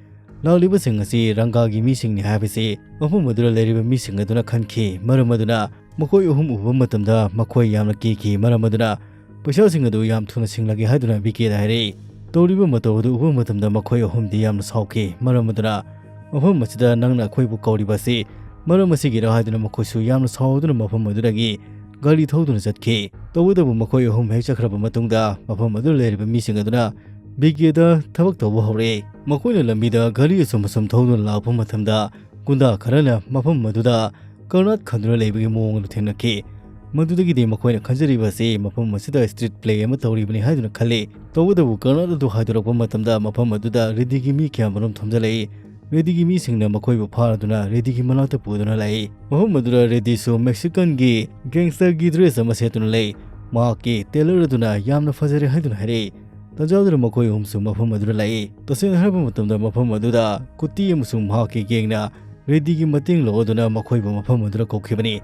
ꯂꯥꯛꯂꯤꯕꯁꯤꯡ ꯑꯁꯤ ꯔꯪꯒꯥꯒꯤ ꯃꯤꯁꯤꯡꯅꯤ ꯍꯥꯏꯕꯁꯤ ꯃꯐꯝ ꯑꯗꯨꯗ ꯂꯩꯔꯤꯕ ꯃꯤꯁꯤꯡ ꯑꯗꯨꯅ ꯈꯟꯈꯤ꯫ ꯃꯔꯝ ꯑꯗꯨꯅ ꯃꯈꯣꯏ ꯑꯍꯨꯝ ꯎꯕ ꯃꯇꯝꯗ ꯃꯈꯣꯏ ꯌꯥꯝꯅ ꯀꯤꯈꯤ꯫ ꯃꯔꯝ ꯑꯗꯨꯅ ꯄꯩꯁꯥꯁꯤꯡ ꯑꯗꯨ ꯌꯥꯝ ꯊꯨꯅ ꯁꯤꯡꯂꯒꯦ ꯍꯥꯏꯗꯨꯅ ꯕꯤ ꯀꯦꯗ ꯍꯥꯏꯔꯛꯏ꯫ ꯇꯧꯔꯤꯕ ꯃꯇꯧ ꯑꯗꯨ ꯎꯕ ꯃꯇꯝꯗ ꯃꯈꯣꯏ ꯑꯍꯨꯝꯗꯤ ꯌꯥꯝꯅ ꯁꯥꯎꯈꯤ꯫ ꯃꯔꯝ ꯑꯗꯨꯅ ꯃꯐꯝ ꯑꯁꯤꯗ ꯅꯪꯅ ꯑꯩꯈꯣꯏꯕꯨ ꯀꯧꯔꯤꯕ ꯑꯁꯤ ꯃꯔꯝ ꯑꯁꯤꯒꯤꯔ ꯍꯥꯏꯗꯨꯅ ꯃꯈꯣꯏꯁꯨ ꯌꯥꯝꯅ ꯁꯥꯎꯗꯨꯅ ꯃꯐꯝ ꯑꯗꯨꯗꯒꯤ ꯒꯥꯔꯤ ꯊꯧꯗꯨꯅ ꯆꯠꯈꯤ꯫ ꯇꯧꯕꯇꯕꯨ ꯃꯈꯣꯏ ꯑꯍꯨꯝ ꯍꯦꯛ ꯆꯠꯈ꯭ꯔꯕ ꯃꯇꯨꯡꯗ ꯃꯐꯝ ꯑꯗꯨꯗ ꯂꯩꯔꯤꯕ ꯃꯤꯁꯤꯡ ꯑꯗꯨꯅ ꯕꯤ ꯀꯦꯗ ꯊꯕꯛ ꯇꯧꯕ ꯍꯧꯔꯛꯏ꯫ ꯃꯈꯣꯏꯅ ꯂꯝꯕꯤꯗ ꯒꯥꯔꯤ ꯑꯁꯨꯝ ꯑꯁꯨꯝ ꯊꯧꯗꯨꯅ ꯂꯥꯛꯄ ꯃꯇꯝꯗ ꯒꯨꯟꯗꯥ ꯈꯔꯅ ꯃꯐꯝ ꯑꯗꯨꯗ ꯀꯔꯅꯥꯠ ꯈꯟꯗꯨꯅ ꯂꯩꯕꯒꯤ ꯃꯑꯣꯡ ꯑꯗꯨ ꯊꯦꯡꯅꯈꯤ꯫ ꯃꯗꯨꯗꯒꯤꯗꯤ ꯃꯈꯣꯏꯅ ꯈꯟꯖꯔꯤꯕ ꯑꯁꯤ ꯃꯐꯝ ꯑꯁꯤꯗ ꯁ꯭ꯇ꯭ꯔꯤꯠ ꯄ꯭ꯂꯦ ꯑꯃ ꯇꯧꯔꯤꯕꯅꯤ ꯍꯥꯏꯗꯨꯅ ꯈꯜꯂꯤ꯫ ꯇꯧꯕꯇꯕꯨ ꯀꯔꯅꯥꯠ ꯑꯗꯨ ꯍꯥꯏꯗꯣꯔꯛꯄ ꯃꯇꯝꯗ ꯃꯐꯝ ꯑꯗꯨꯗ ꯔꯦꯗꯤꯒꯤ ꯃꯤ ꯀꯌꯥꯃꯔꯨꯝ ꯊꯣꯝꯖꯤꯜꯂꯛꯏ꯫ ꯔꯦꯗꯤꯒꯤ ꯃꯤꯁꯤꯡꯅ ꯃꯈꯣꯏꯕꯨ ꯐꯥꯔꯗꯨꯅ ꯔꯦꯗꯤꯒꯤ ꯃꯅꯥꯛꯇ ꯄꯨꯗꯨꯅ ꯂꯥꯛꯏ꯫ ꯃꯐꯝ ꯑꯗꯨꯗ ꯔꯦꯗꯤꯁꯨ ꯃꯦꯛꯁꯤꯀꯟꯒꯤ ꯒꯦꯡꯁꯇꯔꯒꯤ ꯗ꯭ꯔꯦꯁ ꯑꯃ ꯁꯦꯠꯇꯨꯅ ꯂꯩ꯫ ꯃꯍꯥꯛꯀꯤ ꯇꯦꯂꯔ ꯑꯗꯨꯅ ꯌꯥꯝꯅ ꯐꯖꯔꯦ ꯍꯥꯏꯗꯨꯅ ꯍꯥꯏꯔꯛꯏ꯫ ꯇꯥꯟꯖꯥꯗꯨꯗ ꯃꯈꯣꯏ ꯑꯍꯨꯝꯁꯨ ꯃꯐꯝ ꯑꯗꯨꯗ ꯂꯥꯛꯏ꯫ ꯇꯁꯦꯡꯅ ꯍꯥꯏꯔꯕ ꯃꯇꯝꯗ ꯃꯐꯝ ꯑꯗꯨꯗ ꯀꯨꯇꯤ ꯑꯃꯁꯨꯡ ꯃꯍꯥꯛꯀꯤ ꯒꯦꯡꯅ ꯔꯦꯗꯤꯒꯤ ꯃꯇꯦꯡ ꯂꯧꯔꯗꯨꯅ ꯃꯈꯣꯏꯕꯨ ꯃꯐꯝ ꯑꯗꯨꯗ ꯀꯧꯈꯤꯕꯅꯤ꯫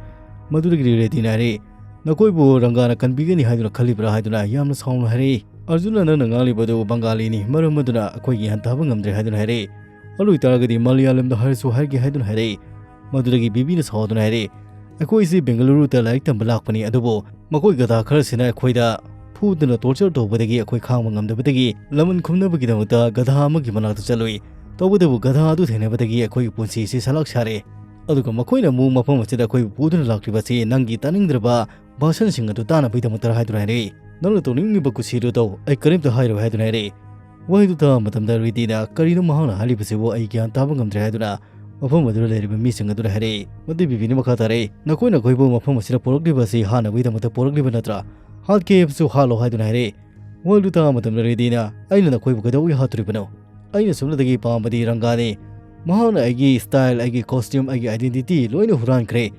ꯃꯗꯨꯗꯒꯤꯗꯤ ꯔꯦꯗꯤꯅ ꯍꯥꯏꯔꯛꯏ, "ꯅꯈꯣꯏꯕꯨ ꯔꯪꯒꯥꯅ ꯀꯟꯕꯤꯒꯅꯤ ꯍꯥꯏꯗꯨꯅ ꯈꯜꯂꯤꯕ꯭ꯔꯥ?" ꯍꯥꯏꯗꯨꯅ ꯌꯥꯝꯅ ꯁꯥꯎꯅ ꯍꯥꯏꯔꯛꯏ꯫ "ꯑꯔꯖꯨꯅ, ꯅꯪꯅ ꯉꯥꯡꯂꯤꯕꯗꯨ ꯕꯪꯒꯥꯂꯤꯅꯤ, ꯃꯔꯝ ꯑꯗꯨꯅ ꯑꯩꯈꯣꯏ ꯒ꯭ꯌꯥꯟ ꯇꯥꯕ ꯉꯝꯗ꯭ꯔꯦ" ꯍꯥꯏꯗꯨꯅ ꯍꯥꯏꯔꯛꯏ꯫ "ꯑꯗꯨ ꯑꯣꯏꯇꯥꯔꯒꯗꯤ ꯃꯂꯌꯥꯂꯝꯗ ꯍꯥꯏꯔꯁꯨ ꯍꯥꯏꯒꯦ" ꯍꯥꯏꯗꯨꯅ ꯍꯥꯏꯔꯛꯏ꯫ ꯃꯗꯨꯗꯒꯤ ꯕꯤꯕꯤꯅ ꯁꯥꯎꯗꯨꯅ ꯍꯥꯏꯔꯛꯏ, "ꯑꯩꯈꯣꯏꯁꯤ ꯕꯦꯡꯒꯂꯨꯔꯨꯗ ꯂꯥꯏꯔꯤꯛ ꯇꯝꯕ ꯂꯥꯛꯄꯅꯤ, ꯑꯗꯨꯕꯨ ꯃꯈꯣꯏ ꯒꯙꯥ ꯈꯔꯁꯤꯅ ꯑꯩꯈꯣꯏꯗ ꯐꯨꯗꯨꯅ torture ꯇꯧꯕꯗꯒꯤ ꯑꯩꯈꯣꯏ ꯈꯥꯡꯕ ꯉꯝꯗꯕꯗꯒꯤ ꯂꯃꯟ ꯈꯨꯝꯅꯕꯒꯤꯗꯃꯛꯇ ꯒꯙꯥ ꯑꯃꯒꯤ ꯃꯅꯥꯛꯇ ꯆꯠꯂꯨꯏ꯫ ꯇꯧꯕꯇꯕꯨ ꯒꯙꯥ ꯑꯗꯨ ꯊꯦꯡꯅꯕꯗꯒꯤ ꯑꯩꯈꯣꯏꯒꯤ ꯄꯨꯟꯁꯤꯁꯤ ꯁꯂꯥꯛ ꯁꯥꯔꯦ꯫ ꯑꯗꯨꯒ ꯃꯈꯣꯏꯅ ꯑꯃꯨꯛ ꯃꯐꯝ ꯑꯁꯤꯗ ꯑꯩꯈꯣꯏꯕꯨ ꯄꯨꯗꯨꯅ ꯂꯥꯛꯂꯤꯕ ꯑꯁꯤ ꯅꯪꯒꯤ ꯇꯥꯅꯤꯡꯗ꯭ꯔꯕ ꯚꯥꯁꯟꯁꯤꯡ ꯑꯗꯨ ꯇꯥꯅꯕꯒꯤꯗꯃꯛꯇ ꯍꯥꯏꯗꯨꯅ ꯍꯥꯏꯔꯛꯏ꯫ "ꯅꯪꯅ ꯇꯧꯅꯤꯡꯉꯤꯕ ꯀꯨꯁꯤꯗꯨ ꯇꯧ, ꯑꯩ ꯀꯔꯤꯝꯇ ꯍꯥꯏꯔꯣꯏ" ꯍꯥꯏꯗꯨꯅ ꯍꯥꯏꯔꯛꯏ꯫ ꯋꯥꯍꯩꯗꯨ ꯇꯥꯕ ꯃꯇꯝꯗ ꯔꯦꯗꯤꯅ "ꯀꯔꯤꯅꯣ ꯃꯍꯥꯛꯅ ꯍꯥꯏꯔꯤꯕꯁꯤꯕꯨ? ꯑꯩ ꯒ꯭ꯌꯥꯟ ꯇꯥꯕ ꯉꯝꯗ꯭ꯔꯦ" ꯍꯥꯏꯗꯨꯅ ꯃꯐꯝ ꯑꯗꯨꯗ ꯂꯩꯔꯤꯕ ꯃꯤꯁꯤꯡ ꯑꯗꯨꯗ ꯍꯥꯏꯔꯛꯏ꯫ ꯃꯗꯨ ꯕꯤꯕꯤꯅ ꯃꯈꯥ ꯇꯥꯔꯛꯏ, "ꯅꯈꯣꯏꯅ ꯑꯩꯈꯣꯏꯕꯨ ꯃꯐꯝ ꯑꯁꯤꯗ ꯄꯨꯔꯛꯂꯤꯕ ꯑꯁꯤ ꯍꯥꯠꯅꯕꯒꯤꯗꯃꯛꯇ ꯄꯨꯔꯛꯂꯤꯕ ꯅꯠꯇ꯭ꯔꯥ? ꯍꯥꯠꯀꯦ ꯍꯥꯏꯕꯁꯨ ꯍꯥꯠꯂꯣ" ꯍꯥꯏꯗꯨꯅ ꯍꯥꯏꯔꯛꯏ꯫ ꯋꯥꯍꯩꯗꯨ ꯇꯥꯕ ꯃꯇꯝꯗ ꯔꯦꯗꯤꯅ, "ꯑꯩꯅ ꯅꯈꯣꯏꯕꯨ ꯀꯩꯗꯧꯕꯒꯤ ꯍꯥꯠꯇꯣꯔꯤꯕꯅꯣ? ꯑꯩꯅ ꯁꯨꯞꯅꯇꯒꯤ ꯄꯥꯝꯕꯗꯤ ꯔꯪꯒꯥꯅꯤ꯫ ꯃꯍꯥꯛꯅ ꯑꯩꯒꯤ style, ꯑꯩꯒꯤ costume, ꯑꯩꯒꯤ identity ꯂꯣꯏꯅ ꯍꯨꯔꯥꯟꯈ꯭ꯔꯦ꯫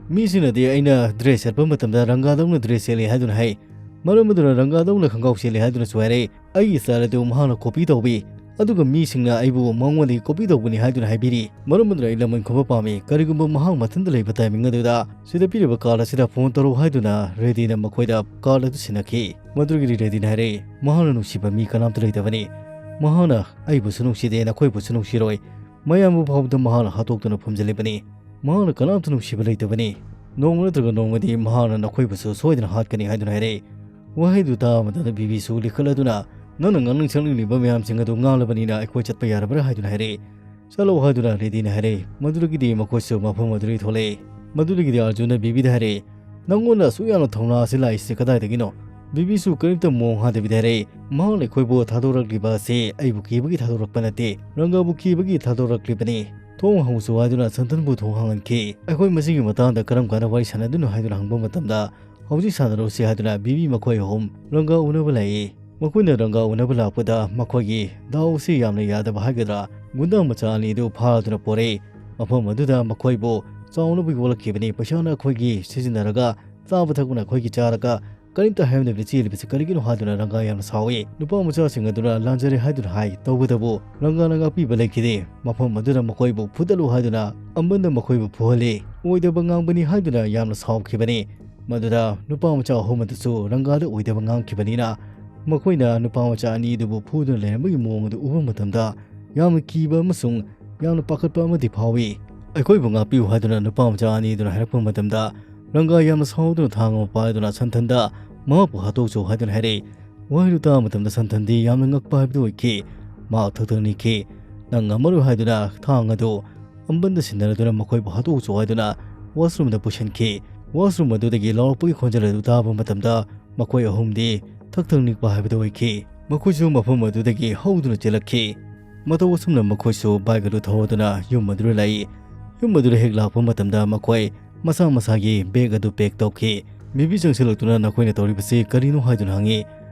ꯃꯤꯁꯤꯡꯅꯗꯤ ꯑꯩꯅ dress ꯁꯦꯠꯄ ꯃꯇꯝꯗ ꯔꯪꯒꯥꯗꯧꯅ dress ꯁꯦꯠꯂꯤ ꯍꯥꯏꯗꯨꯅ ꯍꯥꯏ꯫ ꯃꯔꯝ ꯑꯗꯨꯅ ꯔꯪꯒꯥꯗꯧꯅ ꯈꯣꯡꯒ꯭ꯔꯥꯎ ꯁꯦꯠꯂꯤ ꯍꯥꯏꯗꯨꯅꯁꯨ ꯍꯥꯏꯔꯛꯏ꯫ ꯑꯩꯒꯤ style ꯑꯗꯨ ꯃꯍꯥꯛꯅ copy ꯇꯧꯏ꯫ ꯑꯗꯨꯒ ꯃꯤꯁꯤꯡꯅ ꯑꯩꯕꯨ ꯃꯉꯣꯟꯗꯒꯤ copy ꯇꯧꯕꯅꯤ ꯍꯥꯏꯗꯨꯅ ꯍꯥꯏꯕꯤꯔꯤ꯫ ꯃꯔꯝ ꯑꯗꯨꯅ ꯑꯩ ꯂꯃꯟ ꯈꯨꯝꯕ ꯄꯥꯝꯃꯤ꯫ ꯀꯔꯤꯒꯨꯝꯕ ꯃꯍꯥꯛ ꯃꯊꯟꯇ ꯂꯩꯕ timing ꯑꯗꯨꯗ ꯁꯤꯗ ꯄꯤꯔꯤꯕ card ꯑꯁꯤꯗ phone ꯇꯧꯔꯛꯎ" ꯍꯥꯏꯗꯨꯅ ꯔꯦꯗꯤꯅ ꯃꯈꯣꯏꯗ card ꯑꯗꯨ ꯁꯤꯟꯅꯈꯤ꯫ ꯃꯗꯨꯗꯒꯤꯗꯤ ꯔꯦꯗꯤꯅ ꯍꯥꯏꯔꯛꯏ, "ꯃꯍꯥꯛꯅ ꯅꯨꯡꯁꯤꯕ ꯃꯤ ꯀꯅꯥꯝꯇ ꯂꯩꯇꯕꯅꯤ꯫ ꯃꯍꯥꯛꯅ ꯑꯩꯕꯨꯁꯨ ꯅꯨꯡꯁꯤꯗꯦ, ꯅꯈꯣꯏꯕꯨꯁꯨ ꯅꯨꯡꯁꯤꯔꯣꯏ꯫ ꯃꯌꯥꯝꯕꯨ ꯐꯥꯎꯕꯗ ꯃꯍꯥꯛꯅ ꯍꯥꯠꯇꯣꯛꯇꯨꯅ ꯐꯨꯝꯖꯤꯜꯂꯤꯕꯅꯤ꯫ ꯃꯍꯥꯛꯅ ꯀꯅꯥꯝꯇ ꯅꯨꯡꯁꯤꯕ ꯂꯩꯇꯕꯅꯤ꯫ ꯅꯣꯡꯃ ꯅꯠꯇ꯭ꯔꯒ ꯅꯣꯡꯃꯗꯤ ꯃꯍꯥꯛꯅ ꯅꯈꯣꯏꯕꯨꯁꯨ ꯁꯣꯏꯗꯅ ꯍꯥꯠꯀꯅꯤ" ꯍꯥꯏꯗꯨꯅ ꯍꯥꯏꯔꯛꯏ꯫ ꯋꯥꯍꯩꯗꯨ ꯇꯥꯕ ꯃꯇꯝꯗ ꯕꯤꯕꯤꯁꯨ ꯂꯤꯈꯠꯂꯗꯨꯅ, "ꯅꯪꯅ ꯉꯥꯡꯅꯤꯡ ꯁꯛꯅꯤꯡꯂꯤꯕ ꯃꯌꯥꯝꯁꯤꯡ ꯑꯗꯨ ꯉꯥꯡꯂꯕꯅꯤꯅ ꯑꯩꯈꯣꯏ ꯆꯠꯄ ꯌꯥꯔꯕ꯭ꯔꯥ?" ꯍꯥꯏꯗꯨꯅ ꯍꯥꯏꯔꯛꯏ꯫ "ꯆꯠꯂꯣ" ꯍꯥꯏꯗꯨꯅ ꯔꯦꯗꯤꯅ ꯍꯥꯏꯔꯛꯏ꯫ ꯃꯗꯨꯗꯒꯤꯗꯤ ꯃꯈꯣꯏꯁꯨ ꯃꯐꯝ ꯑꯗꯨꯗꯒꯤ ꯊꯣꯛꯂꯛꯏ꯫ ꯃꯗꯨꯗꯒꯤꯗꯤ ꯑꯥꯔꯖꯨꯟꯅ ꯕꯤꯕꯤꯗ ꯍꯥꯏꯔꯛꯏ, "ꯅꯪꯉꯣꯟꯗ ꯑꯁꯨꯛ ꯌꯥꯝꯅ ꯊꯧꯅꯥ ꯑꯁꯤ ꯂꯥꯛꯏꯁꯤ ꯀꯗꯥꯏꯗꯒꯤꯅꯣ?" ꯕꯤꯕꯤꯁꯨ ꯀꯔꯤꯝꯇ ꯃꯑꯣꯡ ꯍꯥꯗꯕꯤꯗ ꯍꯥꯏꯔꯛꯏ, "ꯃꯍꯥꯛꯅ ꯑꯩꯈꯣꯏꯕꯨ ꯊꯥꯗꯣꯔꯛꯂꯤꯕ ꯑꯁꯤ ꯑꯩꯕꯨ ꯀꯤꯕꯒꯤ ꯊꯥꯗꯣꯔꯛꯄ ꯅꯠꯇꯦ, ꯔꯪꯒꯥꯕꯨ ꯀꯤꯕꯒꯤ ꯊꯥꯗꯣꯔꯛꯂꯤꯕꯅꯤ꯫ ꯊꯣꯡ ꯍꯥꯡꯉꯨꯆꯣ" ꯍꯥꯏꯗꯨꯅ ꯁꯟꯊꯟꯕꯨ ꯊꯣꯡ ꯍꯥꯡꯍꯟꯈꯤ꯫ ꯑꯩꯈꯣꯏ ꯃꯁꯤꯒꯤ ꯃꯇꯥꯡꯗ ꯀꯔꯝ ꯀꯥꯟꯗ ꯋꯥꯔꯤ ꯁꯥꯟꯅꯗꯣꯏꯅꯣ ꯍꯥꯏꯗꯨꯅ ꯍꯪꯕ ꯃꯇꯝꯗ, "ꯍꯧꯖꯤꯛ ꯁꯥꯟꯅꯔꯣꯁꯤ" ꯍꯥꯏꯗꯨꯅ ꯕꯤꯕꯤ ꯃꯈꯣꯏ ꯑꯍꯨꯝ ꯔꯪꯒꯥ ꯎꯅꯕ ꯂꯥꯛꯏ꯫ ꯃꯈꯣꯏꯅ ꯔꯪꯒꯥ ꯎꯅꯕ ꯂꯥꯛꯄꯗ ꯃꯈꯣꯏꯒꯤ ꯗꯥꯎ ꯑꯁꯤ ꯌꯥꯝꯅ ꯌꯥꯗꯕ ꯍꯥꯏꯒꯗ꯭ꯔꯥ, ꯒꯨꯟꯗꯥ ꯃꯆꯥ ꯑꯅꯤꯗꯨ ꯐꯥꯗꯨꯅ ꯄꯣꯔꯛꯏ꯫ ꯃꯐꯝ ꯑꯗꯨꯗ ꯃꯈꯣꯏꯕꯨ ꯆꯥꯎꯅꯕ ꯌꯣꯛꯂꯛꯈꯤꯕꯅꯤ꯫ ꯄꯩꯁꯥꯅ ꯑꯩꯈꯣꯏꯒꯤ ꯁꯤꯖꯤꯟꯅꯔꯒ, ꯆꯥꯕ ꯊꯛꯄꯅ ꯑꯩꯈꯣꯏꯒꯤ ꯆꯥꯔꯒ, ꯀꯔꯤꯝꯇ ꯍꯥꯏꯔꯝꯗꯕꯤꯗ ꯆꯦꯜꯂꯤꯕꯁꯤ ꯀꯔꯤꯒꯤꯅꯣ ꯍꯥꯏꯗꯨꯅ ꯔꯪꯒꯥ ꯌꯥꯝꯅ ꯁꯥꯎꯏ꯫ ꯅꯨꯄꯥ ꯃꯆꯥꯁꯤꯡ ꯑꯗꯨꯅ ꯂꯥꯟꯖꯔꯦ ꯍꯥꯏꯗꯨꯅ ꯍꯥꯏ꯫ ꯇꯧꯕꯇꯕꯨ ꯔꯪꯒꯥꯅ ꯉꯥꯛꯄꯤꯕ ꯂꯩꯈꯤꯗꯦ꯫ ꯃꯐꯝ ꯑꯗꯨꯗ ꯃꯈꯣꯏꯕꯨ ꯐꯨꯗꯠꯂꯨ ꯍꯥꯏꯗꯨꯅ ꯑꯃꯟꯅ ꯃꯈꯣꯏꯕꯨ ꯐꯨꯍꯜꯂꯤ꯫ ꯑꯣꯏꯗꯕ ꯉꯥꯡꯕꯅꯤ ꯍꯥꯏꯗꯨꯅ ꯌꯥꯝꯅ ꯁꯥꯎꯈꯤꯕꯅꯤ꯫ ꯃꯗꯨꯗ ꯅꯨꯄꯥ ꯃꯆꯥ ꯑꯍꯨꯝ ꯑꯗꯨꯁꯨ ꯔꯪꯒꯥꯗ ꯑꯣꯏꯗꯕ ꯉꯥꯡꯈꯤꯕꯅꯤꯅ, ꯃꯈꯣꯏꯅ ꯅꯨꯄꯥ ꯃꯆꯥ ꯑꯅꯤ ꯑꯗꯨꯕꯨ ꯐꯨꯗꯨꯅ ꯂꯩꯔꯝꯕꯒꯤ ꯃꯑꯣꯡ ꯑꯗꯨ ꯎꯕ ꯃꯇꯝꯗ ꯌꯥꯝꯅ ꯀꯤꯕ ꯑꯃꯁꯨꯡ ꯌꯥꯝꯅ ꯄꯥꯈꯠꯄ ꯑꯃꯗꯤ ꯐꯥꯎꯏ꯫ "ꯑꯩꯈꯣꯏꯕꯨ ꯉꯥꯛꯄꯤꯌꯨ" ꯍꯥꯏꯗꯨꯅ ꯅꯨꯄꯥ ꯃꯆꯥ ꯑꯅꯤ ꯑꯗꯨꯅ ꯍꯥꯏꯔꯛꯄ ꯃꯇꯝꯗ, ꯔꯪꯒꯥ ꯌꯥꯝꯅ ꯁꯥꯎꯗꯨꯅ ꯊꯥꯡ ꯑꯃ ꯄꯥꯏꯗꯨꯅ ꯁꯟꯊꯟꯗ ꯃꯍꯥꯛꯄꯨ ꯍꯥꯠꯇꯣꯛꯆꯧ ꯍꯥꯏꯗꯨꯅ ꯍꯥꯏꯔꯛꯏ꯫ ꯋꯥꯍꯩꯗꯨ ꯇꯥꯕ ꯃꯇꯝꯗ ꯁꯟꯊꯟꯗꯤ ꯌꯥꯝꯅ ꯉꯛꯄ ꯍꯥꯏꯕꯗꯨ ꯑꯣꯏꯈꯤ꯫ ꯃꯍꯥꯛ ꯊꯛꯊꯛ ꯅꯤꯛꯈꯤ꯫ ꯅꯪ ꯉꯝꯃꯔꯣꯏ ꯍꯥꯏꯗꯨꯅ ꯊꯥꯡ ꯑꯗꯨ ꯑꯝꯕꯟꯗ ꯁꯤꯟꯅꯔꯗꯨꯅ ꯃꯈꯣꯏꯕꯨ ꯍꯥꯠꯇꯣꯛꯆꯧ ꯍꯥꯏꯗꯨꯅ washroomꯗ ꯄꯨꯁꯤꯟꯈꯤ꯫ Washroom ꯑꯗꯨꯗꯒꯤ ꯂꯥꯎꯔꯛꯄꯒꯤ ꯈꯣꯟꯖꯦꯜ ꯑꯗꯨ ꯇꯥꯕ ꯃꯇꯝꯗ ꯃꯈꯣꯏ ꯑꯍꯨꯝꯗꯤ ꯊꯛꯊꯛ ꯅꯤꯛꯄ ꯍꯥꯏꯕꯗꯨ ꯑꯣꯏꯈꯤ꯫ ꯃꯈꯣꯏꯁꯨ ꯃꯐꯝ ꯑꯗꯨꯗꯒꯤ ꯍꯧꯗꯨꯅ ꯆꯦꯜꯂꯛꯈꯤ꯫ ꯃꯇꯧ ꯑꯁꯨꯝꯅ ꯃꯈꯣꯏꯁꯨ bike ꯑꯗꯨ ꯊꯧꯗꯨꯅ ꯌꯨꯝ ꯑꯗꯨꯗ ꯂꯥꯛꯏ꯫ ꯌꯨꯝ ꯑꯗꯨꯗ ꯍꯦꯛ ꯂꯥꯛꯄ ꯃꯇꯝꯗ ꯃꯈꯣꯏ ꯃꯁꯥ ꯃꯁꯥꯒꯤ bag ꯑꯗꯨ pack ꯇꯧꯈꯤ꯫ ꯕꯤꯕꯤ ꯆꯪꯁꯤꯜꯂꯛꯇꯨꯅ ꯅꯈꯣꯏꯅ ꯇꯧꯔꯤꯕꯁꯤ ꯀꯔꯤꯅꯣ ꯍꯥꯏꯗꯨꯅ ꯍꯪꯉꯤ꯫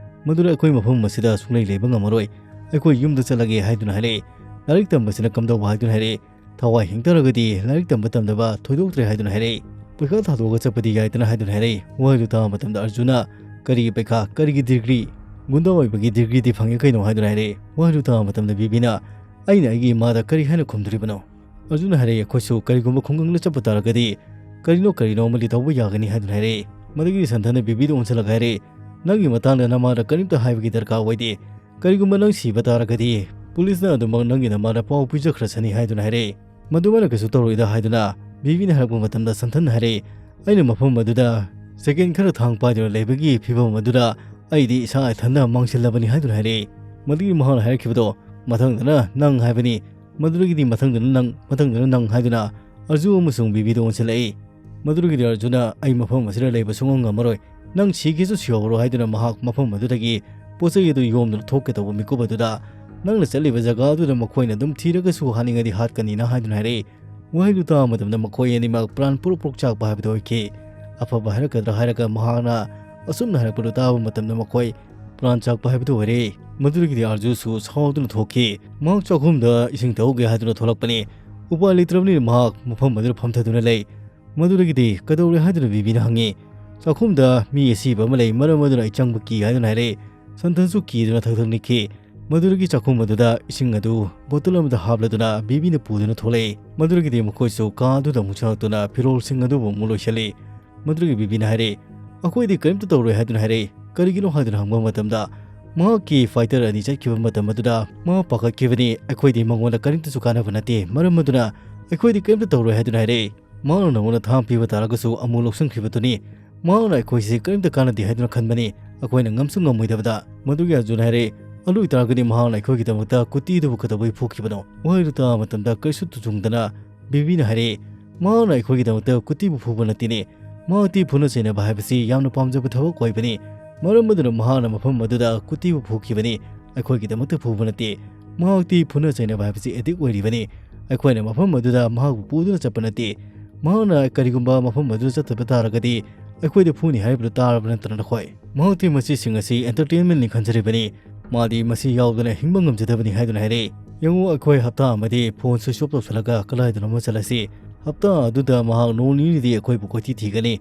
ꯃꯗꯨꯗ ꯑꯩꯈꯣꯏ ꯃꯐꯝ ꯑꯁꯤꯗ ꯁꯨꯡꯂꯩ ꯂꯩꯕ ꯉꯝꯃꯔꯣꯏ, ꯑꯩꯈꯣꯏ ꯌꯨꯝꯗ ꯆꯠꯂꯒꯦ ꯍꯥꯏꯗꯨꯅ ꯍꯥꯏꯔꯛꯏ꯫ ꯂꯥꯏꯔꯤꯛ ꯇꯝꯕꯁꯤꯅ ꯀꯝꯗꯧꯕ ꯍꯥꯏꯗꯨꯅ ꯍꯥꯏꯔꯛꯏ꯫ ꯊꯋꯥꯏ ꯍꯤꯡꯇꯔꯒꯗꯤ ꯂꯥꯏꯔꯤꯛ ꯇꯝꯕ ꯇꯝꯗꯕ ꯊꯣꯏꯗꯣꯛꯇ꯭ꯔꯦ ꯍꯥꯏꯗꯨꯅ ꯍꯥꯏꯔꯛꯏ꯫ ꯄꯩꯈꯥ ꯊꯥꯗꯣꯛꯑꯒ ꯆꯠꯄꯗꯤ ꯌꯥꯏꯗꯅ ꯍꯥꯏꯗꯨꯅ ꯍꯥꯏꯔꯛꯏ꯫ ꯋꯥꯍꯩꯗꯨ ꯇꯥꯕ ꯃꯇꯝꯗ ꯑꯔꯖꯨꯅ ꯀꯔꯤꯒꯤ ꯄꯩꯈꯥ, ꯀꯔꯤꯒꯤ degree, ꯒꯨꯟꯗꯥ ꯑꯣꯏꯕꯒꯤ degreeꯗꯤ ꯐꯪꯉꯦ ꯀꯩꯅꯣ ꯍꯥꯏꯗꯨꯅ ꯍꯥꯏꯔꯛꯏ꯫ ꯋꯥꯍꯩꯗꯨ ꯇꯥꯕ ꯃꯇꯝꯗ ꯕꯤꯕꯤꯅ ꯑꯩꯅ ꯑꯩꯒꯤ ꯏꯃꯥꯗ ꯀꯔꯤ ꯍꯥꯏꯅ ꯈꯨꯝꯗꯣꯔꯤꯕꯅꯣ? ꯑꯔꯖꯨꯅ ꯍꯥꯏꯔꯛꯏ, ꯑꯩꯈꯣꯏꯁꯨ ꯀꯔꯤꯒꯨꯝꯕ ꯈꯨꯡꯒꯪꯗ ꯆꯠꯄ ꯇꯥꯔꯒꯗꯤ ꯀꯔꯤꯅꯣ ꯀꯔꯤꯅꯣ ꯑꯃꯗꯤ ꯇꯧꯕ ꯌꯥꯒꯅꯤ ꯍꯥꯏꯗꯨꯅ ꯍꯥꯏꯔꯛꯏ꯫ ꯃꯗꯨꯒꯤ ꯁꯟꯊꯟꯅ ꯕꯤꯕꯤꯗ ꯑꯣꯟꯁꯤꯜꯂꯒ ꯍꯥꯏꯔꯛꯏ, ꯅꯪꯒꯤ ꯃꯇꯥꯡꯗ ꯅꯃꯥꯗ ꯀꯔꯤꯝꯇ ꯍꯥꯏꯕꯒꯤ ꯗꯔꯀꯥꯔ ꯑꯣꯏꯗꯦ꯫ ꯀꯔꯤꯒꯨꯝꯕ ꯅꯪ ꯁꯤꯕ ꯇꯥꯔꯒꯗꯤ ꯄꯨꯂꯤꯁꯅ ꯑꯗꯨꯃꯛ ꯅꯪꯒꯤ ꯅꯃꯥꯗ ꯄꯥꯎ ꯄꯤꯖꯈ꯭ꯔꯁꯅꯤ ꯍꯥꯏꯗꯨꯅ ꯍꯥꯏꯔꯛꯏ꯫ ꯃꯗꯨꯃꯥꯏꯅ ꯀꯩꯁꯨ ꯇꯧꯔꯣꯏꯗ ꯍꯥꯏꯗꯨꯅ ꯕꯤꯕꯤꯅ ꯍꯥꯏꯔꯛꯄ ꯃꯇꯝꯗ ꯁꯟꯊꯟꯅ ꯍꯥꯏꯔꯛꯏ, ꯑꯩꯅ ꯃꯐꯝ ꯑꯗꯨꯗ second ꯈꯔ ꯊꯥꯡ ꯄꯥꯏꯗꯨꯅ ꯂꯩꯕꯒꯤ ꯐꯤꯕꯝ ꯑꯗꯨꯗ ꯑꯩꯗꯤ ꯏꯁꯥ ꯏꯊꯟꯗ ꯃꯥꯡꯁꯤꯜꯂꯕꯅꯤ ꯍꯥꯏꯗꯨꯅ ꯍꯥꯏꯔꯛꯏ꯫ ꯃꯗꯨꯒꯤ ꯃꯍꯥꯛꯅ ꯍꯥꯏꯔꯛꯈꯤꯕꯗꯣ, ꯃꯊꯪꯗꯅ ꯅꯪ ꯍꯥꯏꯕꯅꯤ, ꯃꯗꯨꯗꯒꯤꯗꯤ ꯃꯊꯪꯗꯅ ꯅꯪ, ꯃꯊꯪꯗꯅ ꯅꯪ ꯍꯥꯏꯗꯨꯅ ꯑꯔꯖꯨ ꯑꯃꯁꯨꯡ ꯕꯤꯕꯤꯗ ꯑꯣꯟꯁꯤꯜꯂꯛꯏ꯫ ꯃꯗꯨꯗꯒꯤꯗꯤ ꯑꯔꯖꯨꯅ ꯑꯩ ꯃꯐꯝ ꯑꯁꯤꯗ ꯂꯩꯕ ꯁꯨꯡꯉꯝ ꯉꯝꯃꯔꯣꯏ, ꯅꯪ ꯁꯤꯒꯦꯁꯨ ꯁꯤꯍꯧꯔꯣ ꯍꯥꯏꯗꯨꯅ ꯃꯍꯥꯛ ꯃꯐꯝ ꯑꯗꯨꯗꯒꯤ ꯄꯣꯠ ꯆꯩ ꯑꯗꯨ ꯌꯣꯝꯗꯨꯅ ꯊꯣꯛꯀꯦ ꯇꯧꯕ ꯃꯤꯀꯨꯞ ꯑꯗꯨꯗ, ꯅꯪꯅ ꯆꯠꯂꯤꯕ ꯖꯒꯥ ꯑꯗꯨꯗ ꯃꯈꯣꯏꯅ ꯑꯗꯨꯝ ꯊꯤꯔꯒꯁꯨ ꯍꯥꯠꯅꯤꯡꯉꯗꯤ ꯍꯥꯠꯀꯅꯤꯅ ꯍꯥꯏꯗꯨꯅ ꯍꯥꯏꯔꯛꯏ꯫ ꯋꯥꯍꯩꯗꯨ ꯇꯥꯕ ꯃꯇꯝꯗ ꯃꯈꯣꯏ ꯑꯅꯤꯃꯛ ꯄ꯭ꯔꯥꯟ ꯄꯨꯔꯨꯞ ꯄꯨꯔꯨꯞ ꯆꯥꯛꯄ ꯍꯥꯏꯕꯗꯨ ꯑꯣꯏꯈꯤ꯫ ꯑꯐꯕ ꯍꯥꯏꯔꯛꯀꯗ꯭ꯔꯥ ꯍꯥꯏꯔꯒ ꯃꯍꯥꯛꯅ ꯑꯁꯨꯝꯅ ꯍꯥꯏꯔꯛꯄꯗꯨ ꯇꯥꯕ ꯃꯇꯝꯗ ꯃꯈꯣꯏ ꯄ꯭ꯔꯥꯟ ꯆꯥꯛꯄ ꯍꯥꯏꯕꯗꯨ ꯑꯣꯏꯔꯦ꯫ ꯃꯗꯨꯗꯒꯤꯗꯤ ꯑꯥꯔꯖꯨꯁꯨ ꯁꯥꯎꯗꯨꯅ ꯊꯣꯛꯈꯤ꯫ ꯃꯍꯥꯛ ꯆꯥꯛꯈꯨꯝꯗ ꯏꯁꯤꯡ ꯊꯛꯎꯒꯦ ꯍꯥꯏꯗꯨꯅ ꯊꯣꯛꯂꯛꯄꯅꯤ꯫ ꯎꯄꯥꯏ ꯂꯩꯇ꯭ꯔꯕꯅꯤꯅ ꯃꯍꯥꯛ ꯃꯐꯝ ꯑꯗꯨꯗ ꯐꯝꯊꯗꯨꯅ ꯂꯩ꯫ ꯃꯗꯨꯗꯒꯤꯗꯤ ꯀꯩꯗꯧꯔꯦ ꯍꯥꯏꯗꯨꯅ ꯕꯤꯕꯤꯅ ꯍꯪꯉꯤ꯫ ꯆꯥꯛꯈꯨꯝꯗ ꯃꯤ ꯑꯁꯤꯕ ꯑꯃ ꯂꯩ, ꯃꯔꯝ ꯑꯗꯨꯅ ꯑꯩ ꯆꯪꯕ ꯀꯤ ꯍꯥꯏꯗꯨꯅ ꯍꯥꯏꯔꯛꯏ꯫ ꯁꯟꯊꯟꯁꯨ ꯀꯤꯗꯨꯅ ꯊꯛ ꯊꯛ ꯅꯤꯛꯈꯤ꯫ ꯃꯗꯨꯗꯒꯤ ꯆꯥꯛꯈꯨꯝ ꯑꯗꯨꯗ ꯏꯁꯤꯡ ꯑꯗꯨ ꯕꯣꯇꯜ ꯑꯃꯗ ꯍꯥꯞꯂꯗꯨꯅ ꯕꯤꯕꯤꯅ ꯄꯨꯗꯨꯅ ꯊꯣꯛꯂꯛꯏ꯫ ꯃꯗꯨꯗꯒꯤꯗꯤ ꯃꯈꯣꯏꯁꯨ ꯀꯥ ꯑꯗꯨꯗ ꯑꯃꯨꯛ ꯆꯪꯂꯛꯇꯨꯅ ꯐꯤꯔꯣꯜꯁꯤꯡ ꯑꯗꯨꯕꯨ ꯑꯃꯨꯛ ꯂꯣꯏꯁꯤꯜꯂꯤ꯫ ꯃꯗꯨꯗꯒꯤ ꯕꯤꯕꯤꯅ ꯍꯥꯏꯔꯛꯏ, ꯑꯩꯈꯣꯏꯗꯤ ꯀꯔꯤꯝꯇ ꯇꯧꯔꯣꯏ ꯍꯥꯏꯗꯨꯅ ꯍꯥꯏꯔꯛꯏ꯫ ꯀꯔꯤꯒꯤꯅꯣ ꯍꯥꯏꯗꯨꯅ ꯍꯪꯕ ꯃꯇꯝꯗ, ꯃꯍꯥꯛꯀꯤ fighter ꯑꯅꯤ ꯆꯠꯈꯤꯕ ꯃꯇꯝ ꯑꯗꯨꯗ ꯃꯍꯥꯛ ꯄꯥꯈꯠꯈꯤꯕꯅꯤ꯫ ꯑꯩꯈꯣꯏꯗꯤ ꯃꯉꯣꯟꯗ ꯀꯔꯤꯝꯇꯁꯨ ꯀꯥꯟꯅꯕ ꯅꯠꯇꯦ, ꯃꯔꯝ ꯑꯗꯨꯅ ꯑꯩꯈꯣꯏꯗꯤ ꯀꯔꯤꯝꯇ ꯇꯧꯔꯣꯏ ꯍꯥꯏꯗꯨꯅ ꯍꯥꯏꯔꯛꯏ꯫ ꯃꯍꯥꯛꯅ ꯅꯉꯣꯟꯗ ꯊꯥꯡ ꯄꯤꯕ ꯇꯥꯔꯒꯁꯨ ꯑꯃꯨꯛ ꯂꯧꯁꯤꯟꯈꯤꯕꯗꯨꯅꯤ꯫ ꯃꯍꯥꯛꯅ ꯑꯩꯈꯣꯏꯁꯤ ꯀꯔꯤꯝꯇ ꯀꯥꯟꯅꯗꯦ ꯍꯥꯏꯗꯨꯅ ꯈꯟꯕꯅꯤ, ꯑꯩꯈꯣꯏꯅ ꯉꯝꯁꯨ ꯉꯝꯃꯣꯏꯗꯕꯗ꯫ ꯃꯗꯨꯒꯤ ꯑꯔꯖꯨꯟ ꯍꯥꯏꯔꯦ, ꯑꯗꯨ ꯑꯣꯏꯇꯥꯔꯒꯗꯤ ꯃꯍꯥꯛꯅ ꯑꯩꯈꯣꯏꯒꯤꯗꯃꯛꯇ ꯀꯨꯇꯤꯗꯨꯕꯨ ꯀꯩꯗꯧꯕꯩ ꯐꯨꯈꯤꯕꯅꯣ? ꯋꯥꯍꯩꯗꯨ ꯇꯥꯕ ꯃꯇꯝꯗ ꯀꯔꯤꯁꯨ ꯇꯨꯖꯨꯡꯗꯅ ꯕꯤꯕꯤꯅ ꯍꯥꯏꯔꯦ, ꯃꯍꯥꯛꯅ ꯑꯩꯈꯣꯏꯒꯤꯗꯃꯛꯇ ꯀꯨꯇꯤꯕꯨ ꯐꯨꯕ ꯅꯠꯇꯦꯅꯦ, ꯃꯍꯥꯛꯇꯤ ꯐꯨꯅ ꯆꯩꯅꯕ ꯍꯥꯏꯕꯁꯤ ꯌꯥꯝꯅ ꯄꯥꯝꯖꯕ ꯊꯕꯛ ꯑꯣꯏꯕꯅꯤ꯫ ꯃꯔꯝ ꯑꯗꯨꯅ ꯃꯍꯥꯛꯅ ꯃꯐꯝ ꯑꯗꯨꯗ ꯀꯨꯇꯤꯕꯨ ꯐꯨꯈꯤꯕꯅꯤ, ꯑꯩꯈꯣꯏꯒꯤꯗꯃꯛꯇ ꯐꯨꯕ ꯅꯠꯇꯦ꯫ ꯃꯍꯥꯛꯇꯤ ꯐꯨꯅ ꯆꯩꯅꯕ ꯍꯥꯏꯕꯁꯤ ꯑꯦꯗꯤꯛ ꯑꯣꯏꯔꯤꯕꯅꯤ꯫ ꯑꯩꯈꯣꯏꯅ ꯃꯐꯝ ꯑꯗꯨꯗ ꯃꯍꯥꯛꯄꯨ ꯄꯨꯗꯨꯅ ꯆꯠꯄ ꯅꯠꯇꯦ꯫ ꯃꯍꯥꯛꯅ ꯀꯔꯤꯒꯨꯝꯕ ꯃꯐꯝ ꯑꯗꯨꯗ ꯆꯠꯇꯕ ꯇꯥꯔꯒꯗꯤ ꯑꯩꯈꯣꯏꯗ ꯐꯨꯅꯤ ꯍꯥꯏꯔꯤꯕꯗꯨ ꯇꯥꯔꯕ ꯅꯠꯇ꯭ꯔ ꯅꯈꯣꯏ? ꯃꯍꯥꯛꯇꯤ ꯃꯁꯤꯁꯤꯡ ꯑꯁꯤ entertainment ꯅꯤ ꯈꯟꯖꯔꯤꯕꯅꯤ꯫ ꯃꯥꯗꯤ ꯃꯁꯤ ꯌꯥꯎꯗꯅ ꯍꯤꯡꯕ ꯉꯝꯖꯗꯕꯅꯤ ꯍꯥꯏꯗꯨꯅ ꯍꯥꯏꯔꯛꯏ꯫ ꯌꯦꯡꯉꯨ, ꯑꯩꯈꯣꯏ ꯍꯞꯇꯥ ꯑꯃꯗꯤ phone switch off ꯇꯧꯁꯤꯜꯂꯒ ꯀꯗꯥꯏꯗꯅꯣꯃ ꯆꯠꯂꯁꯤ꯫ ꯍꯞꯇꯥ ꯑꯗꯨꯗ ꯃꯍꯥꯛ ꯅꯣꯡ ꯅꯤꯅꯤꯗꯤ ꯑꯩꯈꯣꯏꯕꯨ ꯀꯣꯏꯊꯤ ꯊꯤꯒꯅꯤ꯫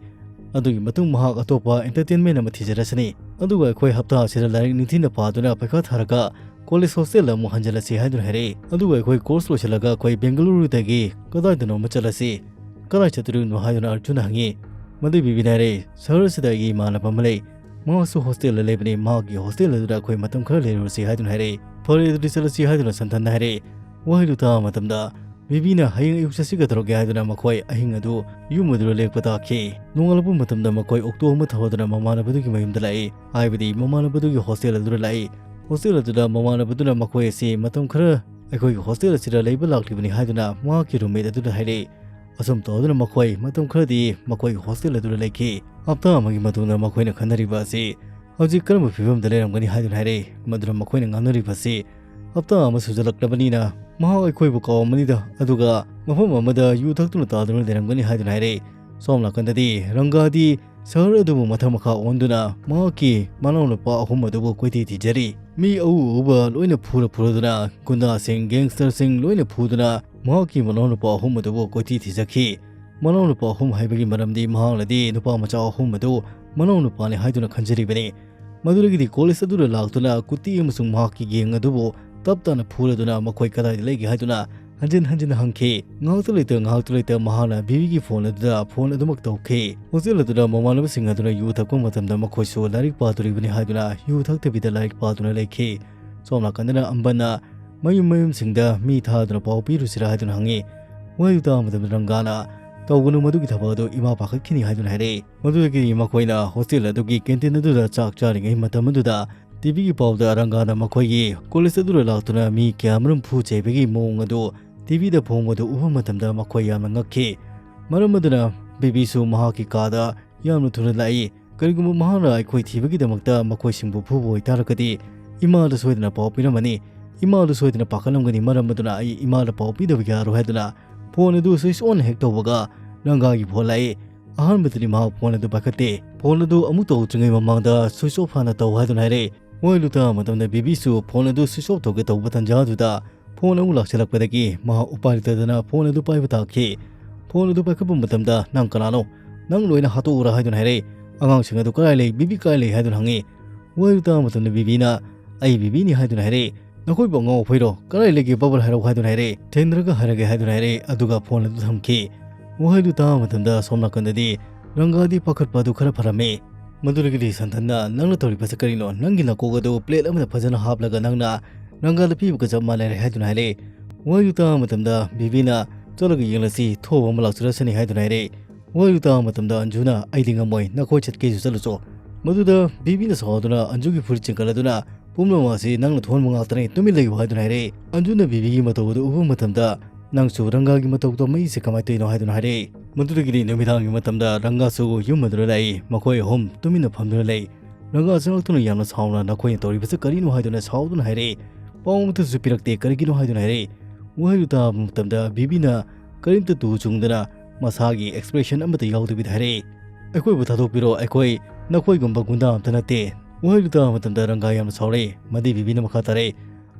ꯑꯗꯨꯒꯤ ꯃꯇꯨꯡ ꯃꯍꯥꯛ ꯑꯇꯣꯞꯄ entertainment ꯑꯃ ꯊꯤꯖꯔꯁꯅꯤ꯫ ꯑꯗꯨꯒ ꯑꯩꯈꯣꯏ ꯍꯞꯇꯥ ꯑꯁꯤꯗ ꯂꯥꯏꯔꯤꯛ ꯅꯤꯡꯊꯤꯅ ꯄꯥꯗꯨꯅ ꯄꯩꯈꯥ ꯊꯥꯔꯒ college hostel ꯗ ꯑꯃꯨꯛ ꯍꯟꯖꯤꯜꯂꯁꯤ ꯍꯥꯏꯗꯨꯅ ꯍꯥꯏꯔꯛꯏ꯫ ꯑꯗꯨꯒ ꯑꯩꯈꯣꯏ course ꯂꯣꯏꯁꯤꯜꯂꯒ ꯑꯩꯈꯣꯏ ꯕꯦꯡꯒꯂꯨꯔꯨꯗꯒꯤ ꯀꯗꯥꯏꯗꯅꯣꯃ ꯆꯠꯂꯁꯤ꯫ ꯀꯗꯥꯏ ꯆꯠꯇꯣꯔꯤꯕꯅꯣ ꯍꯥꯏꯗꯨꯅ ꯑꯔꯖꯨꯟꯅ ꯍꯪꯉꯤ꯫ ꯃꯗꯨꯒꯤ ꯕꯤꯕꯤꯅ ꯍꯥꯏꯔꯛꯏ, ꯁꯍꯔ ꯑꯁꯤꯗ ꯑꯩꯒꯤ ꯏꯃꯥꯟꯅꯕ ꯑꯃ ꯂꯩ꯫ ꯃꯍꯥꯛꯁꯨ hostel ꯗ ꯂꯩꯕꯅꯤ꯫ ꯃꯍꯥꯛꯀꯤ hostel ꯑꯗꯨꯗ ꯑꯩꯈꯣꯏ ꯃꯇꯝ ꯈꯔ ꯂꯩꯔꯨꯔꯁꯤ ꯍꯥꯏꯗꯨꯅ ꯍꯥꯏꯔꯛꯏ꯫ ꯐꯔꯦ, ꯑꯗꯨꯗꯤ ꯆꯠꯂꯁꯤ ꯍꯥꯏꯗꯨꯅ ꯁꯟꯊꯟꯅ ꯍꯥꯏꯔꯛꯏ꯫ ꯋꯥꯍꯩꯗꯨ ꯇꯥꯕ ꯃꯇꯝꯗ ꯕꯤꯕꯤꯅ ꯍꯌꯦꯡ ꯑꯌꯨꯛ ꯆꯠꯁꯤꯒꯗꯧꯔꯒꯦ ꯍꯥꯏꯗꯨꯅ ꯃꯈꯣꯏ ꯑꯍꯤꯡ ꯑꯗꯨ ꯌꯨꯝ ꯑꯗꯨꯗ ꯂꯦꯛꯄ ꯇꯥꯈꯤ꯫ ꯅꯣꯡꯉꯥꯜꯂꯛꯄ ꯃꯇꯝꯗ ꯃꯈꯣꯏ auto ꯑꯃ ꯊꯧꯗꯨꯅ ꯃꯃꯥꯟꯅꯕꯗꯨꯒꯤ ꯃꯌꯨꯝꯗ ꯂꯥꯛꯏ, ꯍꯥꯏꯕꯗꯤ ꯃꯃꯥꯟꯅꯕꯗꯨꯒꯤ hostel ꯑꯗꯨꯗ ꯂꯥꯛꯏ꯫ Hostel ꯑꯗꯨꯗ ꯃꯃꯥꯟꯅꯕꯗꯨꯅ ꯃꯈꯣꯏ ꯑꯁꯤ ꯃꯇꯝ ꯈꯔ ꯑꯩꯈꯣꯏꯒꯤ hostel ꯑꯁꯤꯗ ꯂꯩꯕ ꯂꯥꯛꯂꯤꯕꯅꯤ ꯍꯥꯏꯗꯨꯅ ꯃꯍꯥꯛꯀꯤ roommate ꯑꯗꯨꯗ ꯍꯥꯏꯔꯛꯏ꯫ ꯑꯁꯨꯝ ꯇꯧꯗꯨꯅ ꯃꯈꯣꯏ ꯃꯇꯝ ꯈꯔꯗꯤ ꯃꯈꯣꯏꯒꯤ hostel ꯑꯗꯨꯗ ꯂꯩꯈꯤ꯫ ꯍꯞꯇꯥ ꯑꯃꯒꯤ ꯃꯇꯨꯡꯗ ꯃꯈꯣꯏꯅ ꯈꯟꯅꯔꯤꯕ ꯑꯁꯤ ꯍꯧꯖꯤꯛ ꯀꯔꯝꯕ ꯐꯤꯕꯝꯗ ꯂꯩꯔꯝꯒꯅꯤ ꯍꯥꯏꯗꯨꯅ ꯍꯥꯏꯔꯛꯏ꯫ ꯃꯗꯨꯗ ꯃꯈꯣꯏꯅ ꯉꯥꯡꯅꯔꯤꯕ ꯑꯁꯤ ꯍꯞꯇꯥ ꯑꯃ ꯁꯨꯖꯜꯂꯛꯂꯕꯅꯤꯅ ꯃꯍꯥꯛ ꯑꯩꯈꯣꯏꯕꯨ ꯀꯥꯎꯔꯝꯃꯅꯤꯗ, ꯑꯗꯨꯒ ꯃꯐꯝ ꯑꯃꯗ ꯌꯨ ꯊꯛꯇꯨꯅ ꯇꯥꯗꯨꯅ ꯂꯩꯔꯝꯒꯅꯤ ꯍꯥꯏꯗꯨꯅ ꯍꯥꯏꯔꯛꯏ꯫ ꯁꯣꯝ ꯅꯥꯀꯟꯗꯗꯤ ꯔꯪꯒꯥꯗꯤ ꯁꯍꯔ ꯑꯗꯨꯕꯨ ꯃꯊꯛ ꯃꯈꯥ ꯑꯣꯟꯗꯨꯅ ꯃꯍꯥꯛꯀꯤ ꯃꯅꯥꯎꯅꯨꯄꯥ ꯑꯍꯨꯝ ꯑꯗꯨꯕꯨ ꯀꯣꯏꯊꯤ ꯊꯤꯖꯔꯤ꯫ ꯃꯤ ꯑꯎ ꯑꯎꯕ ꯂꯣꯏꯅ ꯐꯨꯔ ꯐꯨꯔꯗꯨꯅ, ꯒꯨꯟꯗꯥꯁꯤꯡ, gangster ꯁꯤꯡ ꯂꯣꯏꯅ ꯐꯨꯗꯨꯅ ꯃꯍꯥꯛꯀꯤ ꯃꯅꯥꯎꯅꯨꯄꯥ ꯑꯍꯨꯝ ꯑꯗꯨꯕꯨ ꯀꯣꯏꯊꯤ ꯊꯤꯖꯈꯤ꯫ ꯃꯅꯥꯎꯅꯨꯄꯥ ꯑꯍꯨꯝ ꯍꯥꯏꯕꯒꯤ ꯃꯔꯝꯗꯤ ꯃꯍꯥꯛꯅꯗꯤ ꯅꯨꯄꯥ ꯃꯆꯥ ꯑꯍꯨꯝ ꯑꯗꯨ ꯃꯅꯥꯎꯅꯨꯄꯥꯅꯤ ꯍꯥꯏꯗꯨꯅ ꯈꯟꯖꯔꯤꯕꯅꯤ꯫ ꯃꯗꯨꯗꯒꯤꯗꯤ college ꯑꯗꯨꯗ ꯂꯥꯛꯇꯨꯅ ꯀꯨꯇꯤ ꯑꯃꯁꯨꯡ ꯃꯍꯥꯛꯀꯤ gang ꯑꯗꯨꯕꯨ ꯇꯞ ꯇꯥꯅ ꯐꯨꯔꯗꯨꯅ ꯃꯈꯣꯏ ꯀꯗꯥꯏꯗ ꯂꯩꯒꯦ ꯍꯥꯏꯗꯨꯅ ꯍꯟꯖꯤꯟ ꯍꯟꯖꯤꯟ ꯍꯪꯈꯤ꯫ ꯉꯥꯏꯍꯥꯛꯇ ꯂꯩꯇ ꯉꯥꯏꯍꯥꯛꯇ ꯂꯩꯇ ꯃꯍꯥꯛꯅ ꯕꯤꯕꯤꯒꯤ phone ꯑꯗꯨꯗ phone ꯑꯗꯨꯃꯛ ꯇꯧꯈꯤ꯫ Hostel ꯑꯗꯨꯗ ꯃꯃꯥꯟꯅꯕꯁꯤꯡ ꯑꯗꯨꯅ ꯌꯨ ꯊꯛꯄ ꯃꯇꯝꯗ ꯃꯈꯣꯏꯁꯨ ꯂꯥꯏꯔꯤꯛ ꯄꯥꯗꯣꯔꯤꯕꯅꯤ ꯍꯥꯏꯗꯨꯅ ꯌꯨ ꯊꯛꯇꯕꯤꯗ ꯂꯥꯏꯔꯤꯛ ꯄꯥꯗꯨꯅ ꯂꯩꯈꯤ꯫ ꯁꯣꯝ ꯅꯥꯀꯟꯗꯅ ꯑꯝꯕꯟꯅ ꯃꯌꯨꯝ ꯃꯌꯨꯝꯁꯤꯡꯗ ꯃꯤ ꯊꯥꯗꯨꯅ ꯄꯥꯎ ꯄꯤꯔꯨꯁꯤꯔꯥ ꯍꯥꯏꯗꯨꯅ ꯍꯪꯉꯤ꯫ ꯋꯥꯍꯩꯗꯨ ꯇꯥꯕ ꯃꯇꯝꯗ ꯔꯪꯒꯥꯅ "ꯇꯧꯒꯅꯨ, ꯃꯗꯨꯒꯤ ꯊꯕꯛ ꯑꯗꯨ ꯏꯃꯥ ꯄꯥꯈꯠꯈꯤꯅꯤ" ꯍꯥꯏꯗꯨꯅ ꯍꯥꯏꯔꯛꯏ꯫ ꯃꯗꯨꯗꯒꯤ ꯃꯈꯣꯏꯅ ꯍꯣꯁꯇꯦꯜ ꯑꯗꯨꯒꯤ ꯀꯦꯟꯇꯤꯟ ꯑꯗꯨꯗ ꯆꯥꯛ ꯆꯥꯔꯤꯉꯩ ꯃꯇꯝ ꯑꯗꯨꯗ ꯇꯤꯚꯤꯒꯤ ꯄꯥꯎꯗ ꯔꯪꯒꯥꯅ ꯃꯈꯣꯏꯒꯤ ꯀꯣꯂꯦꯖ ꯑꯗꯨꯗ ꯂꯥꯛꯇꯨꯅ ꯃꯤ ꯀꯌꯥꯃꯔꯨꯝ ꯐꯨ ꯆꯩꯕꯒꯤ ꯃꯑꯣꯡ ꯑꯗꯨ ꯇꯤꯚꯤꯗ ꯐꯣꯡꯕꯗꯨ ꯎꯕ ꯃꯇꯝꯗ ꯃꯈꯣꯏ ꯌꯥꯝꯅ ꯉꯛꯈꯤ꯫ ꯃꯔꯝ ꯑꯗꯨꯅ ꯕꯤꯕꯤꯁꯨ ꯃꯍꯥꯛꯀꯤ ꯀꯥꯗ ꯌꯥꯝꯅ ꯊꯨꯅ ꯂꯥꯛꯏ꯫ "ꯀꯔꯤꯒꯨꯝꯕ ꯃꯍꯥꯛꯅ ꯑꯩꯈꯣꯏ ꯊꯤꯕꯒꯤꯗꯃꯛꯇ ꯃꯈꯣꯏꯁꯤꯡꯕꯨ ꯐꯨꯕ ꯑꯣꯏꯇꯥꯔꯒꯗꯤ ꯏꯃꯥꯗ ꯁꯣꯏꯗꯅ ꯄꯥꯎ ꯄꯤꯔꯝꯃꯅꯤ꯫ ꯏꯃꯥꯗ ꯁꯣꯏꯗꯅ ꯄꯥꯈꯠꯂꯝꯒꯅꯤ, ꯃꯔꯝ ꯑꯗꯨꯅ ꯑꯩ ꯏꯃꯥꯗ ꯄꯥꯎ ꯄꯤꯗꯕ ꯌꯥꯔꯣꯏ" ꯍꯥꯏꯗꯨꯅ ꯐꯣꯟ ꯑꯗꯨ ꯁ꯭ꯋꯤꯆ ꯑꯣꯟ ꯍꯦꯛ ꯇꯧꯕꯒ ꯔꯪꯒꯥꯒꯤ ꯐꯣꯟ ꯂꯥꯛꯏ꯫ ꯑꯍꯥꯟꯕꯗꯗꯤ ꯃꯍꯥꯛ ꯐꯣꯟ ꯑꯗꯨ ꯄꯥꯏꯈꯠꯇꯦ꯫ ꯐꯣꯟ ꯑꯗꯨ ꯑꯃꯨꯛ ꯇꯧꯗ꯭ꯔꯤꯉꯩ ꯃꯃꯥꯡꯗ ꯁ꯭ꯋꯤꯆ ꯑꯣꯐ ꯍꯥꯟꯅ ꯇꯧ ꯍꯥꯏꯗꯨꯅ ꯍꯥꯏꯔꯛꯏ꯫ ꯋꯥꯍꯩ ꯑꯗꯨ ꯇꯥꯕ ꯃꯇꯝꯗ ꯕꯤꯕꯤꯁꯨ ꯐꯣꯟ ꯑꯗꯨ ꯁ꯭ꯋꯤꯆ ꯑꯣꯐ ꯇꯧꯒꯦ ꯇꯧꯕ ꯇꯥꯟꯖꯥ ꯑꯗꯨꯗ ꯐꯣꯟ ꯑꯃꯨꯛ ꯂꯥꯛꯁꯤꯜꯂꯛꯄꯗꯒꯤ ꯃꯍꯥꯛ ꯎꯄꯥꯏ ꯂꯩꯇꯗꯅ ꯐꯣꯟ ꯑꯗꯨ ꯄꯥꯏꯕ ꯇꯥꯈꯤ꯫ ꯐꯣꯟ ꯑꯗꯨ ꯄꯥꯏꯈꯠꯄ ꯃꯇꯝꯗ, "ꯅꯪ ꯀꯅꯥꯅꯣ? ꯅꯪ ꯂꯣꯏꯅ ꯍꯥꯠꯇꯣꯛꯎꯔꯥ?" ꯍꯥꯏꯗꯨꯅ ꯍꯥꯏꯔꯛꯏ꯫ "ꯑꯉꯥꯡꯁꯤꯡ ꯑꯗꯨ ꯀꯗꯥꯏ ꯂꯩ? ꯕꯤꯕꯤ ꯀꯗꯥꯏ ꯂꯩ?" ꯍꯥꯏꯗꯨꯅ ꯍꯪꯉꯤ꯫ ꯋꯥꯍꯩ ꯑꯗꯨ ꯇꯥꯕ ꯃꯇꯝꯗ ꯕꯤꯕꯤꯅ, "ꯑꯩ ꯕꯤꯕꯤꯅꯤ" ꯍꯥꯏꯗꯨꯅ ꯍꯥꯏꯔꯛꯏ꯫ "ꯅꯈꯣꯏꯕꯨ ꯑꯉꯥꯎ ꯑꯐꯩꯔꯣ? ꯀꯗꯥꯏ ꯂꯩꯒꯦ? ꯕꯕꯜ ꯍꯥꯏꯔꯛꯎ" ꯍꯥꯏꯗꯨꯅ ꯍꯥꯏꯔꯛꯏ꯫ "ꯊꯦꯡꯅꯔꯒ ꯍꯥꯏꯔꯒꯦ" ꯍꯥꯏꯗꯨꯅ ꯍꯥꯏꯔꯛꯏ꯫ ꯑꯗꯨꯒ ꯐꯣꯟ ꯑꯗꯨ ꯊꯝꯈꯤ꯫ ꯋꯥꯍꯩ ꯑꯗꯨ ꯇꯥꯕ ꯃꯇꯝꯗ ꯑꯁꯣꯝ ꯅꯥꯀꯟꯗꯗꯤ ꯔꯪꯒꯥꯗꯤ ꯄꯥꯈꯠꯄ ꯑꯗꯨ ꯈꯔ ꯐꯔꯝꯃꯤ꯫ ꯃꯗꯨꯗꯒꯤꯗꯤ ꯁꯟꯇꯟꯅ, "ꯅꯪꯅ ꯇꯧꯔꯤꯕꯁꯤ ꯀꯔꯤꯅꯣ? ꯅꯪꯒꯤ ꯅꯀꯣꯛ ꯑꯗꯨ ꯄ꯭ꯂꯦꯠ ꯑꯃꯗ ꯐꯖꯅ ꯍꯥꯞꯂꯒ ꯅꯪꯅ ꯔꯪꯒꯥꯗ ꯄꯤꯕꯒ ꯆꯞ ꯃꯥꯟꯅꯔꯦ" ꯍꯥꯏꯗꯨꯅ ꯍꯥꯏꯔꯛꯏ꯫ ꯋꯥꯍꯩ ꯑꯗꯨ ꯇꯥꯕ ꯃꯇꯝꯗ ꯕꯤꯕꯤꯅ, "ꯆꯠꯂꯒ ꯌꯦꯡꯂꯁꯤ, ꯊꯣꯕ ꯑꯃ ꯂꯥꯛꯆꯔꯁꯅꯤ" ꯍꯥꯏꯗꯨꯅ ꯍꯥꯏꯔꯛꯏ꯫ ꯋꯥꯍꯩ ꯑꯗꯨ ꯇꯥꯕ ꯃꯇꯝꯗ ꯑꯟꯖꯨꯅ, "ꯑꯩꯗꯤ ꯉꯝꯃꯣꯏ, ꯅꯈꯣꯏ ꯆꯠꯀꯦꯁꯨ ꯆꯠꯂꯨꯆꯣ"꯫ ꯃꯗꯨꯗ ꯕꯤꯕꯤꯅ ꯁꯥꯎꯗꯨꯅ ꯑꯟꯖꯨꯒꯤ ꯐꯨꯔꯤꯠ ꯆꯤꯡꯈꯠꯂꯗꯨꯅ, "ꯄꯨꯝꯅꯃꯛ ꯑꯁꯤ ꯅꯪꯅ ꯊꯣꯛꯍꯟꯕ ꯉꯥꯛꯇꯅꯤ, ꯇꯨꯃꯤꯟ ꯂꯩꯌꯨ" ꯍꯥꯏꯗꯨꯅ ꯍꯥꯏꯔꯛꯏ꯫ ꯑꯟꯖꯨꯅ ꯕꯤꯕꯤꯒꯤ ꯃꯇꯧ ꯑꯗꯨ ꯎꯕ ꯃꯇꯝꯗ, "ꯅꯪꯁꯨ ꯔꯪꯒꯥꯒꯤ ꯃꯇꯧ ꯇꯧꯃꯛꯏꯁꯦ ꯀꯃꯥꯏꯅ ꯇꯧꯔꯤꯅꯣ?" ꯍꯥꯏꯗꯨꯅ ꯍꯥꯏꯔꯛꯏ꯫ ꯃꯗꯨꯗꯒꯤꯗꯤ ꯅꯨꯃꯤꯗꯥꯡꯒꯤ ꯃꯇꯝꯗ ꯔꯪꯒꯥꯁꯨ ꯌꯨꯝ ꯑꯗꯨꯗ ꯂꯥꯛꯏ꯫ ꯃꯈꯣꯏ ꯑꯍꯨꯝ ꯇꯨꯃꯤꯟꯅ ꯐꯝꯗꯨꯅ ꯂꯩ꯫ ꯔꯪꯒꯥ ꯆꯪꯂꯛꯇꯨꯅ ꯌꯥꯝꯅ ꯁꯥꯎꯅ, "ꯅꯈꯣꯏꯅ ꯇꯧꯔꯤꯕꯁꯤ ꯀꯔꯤꯅꯣ?" ꯍꯥꯏꯗꯨꯅ ꯁꯥꯎꯗꯨꯅ ꯍꯥꯏꯔꯛꯏ꯫ ꯄꯥꯎ ꯑꯃꯠꯇꯁꯨ ꯄꯤꯔꯛꯇꯦ, ꯀꯔꯤꯒꯤꯅꯣ ꯍꯥꯏꯗꯨꯅ ꯍꯥꯏꯔꯛꯏ꯫ ꯋꯥꯍꯩꯗꯨ ꯇꯥꯕ ꯃꯇꯝꯗ ꯕꯤꯕꯤꯅ ꯀꯔꯤꯝꯇ ꯇꯨ ꯆꯨꯡꯗꯅ ꯃꯁꯥꯒꯤ ꯑꯦꯛꯁꯄ꯭ꯔꯦꯁꯟ ꯑꯃꯠꯇ ꯌꯥꯎꯗꯕꯤꯗ ꯍꯥꯏꯔꯛꯏ, "ꯑꯩꯈꯣꯏꯕꯨ ꯊꯥꯗꯣꯛꯄꯤꯔꯣ, ꯑꯩꯈꯣꯏ ꯅꯈꯣꯏꯒꯨꯝꯕ ꯒꯨꯟꯗꯥ ꯑꯝꯇ ꯅꯠꯇꯦ"꯫ ꯋꯥꯍꯩꯗꯨ ꯇꯥꯕ ꯃꯇꯝꯗ ꯔꯪꯒꯥ ꯌꯥꯝꯅ ꯁꯥꯎꯔꯛꯏ꯫ ꯃꯗꯤ ꯕꯤꯕꯤꯅ ꯃꯈꯥ ꯇꯥꯔꯛꯏ,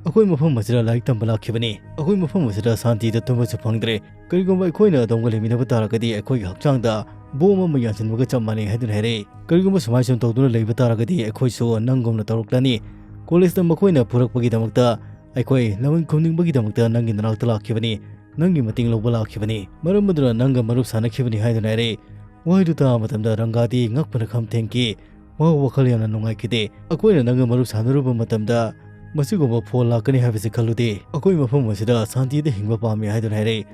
"ꯑꯩꯈꯣꯏ ꯃꯐꯝ ꯑꯁꯤꯗ ꯂꯥꯏꯔꯤꯛ ꯇꯝꯕ ꯂꯥꯛꯈꯤꯕꯅꯤ꯫ ꯑꯩꯈꯣꯏ ꯃꯐꯝ ꯑꯁꯤꯗ ꯁꯥꯟꯇꯤꯗ ꯇꯨꯝꯕꯁꯨ ꯐꯪꯗ꯭ꯔꯦ꯫ ꯀꯔꯤꯒꯨꯝꯕ ꯑꯩꯈꯣꯏꯅ ꯑꯗꯣꯝꯒ ꯂꯩꯃꯤꯟꯅꯕ ꯇꯥꯔꯒꯗꯤ ꯑꯩꯈꯣꯏꯒꯤ ꯍꯛꯆꯥꯡꯗ ꯕꯣꯝ ꯑꯃ ꯌꯥꯟꯁꯤꯟꯕꯒ ꯆꯞ ꯃꯥꯟꯅꯩ" ꯍꯥꯏꯗꯨꯅ ꯍꯥꯏꯔꯛꯏ꯫ "ꯀꯔꯤꯒꯨꯝꯕ ꯁꯨꯃꯥꯏ ꯁꯨꯝ ꯇꯧꯗꯨꯅ ꯂꯩꯕ ꯇꯥꯔꯒꯗꯤ ꯑꯩꯈꯣꯏꯁꯨ ꯅꯪꯒꯨꯝꯅ ꯇꯧꯔꯛꯂꯅꯤ꯫ ꯀꯣꯂꯦꯖꯇ ꯃꯈꯣꯏꯅ ꯐꯨꯔꯛꯄꯒꯤꯗꯃꯛꯇ ꯑꯩꯈꯣꯏ ꯂꯃꯟ ꯈꯨꯝꯅꯤꯡꯕꯒꯤꯗꯃꯛꯇ ꯅꯪꯒꯤ ꯅꯅꯥꯛꯇ ꯂꯥꯛꯈꯤꯕꯅꯤ, ꯅꯪꯒꯤ ꯃꯇꯦꯡ ꯂꯧꯕ ꯂꯥꯛꯈꯤꯕꯅꯤ꯫ ꯃꯔꯝ ꯑꯗꯨꯅ ꯅꯪꯒ ꯃꯔꯨꯞ ꯁꯥꯟꯅꯈꯤꯕꯅꯤ" ꯍꯥꯏꯗꯨꯅ ꯍꯥꯏꯔꯛꯏ꯫ ꯋꯥꯍꯩꯗꯨ ꯇꯥꯕ ꯃꯇꯝꯗ ꯔꯪꯒꯥꯗꯤ ꯉꯛꯄꯅ ꯈꯝ ꯊꯦꯡꯈꯤ꯫ ꯃꯍꯥꯛ ꯋꯥꯈꯜ ꯌꯥꯝꯅ ꯅꯨꯡꯉꯥꯏꯈꯤꯗꯦ꯫ "ꯑꯩꯈꯣꯏꯅ ꯅꯪꯒ ꯃꯔꯨꯞ ꯁꯥꯟꯅꯔꯨꯕ ꯃꯇꯝꯗ ꯃꯁꯤꯒꯨꯝꯕ ꯐꯣꯟ ꯂꯥꯛꯀꯅꯤ ꯍꯥꯏꯕꯁꯤ ꯈꯜꯂꯨꯗꯦ꯫ ꯑꯩꯈꯣꯏ ꯃꯐꯝ ꯑꯁꯤꯗ ꯁꯥꯟꯇꯤꯗ ꯍꯤꯡꯕ ꯄꯥꯝꯃꯤ" ꯍꯥꯏꯗꯨꯅ ꯍꯥꯏꯔꯛꯏ꯫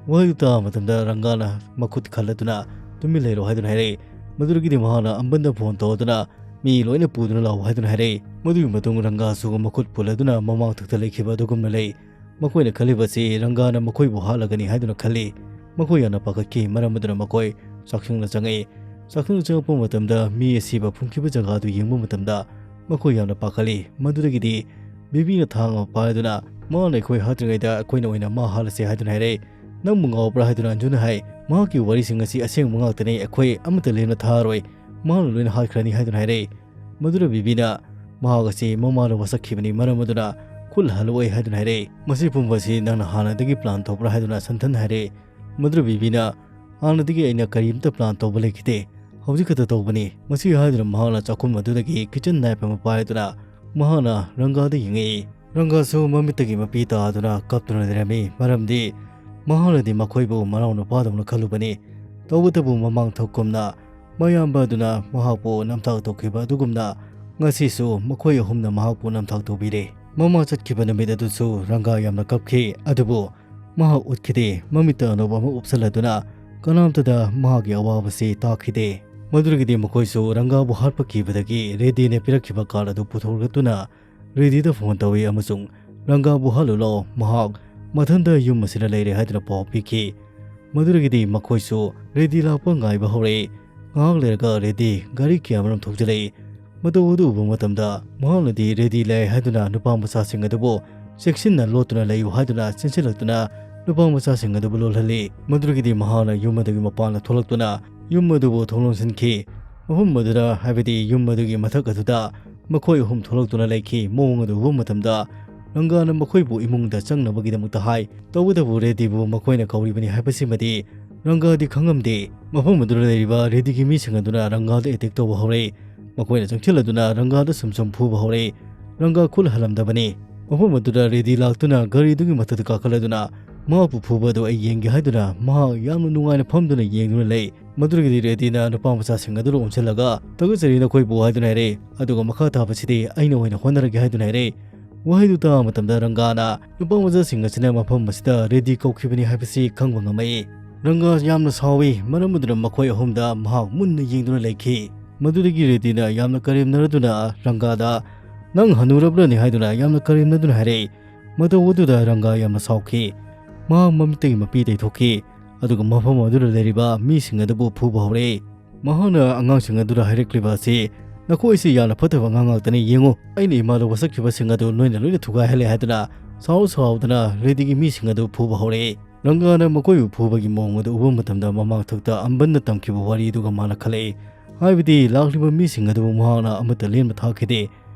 ꯋꯥꯍꯩꯗꯨ ꯇꯥꯕ ꯃꯇꯝꯗ ꯔꯪꯒꯥꯅ ꯃꯈꯨꯠ ꯈꯜꯂꯗꯨꯅ ꯇꯨꯃꯤꯟ ꯂꯩꯔꯣ ꯍꯥꯏꯗꯨꯅ ꯍꯥꯏꯔꯛꯏ꯫ ꯃꯗꯨꯗꯒꯤꯗꯤ ꯃꯍꯥꯛꯅ ꯑꯝꯕꯟꯗ ꯐꯣꯟ ꯇꯧꯗꯨꯅ ꯃꯤ ꯂꯣꯏꯅ ꯄꯨꯗꯨꯅ ꯂꯥꯛꯑꯣ ꯍꯥꯏꯗꯨꯅ ꯍꯥꯏꯔꯛꯏ꯫ ꯃꯗꯨꯒꯤ ꯃꯇꯨꯡ ꯔꯪꯒꯥꯁꯨ ꯃꯈꯨꯠ ꯄꯨꯜꯂꯗꯨꯅ ꯃꯃꯥꯡꯊꯛꯇ ꯂꯩꯈꯤꯕ ꯑꯗꯨꯒꯨꯝꯅ ꯂꯩ꯫ ꯃꯈꯣꯏꯅ ꯈꯜꯂꯤꯕꯁꯤ ꯔꯪꯒꯥꯅ ꯃꯈꯣꯏꯕꯨ ꯍꯥꯠꯂꯒꯅꯤ ꯍꯥꯏꯗꯨꯅ ꯈꯜꯂꯤ꯫ ꯃꯈꯣꯏ ꯌꯥꯝꯅ ꯄꯥꯈꯠꯈꯤ꯫ ꯃꯔꯝ ꯑꯗꯨꯅ ꯃꯈꯣꯏ ꯆꯥꯛꯁꯪꯗ ꯆꯪꯉꯛꯏ꯫ ꯆꯥꯛꯁꯪꯗ ꯆꯪꯉꯛꯄ ꯃꯇꯝꯗ ꯃꯤ ꯑꯁꯤꯕ ꯐꯨꯝꯈꯤꯕ ꯖꯒꯥꯗꯨ ꯌꯦꯡꯕ ꯃꯇꯝꯗ ꯃꯈꯣꯏ ꯌꯥꯝꯅ ꯄꯥꯈꯠꯂꯤ꯫ ꯃꯗꯨꯗꯒꯤꯗꯤ ꯕꯤꯕꯤꯅ ꯊꯥꯡ ꯑꯃ ꯄꯥꯏꯗꯨꯅ ꯃꯥꯅ ꯑꯩꯈꯣꯏ ꯍꯥꯠꯇ꯭ꯔꯤꯉꯩꯗ ꯑꯩꯈꯣꯏꯅ ꯑꯣꯏꯅ ꯃꯥ ꯍꯥꯠꯂꯁꯦ ꯍꯥꯏꯗꯨꯅ ꯍꯥꯏꯔꯛꯏ꯫ ꯅꯪꯕꯨ ꯉꯥꯎꯕ꯭ꯔꯥ ꯍꯥꯏꯗꯨꯅ ꯑꯟꯖꯨꯅ ꯍꯥꯏ꯫ ꯃꯍꯥꯛꯀꯤ ꯋꯥꯔꯤꯁꯤꯡ ꯑꯁꯤ ꯑꯁꯦꯡꯕ ꯉꯥꯛꯇꯅꯤ, ꯑꯩꯈꯣꯏ ꯑꯃꯠꯇ ꯂꯦꯝꯅ ꯊꯥꯔꯣꯏ, ꯃꯥꯅ ꯂꯣꯏꯅ ꯍꯥꯠꯈ꯭ꯔꯅꯤ ꯍꯥꯏꯗꯨꯅ ꯍꯥꯏꯔꯛꯏ꯫ ꯃꯗꯨꯗ ꯕꯤꯕꯤꯅ ꯃꯍꯥꯛ ꯑꯁꯤ ꯃꯃꯥꯅ ꯋꯥꯁꯛꯈꯤꯕꯅꯤ, ꯃꯔꯝ ꯑꯗꯨꯅ ꯈꯨꯠ ꯍꯜꯂꯛꯑꯣꯏ ꯍꯥꯏꯗꯨꯅ ꯍꯥꯏꯔꯛꯏ꯫ ꯃꯁꯤ ꯄꯨꯝꯕ ꯑꯁꯤ ꯅꯪꯅ ꯍꯥꯟꯅꯗꯒꯤ ꯄ꯭ꯂꯥꯟ ꯇꯧꯕ꯭ꯔꯥ ꯍꯥꯏꯗꯨꯅ ꯁꯟꯊꯟ ꯍꯥꯏꯔꯛꯏ꯫ ꯃꯗꯨꯗ ꯕꯤꯕꯤꯅ ꯍꯥꯟꯅꯗꯒꯤ ꯑꯩꯅ ꯀꯔꯤꯝꯇ ꯄ꯭ꯂꯥꯟ ꯇꯧꯕ ꯂꯩꯈꯤꯗꯦ, ꯍꯧꯖꯤꯛ ꯈꯛꯇ ꯇꯧꯕꯅꯤ꯫ ꯃꯁꯤ ꯍꯥꯏꯗꯨꯅ ꯃꯍꯥꯛꯅ ꯆꯥꯛꯈꯨꯝ ꯑꯗꯨꯗꯒꯤ ꯀꯤꯆꯟ ꯅꯥꯏꯐ ꯑꯃ ꯄꯥꯏꯗꯨꯅ ꯃꯍꯥꯛꯅ ꯔꯪꯒꯥꯗ ꯌꯦꯡꯉꯛꯏ꯫ ꯔꯪꯒꯥꯁꯨ ꯃꯃꯤꯠꯇꯒꯤ ꯃꯄꯤ ꯇꯥꯗꯨꯅ ꯀꯞꯇꯨꯅ ꯂꯩꯔꯝꯃꯤ, ꯃꯔꯝꯗꯤ ꯃꯍꯥꯛꯅꯗꯤ ꯃꯈꯣꯏꯕꯨ ꯃꯅꯥꯎ ꯅꯨꯄꯥꯗꯧꯅ ꯈꯜꯂꯨꯕꯅꯤ꯫ ꯇꯧꯕꯇꯕꯨ ꯃꯃꯥꯡ ꯊꯣꯛꯀꯨꯝꯅ ꯃꯌꯥꯝꯕ ꯑꯗꯨꯅ ꯃꯍꯥꯛꯄꯨ ꯅꯝꯊꯥꯛ ꯇꯧꯈꯤꯕ ꯑꯗꯨꯒꯨꯝꯅ ꯉꯁꯤꯁꯨ ꯃꯈꯣꯏ ꯑꯍꯨꯝꯅ ꯃꯍꯥꯛꯄꯨ ꯅꯝꯊꯥꯛ ꯇꯧꯕꯤꯔꯦ꯫ ꯃꯃꯥ ꯆꯠꯈꯤꯕ ꯅꯨꯃꯤꯠ ꯑꯗꯨꯁꯨ ꯔꯪꯒꯥ ꯌꯥꯝꯅ ꯀꯞꯈꯤ, ꯑꯗꯨꯕꯨ ꯃꯍꯥꯛ ꯎꯠꯈꯤꯗꯦ꯫ ꯃꯃꯤꯠꯇ ꯑꯅꯣꯞ ꯑꯃ ꯎꯞꯁꯜꯂꯗꯨꯅ ꯀꯅꯥꯝꯇꯗ ꯃꯍꯥꯛꯀꯤ ꯑꯋꯥꯕꯁꯤ ꯇꯥꯛꯈꯤꯗꯦ꯫ ꯃꯗꯨꯗꯒꯤꯗꯤ ꯃꯈꯣꯏꯁꯨ ꯔꯪꯒꯥꯕꯨ ꯍꯥꯠꯄ ꯀꯤꯕꯗꯒꯤ ꯔꯦꯗꯤꯅ ꯄꯤꯔꯛꯈꯤꯕ ꯀꯥꯔ ꯑꯗꯨ ꯄꯨꯊꯣꯔꯛꯇꯨꯅ ꯔꯦꯗꯤꯗ ꯐꯣꯟ ꯇꯧꯏ ꯑꯃꯁꯨꯡ ꯔꯪꯒꯥꯕꯨ ꯍꯥꯠꯂꯨ ꯂꯥꯛꯑꯣ, ꯃꯍꯥꯛ ꯃꯊꯟꯇ ꯌꯨꯝ ꯑꯁꯤꯗ ꯂꯩꯔꯦ ꯍꯥꯏꯗꯨꯅ ꯄꯥꯎ ꯄꯤꯈꯤ꯫ ꯃꯗꯨꯗꯒꯤꯗꯤ ꯃꯈꯣꯏꯁꯨ ꯔꯦꯗꯤ ꯂꯥꯛꯄ ꯉꯥꯏꯕ ꯍꯧꯔꯛꯏ꯫ ꯉꯥꯏꯍꯥꯛ ꯂꯩꯔꯒ ꯔꯦꯗꯤ ꯒꯥꯔꯤ ꯀꯌꯥꯃꯔꯨꯝ ꯊꯧꯖꯤꯜꯂꯛꯏ꯫ ꯃꯇꯧ ꯑꯗꯨ ꯎꯕ ꯃꯇꯝꯗ ꯃꯍꯥꯛꯅꯗꯤ ꯔꯦꯗꯤ ꯂꯩ ꯍꯥꯏꯗꯨꯅ ꯅꯨꯄꯥ ꯃꯆꯥꯁꯤꯡ ꯑꯗꯨꯕꯨ ꯆꯦꯛꯁꯤꯟꯅ ꯂꯣꯠꯇꯨꯅ ꯂꯩꯌꯨ ꯍꯥꯏꯗꯨꯅ ꯆꯦꯟꯁꯤꯜꯂꯛꯇꯨꯅ ꯅꯨꯄꯥ ꯃꯆꯥꯁꯤꯡ ꯑꯗꯨꯕꯨ ꯂꯣꯜꯍꯜꯂꯤ꯫ ꯃꯗꯨꯗꯒꯤꯗꯤ ꯃꯍꯥꯛꯅ ꯌꯨꯝ ꯑꯗꯨꯒꯤ ꯃꯄꯥꯟꯗ ꯊꯣꯛꯂꯛꯇꯨꯅ ꯌꯨꯝ ꯑꯗꯨꯕꯨ ꯊꯣꯡ ꯂꯣꯟꯁꯤꯟꯈꯤ꯫ ꯃꯐꯝ ꯑꯗꯨꯗ, ꯍꯥꯏꯕꯗꯤ ꯌꯨꯝ ꯑꯗꯨꯒꯤ ꯃꯊꯛ ꯑꯗꯨꯗ ꯃꯈꯣꯏ ꯑꯍꯨꯝ ꯊꯣꯛꯂꯛꯇꯨꯅ ꯂꯩꯈꯤ꯫ ꯃꯑꯣꯡ ꯑꯗꯨ ꯎꯕ ꯃꯇꯝꯗ ꯔꯪꯒꯥꯅ ꯃꯈꯣꯏꯕꯨ ꯏꯃꯨꯡꯗ ꯆꯪꯅꯕꯒꯤꯗꯃꯛꯇ ꯍꯥꯏ꯫ ꯇꯧꯕꯇꯕꯨ ꯔꯦꯗꯤꯕꯨ ꯃꯈꯣꯏꯅ ꯀꯧꯔꯤꯕꯅꯤ ꯍꯥꯏꯕꯁꯤꯃꯗꯤ ꯔꯪꯒꯥꯗꯤ ꯈꯪꯉꯝꯗꯦ꯫ ꯃꯐꯝ ꯑꯗꯨꯗ ꯂꯩꯔꯤꯕ ꯔꯦꯗꯤꯒꯤ ꯃꯤꯁꯤꯡ ꯑꯗꯨꯅ ꯔꯪꯒꯥꯗ ꯑꯦꯇꯦꯛ ꯇꯧꯕ ꯍꯧꯔꯛꯏ꯫ ꯃꯈꯣꯏꯅ ꯆꯪꯁꯤꯜꯂꯗꯨꯅ ꯔꯪꯒꯥꯗ ꯁꯨꯝ ꯁꯨꯝ ꯐꯨꯕ ꯍꯧꯔꯛꯏ꯫ ꯔꯪꯒꯥ ꯈꯨꯠ ꯍꯜꯂꯝꯗꯕꯅꯤ꯫ ꯃꯐꯝ ꯑꯗꯨꯗ ꯔꯦꯗꯤ ꯂꯥꯛꯇꯨꯅ ꯒꯥꯔꯤꯗꯨꯒꯤ ꯃꯊꯛꯇ ꯀꯥꯈꯠꯂꯗꯨꯅ ꯃꯍꯥꯛꯄꯨ ꯐꯨꯕ ꯑꯗꯨ ꯑꯩ ꯌꯦꯡꯒꯦ ꯍꯥꯏꯗꯨꯅ ꯃꯍꯥꯛ ꯌꯥꯝꯅ ꯅꯨꯡꯉꯥꯏꯅ ꯐꯝꯗꯨꯅ ꯌꯦꯡꯗꯨꯅ ꯂꯩ꯫ ꯃꯗꯨꯗꯒꯤꯗꯤ ꯔꯦꯗꯤꯅ ꯅꯨꯄꯥ ꯃꯆꯥꯁꯤꯡ ꯑꯗꯨꯗ ꯑꯣꯟꯁꯤꯜꯂꯒ, "ꯊꯥꯒꯠꯆꯔꯤ ꯅꯈꯣꯏꯕꯨ" ꯍꯥꯏꯗꯨꯅ ꯍꯥꯏꯔꯛꯏ꯫ ꯑꯗꯨꯒ ꯃꯈꯥ ꯇꯥꯕꯁꯤꯗꯤ ꯑꯩꯅ ꯑꯣꯏꯅ ꯍꯣꯠꯅꯔꯒꯦ ꯍꯥꯏꯗꯨꯅ ꯍꯥꯏꯔꯛꯏ꯫ ꯋꯥꯍꯩꯗꯨ ꯇꯥꯕ ꯃꯇꯝꯗ ꯔꯪꯒꯥꯅ ꯅꯨꯄꯥ ꯃꯆꯥꯁꯤꯡ ꯑꯁꯤꯅ ꯃꯐꯝ ꯑꯁꯤꯗ ꯔꯦꯗꯤ ꯀꯧꯈꯤꯕꯅꯤ ꯍꯥꯏꯕꯁꯤ ꯈꯪꯕ ꯉꯝꯃꯛꯏ꯫ ꯔꯪꯒꯥ ꯌꯥꯝꯅ ꯁꯥꯎꯏ꯫ ꯃꯔꯝ ꯑꯗꯨꯅ ꯃꯈꯣꯏ ꯑꯍꯨꯝꯗ ꯃꯍꯥꯛ ꯃꯨꯟꯅ ꯌꯦꯡꯗꯨꯅ ꯂꯩꯈꯤ꯫ ꯃꯗꯨꯗꯒꯤ ꯔꯦꯗꯤꯅ ꯌꯥꯝꯅ ꯀꯔꯦꯝꯅꯔꯗꯨꯅ ꯔꯪꯒꯥꯗ, "ꯅꯪ ꯍꯅꯨꯔꯕ꯭ꯔꯅꯦ?" ꯍꯥꯏꯗꯨꯅ ꯌꯥꯝꯅ ꯀꯔꯦꯝꯅꯗꯨꯅ ꯍꯥꯏꯔꯛꯏ꯫ ꯃꯇꯧ ꯑꯗꯨꯗ ꯔꯪꯒꯥ ꯌꯥꯝꯅ ꯁꯥꯎꯈꯤ꯫ ꯃꯍꯥꯛ ꯃꯃꯤꯠꯇꯒꯤ ꯃꯄꯤ ꯇꯩꯊꯣꯛꯈꯤ꯫ ꯑꯗꯨꯒ ꯃꯐꯝ ꯑꯗꯨꯗ ꯂꯩꯔꯤꯕ ꯃꯤꯁꯤꯡ ꯑꯗꯨꯕꯨ ꯐꯨꯕ ꯍꯧꯔꯛꯏ꯫ ꯃꯍꯥꯛꯅ ꯑꯉꯥꯡꯁꯤꯡ ꯑꯗꯨꯗ ꯍꯥꯏꯔꯛꯂꯤꯕ ꯑꯁꯤ, "ꯅꯈꯣꯏꯁꯤ ꯌꯥꯝꯅ ꯐꯠꯇꯕ ꯑꯉꯥꯡ ꯉꯥꯛꯇꯅꯤ꯫ ꯌꯦꯡꯉꯨ, ꯑꯩꯅ ꯏꯃꯥꯗ ꯋꯥꯁꯛꯈꯤꯕꯁꯤꯡ ꯑꯗꯨ ꯂꯣꯏꯅ ꯂꯣꯏꯅ ꯊꯨꯒꯥꯏꯍꯜꯂꯦ" ꯍꯥꯏꯗꯨꯅ ꯁꯥꯎ ꯁꯥꯎꯗꯅ ꯔꯦꯗꯤꯒꯤ ꯃꯤꯁꯤꯡ ꯑꯗꯨ ꯐꯨꯕ ꯍꯧꯔꯛꯏ꯫ ꯔꯪꯒꯥꯅ ꯃꯈꯣꯏꯕꯨ ꯐꯨꯕꯒꯤ ꯃꯑꯣꯡ ꯑꯗꯨ ꯎꯕ ꯃꯇꯝꯗ ꯃꯃꯥꯡꯊꯛꯇ ꯑꯝꯕꯟꯅ ꯇꯝꯈꯤꯕ ꯋꯥꯔꯤꯗꯨꯒ ꯃꯥꯅ ꯈꯜꯂꯛꯏ꯫ ꯍꯥꯏꯕꯗꯤ ꯂꯥꯛꯂꯤꯕ ꯃꯤꯁꯤꯡ ꯑꯗꯨꯕꯨ ꯃꯍꯥꯛꯅ ꯑꯃꯠꯇ ꯂꯦꯟꯕ ꯊꯥꯈꯤꯗꯦ꯫